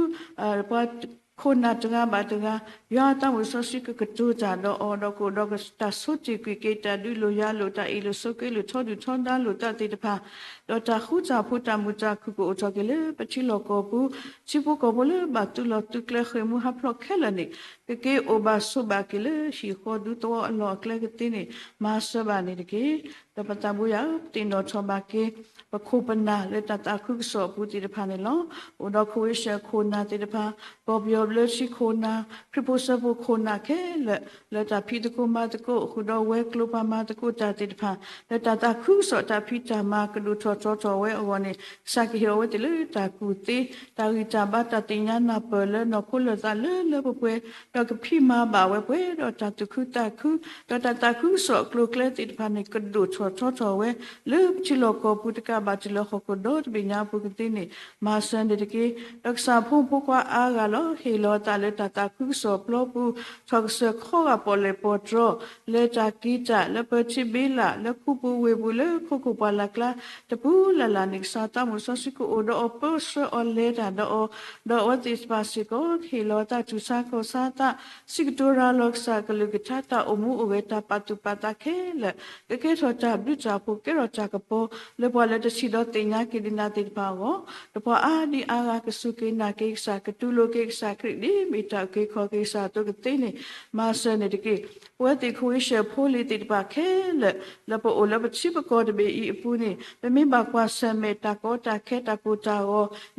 ပှၤခိၣ်နၢ်တဂၤဘၣ်တဂၤ, ယွၤသးမုၢ်စီဆှံကကတိၤတၢ်ဒီးအီၤ, ဒီးကအိၣ်ဒီးတၢ်ဆိတ့ၢ်ကွံာ်က့ၤ တၢ်ဒုးလိာ်ယၤလိာ် တၢ်အ့ၣ်လိာ်ဆိးက့လိာ် ထီဒုၣ်ထီဒါလိာ်သးသ့ၣ်တဖၣ်, ဒီးတၢ်ဃူတၢ်ဖိးတၢ်မုာ်တၢ်ခုၣ်ကအိၣ်ထီၣ်က့ၤလၢပထံလီၢ်ကီၢ်ပူၤ, ထံဖိကီၢ်ဖိလၢဘၣ်သုးလီၢ်သုးကျဲဃ့ၢ်မူဟးဖျိးခဲလၢာ်န့ၣ် ကက့ၤအိၣ်ဘၣ်ဆိးဘၣ်က့ၤလၢဟံၣ်ဃီဒူသဝီအလီၢ်အကျဲကသ့န့ၣ် မၤစၢၤဘၣ်န့ၣ်တက့ၢ်. ဒီးပသးဘိယွၤဧၢ, ပသ့ၣ်နီၣ်ထီၣ်ဘၣ်က့ၤ ပခိၣ်ပနၢ်လၢတၢ်သးခုကစီၣ်အပူၤသ့ၣ်တဖၣ်န့ၣ်လီၤ. အိၣ်ဒီးခိၣ်ဝ့ၢ်ဆဲးခိၣ်နၢ်သ့ၣ်တဖၣ်, ကီၢ်ပယီၤဘျၢထံခိၣ်နၢ်, ခရံာ်ဖိစၢဖှိၣ်ခိၣ်နၢ်ခဲလၢာ်, လၢတၢ်ဖံးသကိးမၤသကိး ဃုာ်ဒီးဝဲၤကျိၤပှၤမၤသကိးတၢ်သ့ၣ်တဖၣ်, လၢတၢ်သးခုကစီၣ်တၢ်ဖံးတၢ်မၤကဒိၣ်ထီၣ်ထီထီၣ်ဝဲအဂီၢ်န့ၣ် ကစၢ်ကဟ့ၣ်အီၤဝဲသ့ၣ်လၢတၢ်ကူၣ်သ့, တၢ်ဂံၢ်တၢ်ဘါ တၢ်သ့ၣ်ညါနၢ်ပၢၢ်လၢနီၢ်ခိလၢာ်သးလၢလၢပှဲၤပှဲၤ, ဒီးကဖံးမၤဘၣ်ဝဲပှဲၤဒီးတၢ်သူၣ်ခုသးခု, ဒီးတၢ်သးခုကစီၣ်အကျိၤအကျဲသ့ၣ်တဖၣ်န့ၣ် ကဒိၣ်ထီၣ်ထီထီၣ်ဝဲ လၢပထံလီၢ်ကီၢ်ပူၤတကးဘၣ် တုၤလၢဟီၣ်ခိၣ်ဒီတဘ့ၣ်ညါအပူၤကသ့န့ၣ် မၤစၢၤန့ၣ်တက့ၢ်. ဒီးကစၢ်ဖိမုၣ်ဖိခွါအါဂၤလီၤ ဟ့ၣ်လီၤအသးလၢတၢ်သးခုကစီၣ်ပျီပူၤ, ထီၣ်ကစၢၢ်ခီဂာ်ပီၣ်လဲၣ်ပီၣ်တြီၤ, လဲၤတၢ်က့ၤတၢ် လၢပထံးဘ့လး လၢခူပူၤဝ့ၢ်ပူၤ လၢခိခိၣ်ပှၢ်လၢ်ကျါ တပူၤလၢ်လၢ်န့ၣ် ကစၢ်သးမုၢ်စီဆှံကအိၣ်ဒီးအီၤ ပၢဆှၢအီၤလဲၤတၢ်ဒီးအီၤ, ဒီးအဝဲသ့ၣ်တဖၣ်စ့ၢ်ကီး ဟ့ၣ်လီၤအသးတူၢ်ဆါခီၣ်ဆါသး, စံးကတိၤရၤလီၤကစၢ်အကလုၢ်ကထါ တၢ်အိၣ်မူအိၣ်ဂဲၤ တၢ်ပာ်သူၣ်ပာ်သးခဲလၢာ်, ကကဲထီၣ်တၢ်ဘျုးတၢ်ဖှိၣ် ကဲထီၣ်တၢ်ကပီၤ လၢပှၤလၢတထံၣ်ဒီးသ့ၣ်ညါက့ၤဒံးနၤသ့ၣ်တဖၣ်အဂီၢ်, ဒီးပှၤအါဒံအါဂၤကစူၢ်က့ၤနာ်က့ၤကစၢ် ကတူၢ်လိာ်က့ၤကစၢ်ခရံာ် ဒ်မ့ၢ်တၢ်အုၣ်က့ၤခီၣ်က့ၤကစၢ်အသိးကသ့န့ၣ် မၤစၢၤန့ၣ်တက့ၢ်. ပဝဲသ့ၣ်ခိၣ်ဝ့ၢ်ဆဲးဖိလံၤသ့ၣ်တဖၣ်ခဲလၢာ် လၢပအိၣ်လၢပထံပကီၢ်တဘ့ၣ်အံၤအပူၤန့ၣ် ပမ့ၢ်ဘၣ်ကွၢ်ဆၢၣ်မဲာ်တၢ်ကီတၢ်ခဲတၢ်ကိၢ်တၢ်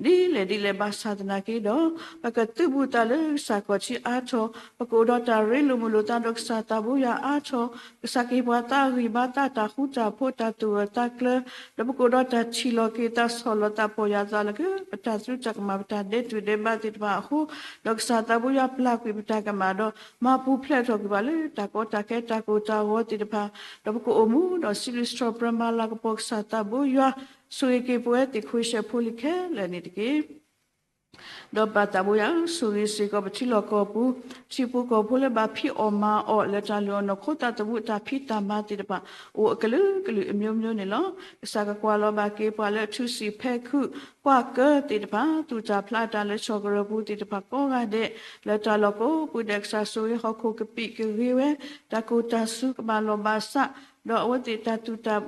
ဂီၤ ဒ်လဲၣ်ဒ်လဲၣ်ဘၣ်ဆၣ်သနာ်က့ဒီး ပကသုးဘူးသးလၢကစၢ်ခီၣ်ထံးအါထီၣ်, ပကအိၣ်ဒီးတၢ်ရ့လိာ်မုာ်လိာ်သးဒီးကစၢ်သးဘိယွၤအါထီၣ်, ကစၢ်ကဟ့ၣ်ပှၤသးအဂံၢ်ဘါသး တၢ်ဃူတၢ်ဖိး တၢ်သူၣ်ဂၢၢ်သးကျၢၤ, ဒီးပကအိၣ်ဒီးတၢ်ထံၣ်လီၤက့ၤသး ဆီၣ်လီၤသးပီၢ်ယၢ်သးလၢက ပတၢ်သရူးတၢ်ကမၣ် ပတၢ်ဒဲးတူာ်ဒဲးဘးသ့ၣ်တဖၣ်အဃိ, ဒီးကစၢ်သးဘိယွၤပျၢ်ကွံာ်ပတၢ်ကမၣ်ဒီး မၤပူၤဖျဲးထီၣ်ကွံာ်ပှၤလၢတၢ်ကီတၢ်ခဲတၢ်ကိၢ်တၢ်ဂီၤသ့ၣ်တဖၣ်, ဒီးပကအိၣ်မူဒီးစံးဘျုးစံးထီၣ်ပတြၢၤမၤလၤကပီၤ ကစၢ်သးဘိယွၤ ဆိၣ်ဂ့ၤက့ၤပဝဲသ့ၣ်ခိၣ်ဝ့ၢ်ဆဲးဖိလံၤခဲလၢာ်န့ၣ်တက့ၢ်. ဒီးပၢ်သးဘိယွၤဧၢ, ဆိၣ်ဂ့ၤစ့ၢ်ကီးပထံလီၢ်ကီၢ်ပူၤ ထံဖိကီၢ်ဖိလၢဘၣ်ဖံးအီၣ်မၤအီၣ် လၢတၢ်လုၢ်အီၣ်နီၢ်ခိသးသမူ တၢ်ဖံးတၢ်မၤသ့ၣ်တဖၣ် အိၣ်အကလုာ်ကလုာ်အမျိုးမျိုးန့ၣ်လီၤ. ကစၢ်ကကွၢ်လီၤဘၣ်က့ၤပှၤလၢအထူးစံးဖဲခုၣ် ကွၢ်ကၢသ့ၣ်တဖၣ် သူၣ်တၢ်ဖျးတၢ်လၢဆီၣ်ကရၢၢ်ပူၤသ့ၣ်တဖၣ်ကိးဂၤဒဲး လၢတၢ်လီၢ်ကိးပူၤဒဲး ကစၢ်ဆိၣ်ဂ့ၤဟီၣ်ခိၣ်ကပံာ်ကဂ့ၤဝဲ တၢ်ကိၢ်တၢ်စူၤကဘၣ်လီၤဘၣ်စး ဒီးအဝဲသ့ၣ်တၢ်သူၣ်တၢ်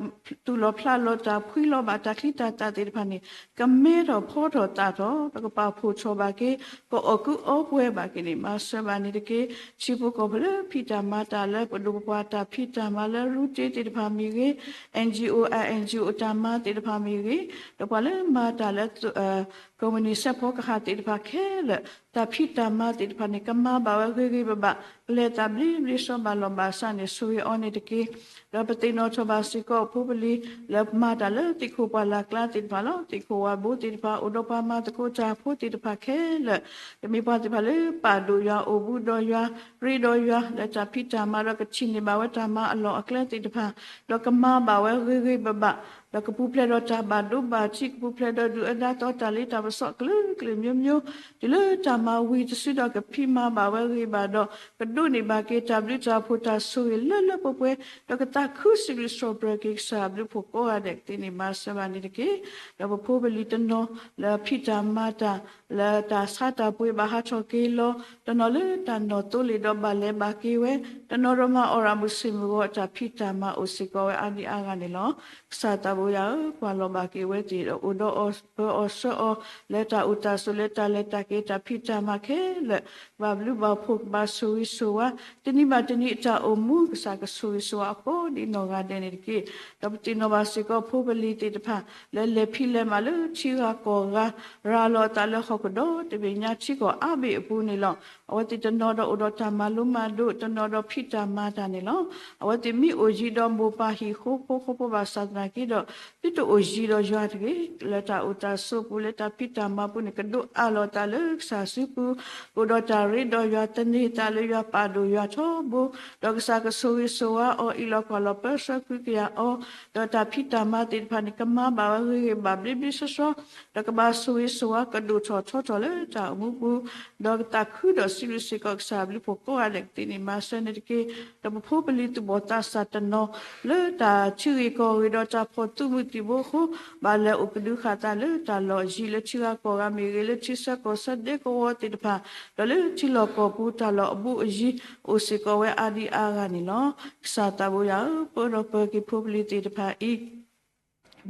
သူၣ်လီၤဖျးလီၤတၢ် ဖှံလီၤဘၣ်တၢ်ချံတၢ်သၣ်သ့ၣ်တဖၣ်န့ၣ် ကမဲထီၣ်ဖီထီၣ်သၣ်ထီၣ် ဒီးကပာ်ဖှိၣ်ထီၣ်ဘၣ်က့ၤ ကအီၣ်ကုအီပှဲၤဘၣ်က့ၤန့ၣ် မၤစၢၤဘၣ်န့ၣ်တက့ၢ်. ထံဖိကီၢ်ဖိလၢဖံးတၢ်မၤတၢ်လၢပဒိၣ်ပပှၢ်တၢ်ဖံးတၢ်မၤလၢရူတ့သ့ၣ်တဖၣ်မ့ၢ်ဂ့ၤ, အန်ၣ်ဂျီအိၣ် အန်ၣ်အန်ၣ်ဂျီအိၣ် တၢ်မၤသ့ၣ်တဖၣ်မ့ၢ်ဂ့ၤ, ဒီးပှၤလၢမၤတၢ်လၢ ကိးမုၢ်နံၤစဲးဖီကဟၣ်သ့ၣ်တဖၣ်ခဲလၢာ် တၢ်ဖံးတၢ်မၤသ့ၣ်တဖၣ်န့ၣ် ကမၤဘၣ်ဝဲဂ့ၤဂ့ၤဘၣ်ဘၣ်, ကလဲၤတၢ်ဘျ့ဘျ့ဆှီဘၣ်လီၢ်ဘၣ်စးန့ၣ် ဆိၣ်ဂ့ၤအီၤန့ၣ်တက့ၢ်. ဒီးပသ့ၣ်နီၣ်ထီၣ်ဘၣ်စ့ၢ်ကီးဖိပလံၤ လၢမၤတၢ်လၢသ့ၣ်ခိၣ်ပှၢ်လၢ်ကျါသ့ၣ်တဖၣ်လီၤ. သ့ၣ်ခိၣ်ဝၤဘိသ့ၣ်တဖၣ် အိၣ်ဒီးပှၤမၤသကိးတၢ်ဖိသ့ၣ်တဖၣ်ခဲလၢာ် ကမ့ၢ်ပှၤသ့ၣ်တဖၣ်လၢပာ်ဒိၣ်ယွၤ အိၣ်ဘူးဒီးယွၤ ရ့ဒီးယွၤ လၢတၢ်ဖံးတၢ်မၤ ဒီးကထံၣ်န့ၢ်ဘၣ်ဝဲတၢ်မၤအလီၢ်အကျဲသ့ၣ်တဖၣ် ဒီးကမၤဘၣ်ဝဲဂ့ၤဂ့ၤဘၣ်ဘၣ် ဒီးကပူၤဖျဲးဒီးတၢ်ဘၣ်ဒိဘၣ်ထံး ကပူၤဖျဲးဒီးဒုၣ်အဒါသီတၢ်လ့တၢ်ပစီကျၢၤကျၢၤမျိုးမျိုး တုၤလၢတၢ်မၤဝံၤတစုဒီးကဖံးမၤဘၣ်ဝဲဂ့ၤဘၣ်ဒီး ကဒိးန့ၢ်ဘၣ်က့ၤတၢ်ဘျုးတၢ်ဖှိၣ်တၢ်ဆိၣ်ဂ့ၤလၢလၢပှဲၤပှဲၤ ဒီးကသးခုစံးဘျုးစံးပတြၢၤက့ၤကစၢ်အဘျုးဖှိၣ်ကိးဂၤဒဲးကသ့န့ၣ်မၤစၢၤဘၣ်န့ၣ်တက့ၢ်. ဒီးပဖိပလံၤတနီၤလၢဖံးတၢ်မၤတၢ် လၢတၢ်ဆါတၢ်ပှ့ၤဘၣ်ဟးထီၣ်က့ၤလီၤ တနီၤလၢတၢ်နီၣ်သိလ့ၣ်ဒီးဘၣ်လဲၤဘၣ်က့ၤဝဲ တနီၤဒီးမၤအီၣ်ရၣ်မုၢ်ဆ့ၣ်မုၢ်ဂီၤ တၢ်ဖံးတၢ်မၤအိၣ်စ့ၢ်ကီးဝဲအါဒံအါဂၤန့ၣ်လီၤ. ကစၢ်သးဘိယွၤဧၢ, ကွၢ်လီၤဘၣ်က့ၤဝဲသ့ၣ်ဒီး အိၣ်ဒီးအီၣ်ပၢအီၣ်ဆှၢအီၤ လၢတၢ်အိၣ်တၢ်ဆိး လၢတၢ်လဲၤတၢ်က့ၤ တၢ်ဖံးတၢ်မၤခဲလၢာ် ကဘၣ်ဘျုးဘၣ်ဖှိၣ် ကဘၣ်ဆိၣ်ဂ့ၤဆိၣ်ဝါ တနံၤဘၣ်တနံၤအတၢ်အိၣ်မူ ကစၢ်ကဆိၣ်ဂ့ၤဆိၣ်ဝါအဃိဒ်နီၢ်ဂၤဒဲးန့ၣ်တက့ၢ်. ဒီးပသ့ၣ်နီၣ်ဘၣ်စ့ၢ်ကီးဖိပလံၤသ့ၣ်တဖၣ် လၢလဲၤဖံးလဲၤမၤလၢထံဂၤကီၢ်ဂၤ ရၤလီၤအသးလၢဟီၣ်ခိၣ်ဒီတဘ့ၣ်ညါထံကီၢ်အါဘ့ၣ်အပူၤန့ၣ်လီၤ. အဝဲသ့ၣ်တနီၤဒီးအိၣ်ဒီးတၢ်မၤလိမၤဒိး တနီၤဒီးဖံးတၢ်မၤတၢ်န့ၣ်လီၤ. အဝဲသ့ၣ်မ့ၢ်အိၣ်ယံၤဒီးမိၢ်ပၢ်ဟံၣ်ဃီဖိဃီဖိဘၣ်ဆၣ်သနာ်က့ဒီး သုတအိၣ်ယံၤဒီးယွၤတဂ့ၤ လၢတၢ်အိၣ်တၢ်ဆိးပူၤ လၢတၢ်ဖံးတၢ်မၤပူၤန့ၣ် ကဒိးအးလီၤသးလၢကစၢ်စုပူၤ ကအိၣ်ဒီးတၢ်ရ့ဒီးယွၤ သန့ၤသးလၢယွၤ ပာ်ဒိၣ်ယွၤထီဘိ ဒီးကစၢ်ကဆိၣ်ဂ့ၤဆိၣ်ဝါအီၤ အ့ၣ်လိာ်ကွၢ်လိာ်ပၢဆှၢကွံာ်ကယၤအီၤ ဒီးတၢ်ဖံးတၢ်မၤသ့ၣ်တဖၣ်န့ၣ် ကမၤဘၣ်ဝဲဂ့ၤဂ့ၤဘၣ်ဘျ့ဘျ့ဆှီဆှီ ဒီးကဘၣ်ဆိၣ်ဂ့ၤဆိၣ်ဝါ ကဒိၣ်ထီၣ်ထီထီၣ်လၢတၢ်အိၣ်မူပူၤ ဒီးကသးခုဒီးစံးဘျုးစ့ၢ်ကီးကစၢ်အဘျုးဖှိၣ်ကိးဂၤဒဲးကသ့န့ၣ်မၤစၢၤန့ၣ်တက့ၢ်. ဒီးပဖိပလံၤသူၣ်ဘီၣ်သးစၢ်တနီၤ လၢတၢ်ထံဂ့ၢ်ကီၢ်ဂ့ၢ်ဒီးတၢ်ဖီၣ်သူၣ်မုာ်သံၣ်ဘိအဃိ ဘၣ်လဲၤအိၣ်ကဒုခးသးလၢတၢ်လီၢ်ယံၤလၢထံဂၤကီၢ်ဂၤမ့ၢ်ဂ့ၤ လၢထံဆၢကီၢ်ဆၢဒဲကဝီၤသ့ၣ်တဖၣ် ဒီးလၢထံလီၢ်ကီၢ်ပူၤတၢ်လီၢ်အဘူးအယံၤ အိၣ်စ့ၢ်ကီးဝဲအါဒံအါဂၤန့ၣ်လီၤ. ကစၢ်သးဘိယွၤဧၢ, ပၢဒီးပၢၤက့ၤဖိပလံၤသ့ၣ်တဖၣ်အံၤ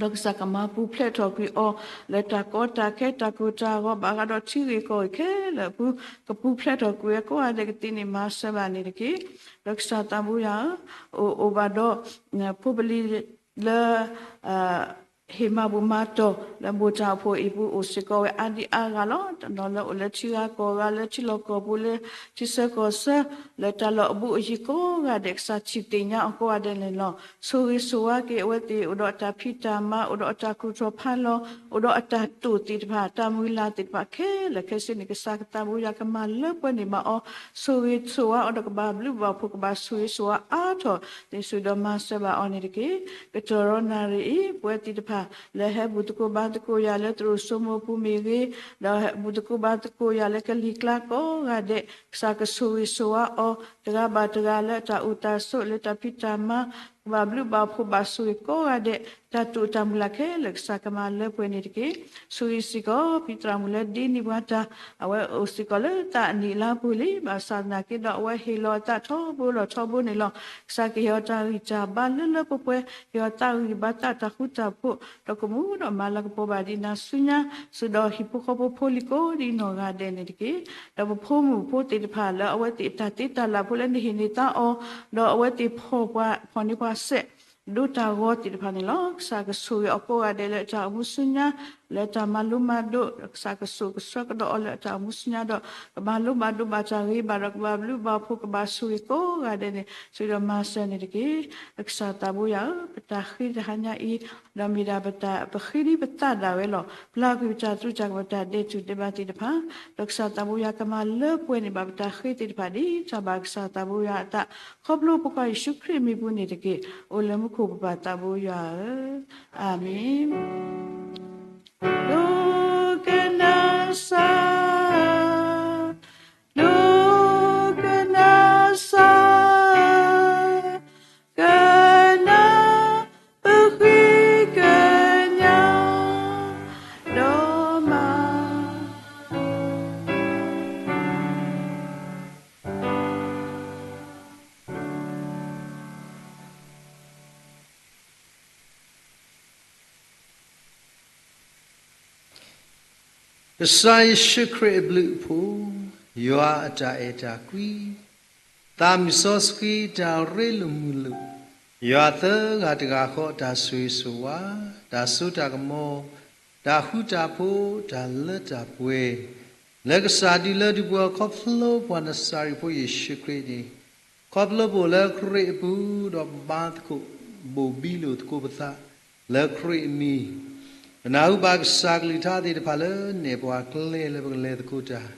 ဒီးကစၢ်ကမၤပူၤဖျဲးထီၣ်ကွံာ်အီၤ လၢတၢ်ကီတၢ်ခဲတၢ်ကိၢ်တၢ်ဂီၤဘၣ်ဃးဒီးထံဂ့ၢ်ကီၢ်ဂ့ၢ်ခဲလၢာ်အပူၤ ကပူၤဖျဲးထီၣ်ကွံာ်ဝဲကိးဂၤဒဲးကသ့န့ၣ်မၤစၢၤဘၣ်န့ၣ်တက့ၢ်. ဒီးကစၢ်သးဘိယွၤဧၢ, အိၣ်အိၣ်ဘၣ်ဒီး ဖိပလံၤလၢ ဟ့ၣ်မၤဘူၣ်မၤတီၢ် လၢမိၢ်တၢ်ဖိအံၤပူၤအိၣ်စ့ၢ်ကီးဝဲအါဒံအါဂၤလီၤ. တနီၤလၢအိၣ်လၢထံဂၤကီၢ်ဂၤ လၢထံလီၢ်ကီၢ်ပူၤ လၢထံဆၢကီၢ်ဆၢ လၢတၢ်လီၢ်အဘူးအယံၤကိးဂၤဒဲး ကစၢ်ထံၣ်သ့ၣ်ညါအီၤကိးဂၤဒဲးန့ၣ်လီၤ. ဆိၣ်ဂ့ၤဆိၣ်ဝါက့ၤအဝဲသ့ၣ် အိၣ်ဒီးအတၢ်ဖံးတၢ်မၤ အိၣ်ဒီးအတၢ်ကူၣ်ထီၣ်ဖးလီၤ အိၣ်ဒီးအတၢ်တိာ်သ့ၣ်တဖၣ် တၢ်မုၢ်လၢ်သ့ၣ်တဖၣ်ခဲလၢာ်ခဲဆ့န့ၣ် ကစၢ်ကသးဘိယွၤကမၤလၢပှဲၤန့ၢ်ဘၣ်အီၤ ဆိၣ်ဂ့ၤဆိၣ်ဝါအီၤဒီးကဘၣ်ဘျုးဘၣ်ဖှိၣ် ကဘၣ်ဆိၣ်ဂ့ၤဆိၣ်ဝါအါထီၣ် သ့ၣ်စူၤဒီးမၤစၢၤဘၣ်အီၤန့ၣ်တက့ၢ်. ကတီၢ်ရီနၣ်ရံၣ်အံၤ ပဝဲသ့ၣ်တဖၣ် လၢဟဲဘူၣ်သကိးဘါသကိးယၤလၢသရိာ်စိမိၢ်ပူၤမ့ၢ်ဂ့ၤ, ဒီးဟဲဘူၣ်သကိးဘါသကိးယၤလၢကလံၤကျါကိးဂၤဒဲး, ကစၢ်ကဆိၣ်ဂ့ၤဆိၣ်ဝါအီၤ တဂၤဘၣ်တဂၤလၢတၢ်အိၣ်တၢ်ဆိး လၢတၢ်ဖံးတၢ်မၤ ကဘၣ်ဘျုးဘၣ်ဖှိၣ်ဘၣ်ဆိၣ်ဂ့ၤကိးဂၤဒဲး, တၢ်တိာ်တၢ်မုၢ်လၢ်ခဲလၢာ် ကစၢ်ကမၤလၢပှဲၤန့ၣ်တက့ၢ်. ဆိၣ်ဂ့ၤစ့ၢ်ကီး ဖံသရၣ်မုၣ်လၢဒ်န့ၣ်ပှၤတၢ် အဝဲအိၣ်စ့ၢ်ကီးလၢသးအနံၣ်အလါပူၤလံ, ဘၣ်ဆၣ်သနာ်က့ဒီး အဝဲဟ့ၣ်လီၤအသးထီဘိလီၤထီဘိန့ၣ်လီၤ. ကစၢ်ကဟ့ၣ်အီၤတၢ်ဂံၢ်တၢ်ဘါလၢလၢပှဲၤပှဲၤ, ဟ့ၣ်အီၤသးဂံၢ်ဘါသးတၢ်ဃူတၢ်ဖိး, ဒီးကမူဒီးမၤလၤကပီၤဘၣ်ဒံးနၤဆူညါ, စ့ၢ်ဒီးဟံၣ်ဖိဃီဖိဖိလံၤကိးဒ်နီၢ်ဂၤဒဲးန့ၣ်တက့ၢ်. ဒီးပဖိမုၣ်ဖိသ့ၣ်တဖၣ်လၢအဝဲသ့ၣ်အတၢ်သ့တၢ်လၢ်ဖိလၢနဟ့ၣ်န့ၢ်သးအီၤ, ဒီးအဝဲသ့ၣ်ဖီၣ်ပှၤ ဖီၣ်န့ၢ်ပှၤစဲး ဒိတၢ်ဂီၤသ့ၣ်တဖၣ်န့ၣ်လီၤ. ကစၢ်ကဆိၣ်ဂ့ၤအီၤကိးဂၤဒဲးလၢအတၢ်အိၣ်မူဆူညါ, လၢတၢ်မၤလိမၤဒိး, ကစၢ်ကဆိၣ်ကဆှၢကဒီးအီၤလၢအတၢ်အိၣ်မူဆူညါဒီး ကမၤလိဘၣ်ဒိဘၣ်တၢ်ဂ့ၤဘၣ်ဒီး ကဘၣ်ဘျုးဘၣ်ဖှိၣ်ကဘၣ်ဆိၣ်ဂ့ၤကိးဂၤဒဲးန့ၣ် ဆိၣ်ဂ့ၤဒီးမၤစၢၤန့ၣ်တက့ၢ်. ကစၢ်သးဘိယွၤဧၢ, ပတၢ်ဃ့တဟါညါအံၤ ဒီးမ့ၢ်ဒၣ်ပတၢ် ပဃ့ဒံးပသးဒၣ်ဝဲလီၤ. ပျၢ်ကွံာ်ပတၢ်သရူးတၢ်ကမၣ် ပတၢ်ဒဲးတူၢ်ဒဲးဘးသ့ၣ်တဖၣ်, ဒီးကစၢ်သးဘိယွၤကမၤလၢပှဲၤန့ၢ်ဘၣ်ပတၢ်ဃ့သ့ၣ်တဖၣ် ဒ်တၢ်ဘၣ်ကစၢ်သးဘိယွၤအသး ခီဖျိပကီၢ်ယ့ၣ်ၡူးခရံာ်မံၤပူၤန့ၣ်တက့ၢ်. အိၣ်လၢမူခိၣ်ပပၢ်သးဘိယွၤဧၢ, အၤမ့ၣ်. ဒိကနၣ်စၢ်, ဒိကနၣ်စၢ်, ကနၣ်ပဃ့ကညး ဒီးမၤ ကစၢ်ယ့ၣ်ၡူးခရံာ်အဘျုးအဖှိၣ်, ယွၤအတၢ်အဲၣ်တၢ်ကွံ, သးမုၢ်စီဆှံတၢ်ရ့လိာ်မုာ်လိာ်, ယွၤသၢဂၤတဂၤဃီအတၢ်ဆိၣ်ဂ့ၤဆိၣ်ဝါ, တၢ်စိတၢ်ကမီၤ, တၢ်ဃူတၢ်ဖိး တၢ်လၢတၢ်ပှဲၤ လၢကစၢ်ဒုးလၢဒုးပှဲၤအီၤ ခီဖျိပှၤနစၤရ့းဖိယ့ၣ်ၡူးခရံာ်န့ၣ်, ခီဖျိပအိၣ်လၢခရံာ်အပူၤ ဒီးဘါသကိး ဘိၣ်ဘံလိာ်သကိးပသး လၢခရံာ်အမံၤ, ပနၢ်ဟူဘၣ်ကစၢ်ကလုၢ်ကထါသ့ၣ်တဖၣ်လၢနဲၣ်ပှၤကျဲလၢပကလဲၤသကိးတၢ်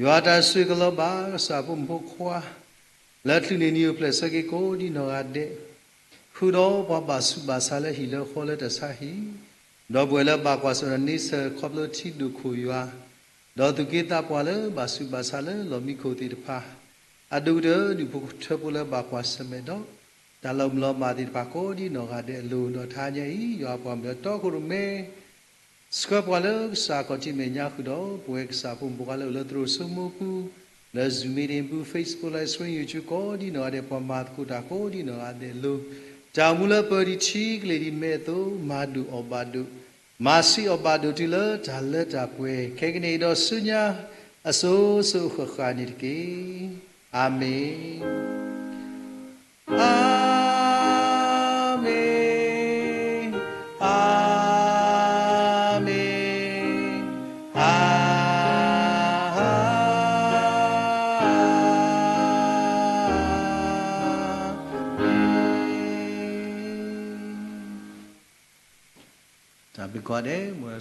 ယွၤတၢ်ဆိၣ်ဂ့ၤကလီၤဘၣ် ကစၢ်ဖိမုၣ်ဖိခွါ လၢချုးန့ၢ်နံၣ်အိၣ်ဖျဲၣ်ဆၢက့ၤကိးဒ်နီၢ်ဂၤဒဲး, ဃုာ်ဒီးပှၤဘၣ်ဆူးဘၣ်ဆါလၢဟံၣ်လၢဃီလၢတၢ်ဆါဟံၣ်, ဒီပုၢ်ဝဲၢ်လၢဘၣ်ကွၢ်ဆၢၣ်မဲာ်န့ဆၢၣ်ခီဖျိထံဒိၣ်ခိၣ်ယွၤ, ဒီးသူၣ်က့သးပှၢ်လၢဘၣ်ဆူးဘၣ်ဆါလၢလီၢ်မံခိၣ်သ့ၣ်တဖၣ်, အဒိၣ်ကတၢၢ်ဒူၣ်ဖိထၢဖိလၢဘၣ်ကွၢ်ဆၢၣ်မဲာ်ဒီး တၢ်လီၤမုၢ်လီၤဘၣ်သ့ၣ်တဖၣ်ကိးဒ်နီၢ်ဂၤဒဲးအလိၤ, ဒီးတဟါညါအံၤ ယွၤအပှၤမုၢ်လၢတီခိၣ်ရိၣ်မဲ ဆှၢပှၤလၢကစၢ်ခီၣ်ထံးမဲာ်ညါဃုာ်ဒီး ပဝဲကစၢ်ဖိမုၣ်ဖိခွါလၢအိၣ်လၢသရိာ်စိမိၢ်ပူၤ, လၢ Zoom meeting ပူၤ Facebook Live Stream YouTube ကိးဒ်နီၢ်ဂၤဒဲး ပှၤမၤသကိးတၢ်ကိးဒ်နီၢ်ဂၤဒဲးအလိၤ, တၢ်အိၣ်မူလၢပၢၤဒံးထံကလ့ၢ်ဒံးမဲာ်အသိး မၤဒိၣ်အီၣ်ဘၣ်ဒိၣ်, မၤဆံးအီၣ်ဘၣ်ဒိၣ်တုၤလၢတၢ်လၢတၢ်ပှဲၤ ခဲကနံၣ်အံၤဒီးဆူညါ အစိၤစိၤအဃၣ်ဃၣ်န့ၣ်တက့ၢ်. အၤမ့ၣ်. အၤမ့ၣ်, အၤမ့ၣ်, အၤမ့ၣ်. တၢ်ဘျုးကိးဂၤဒဲး, မ်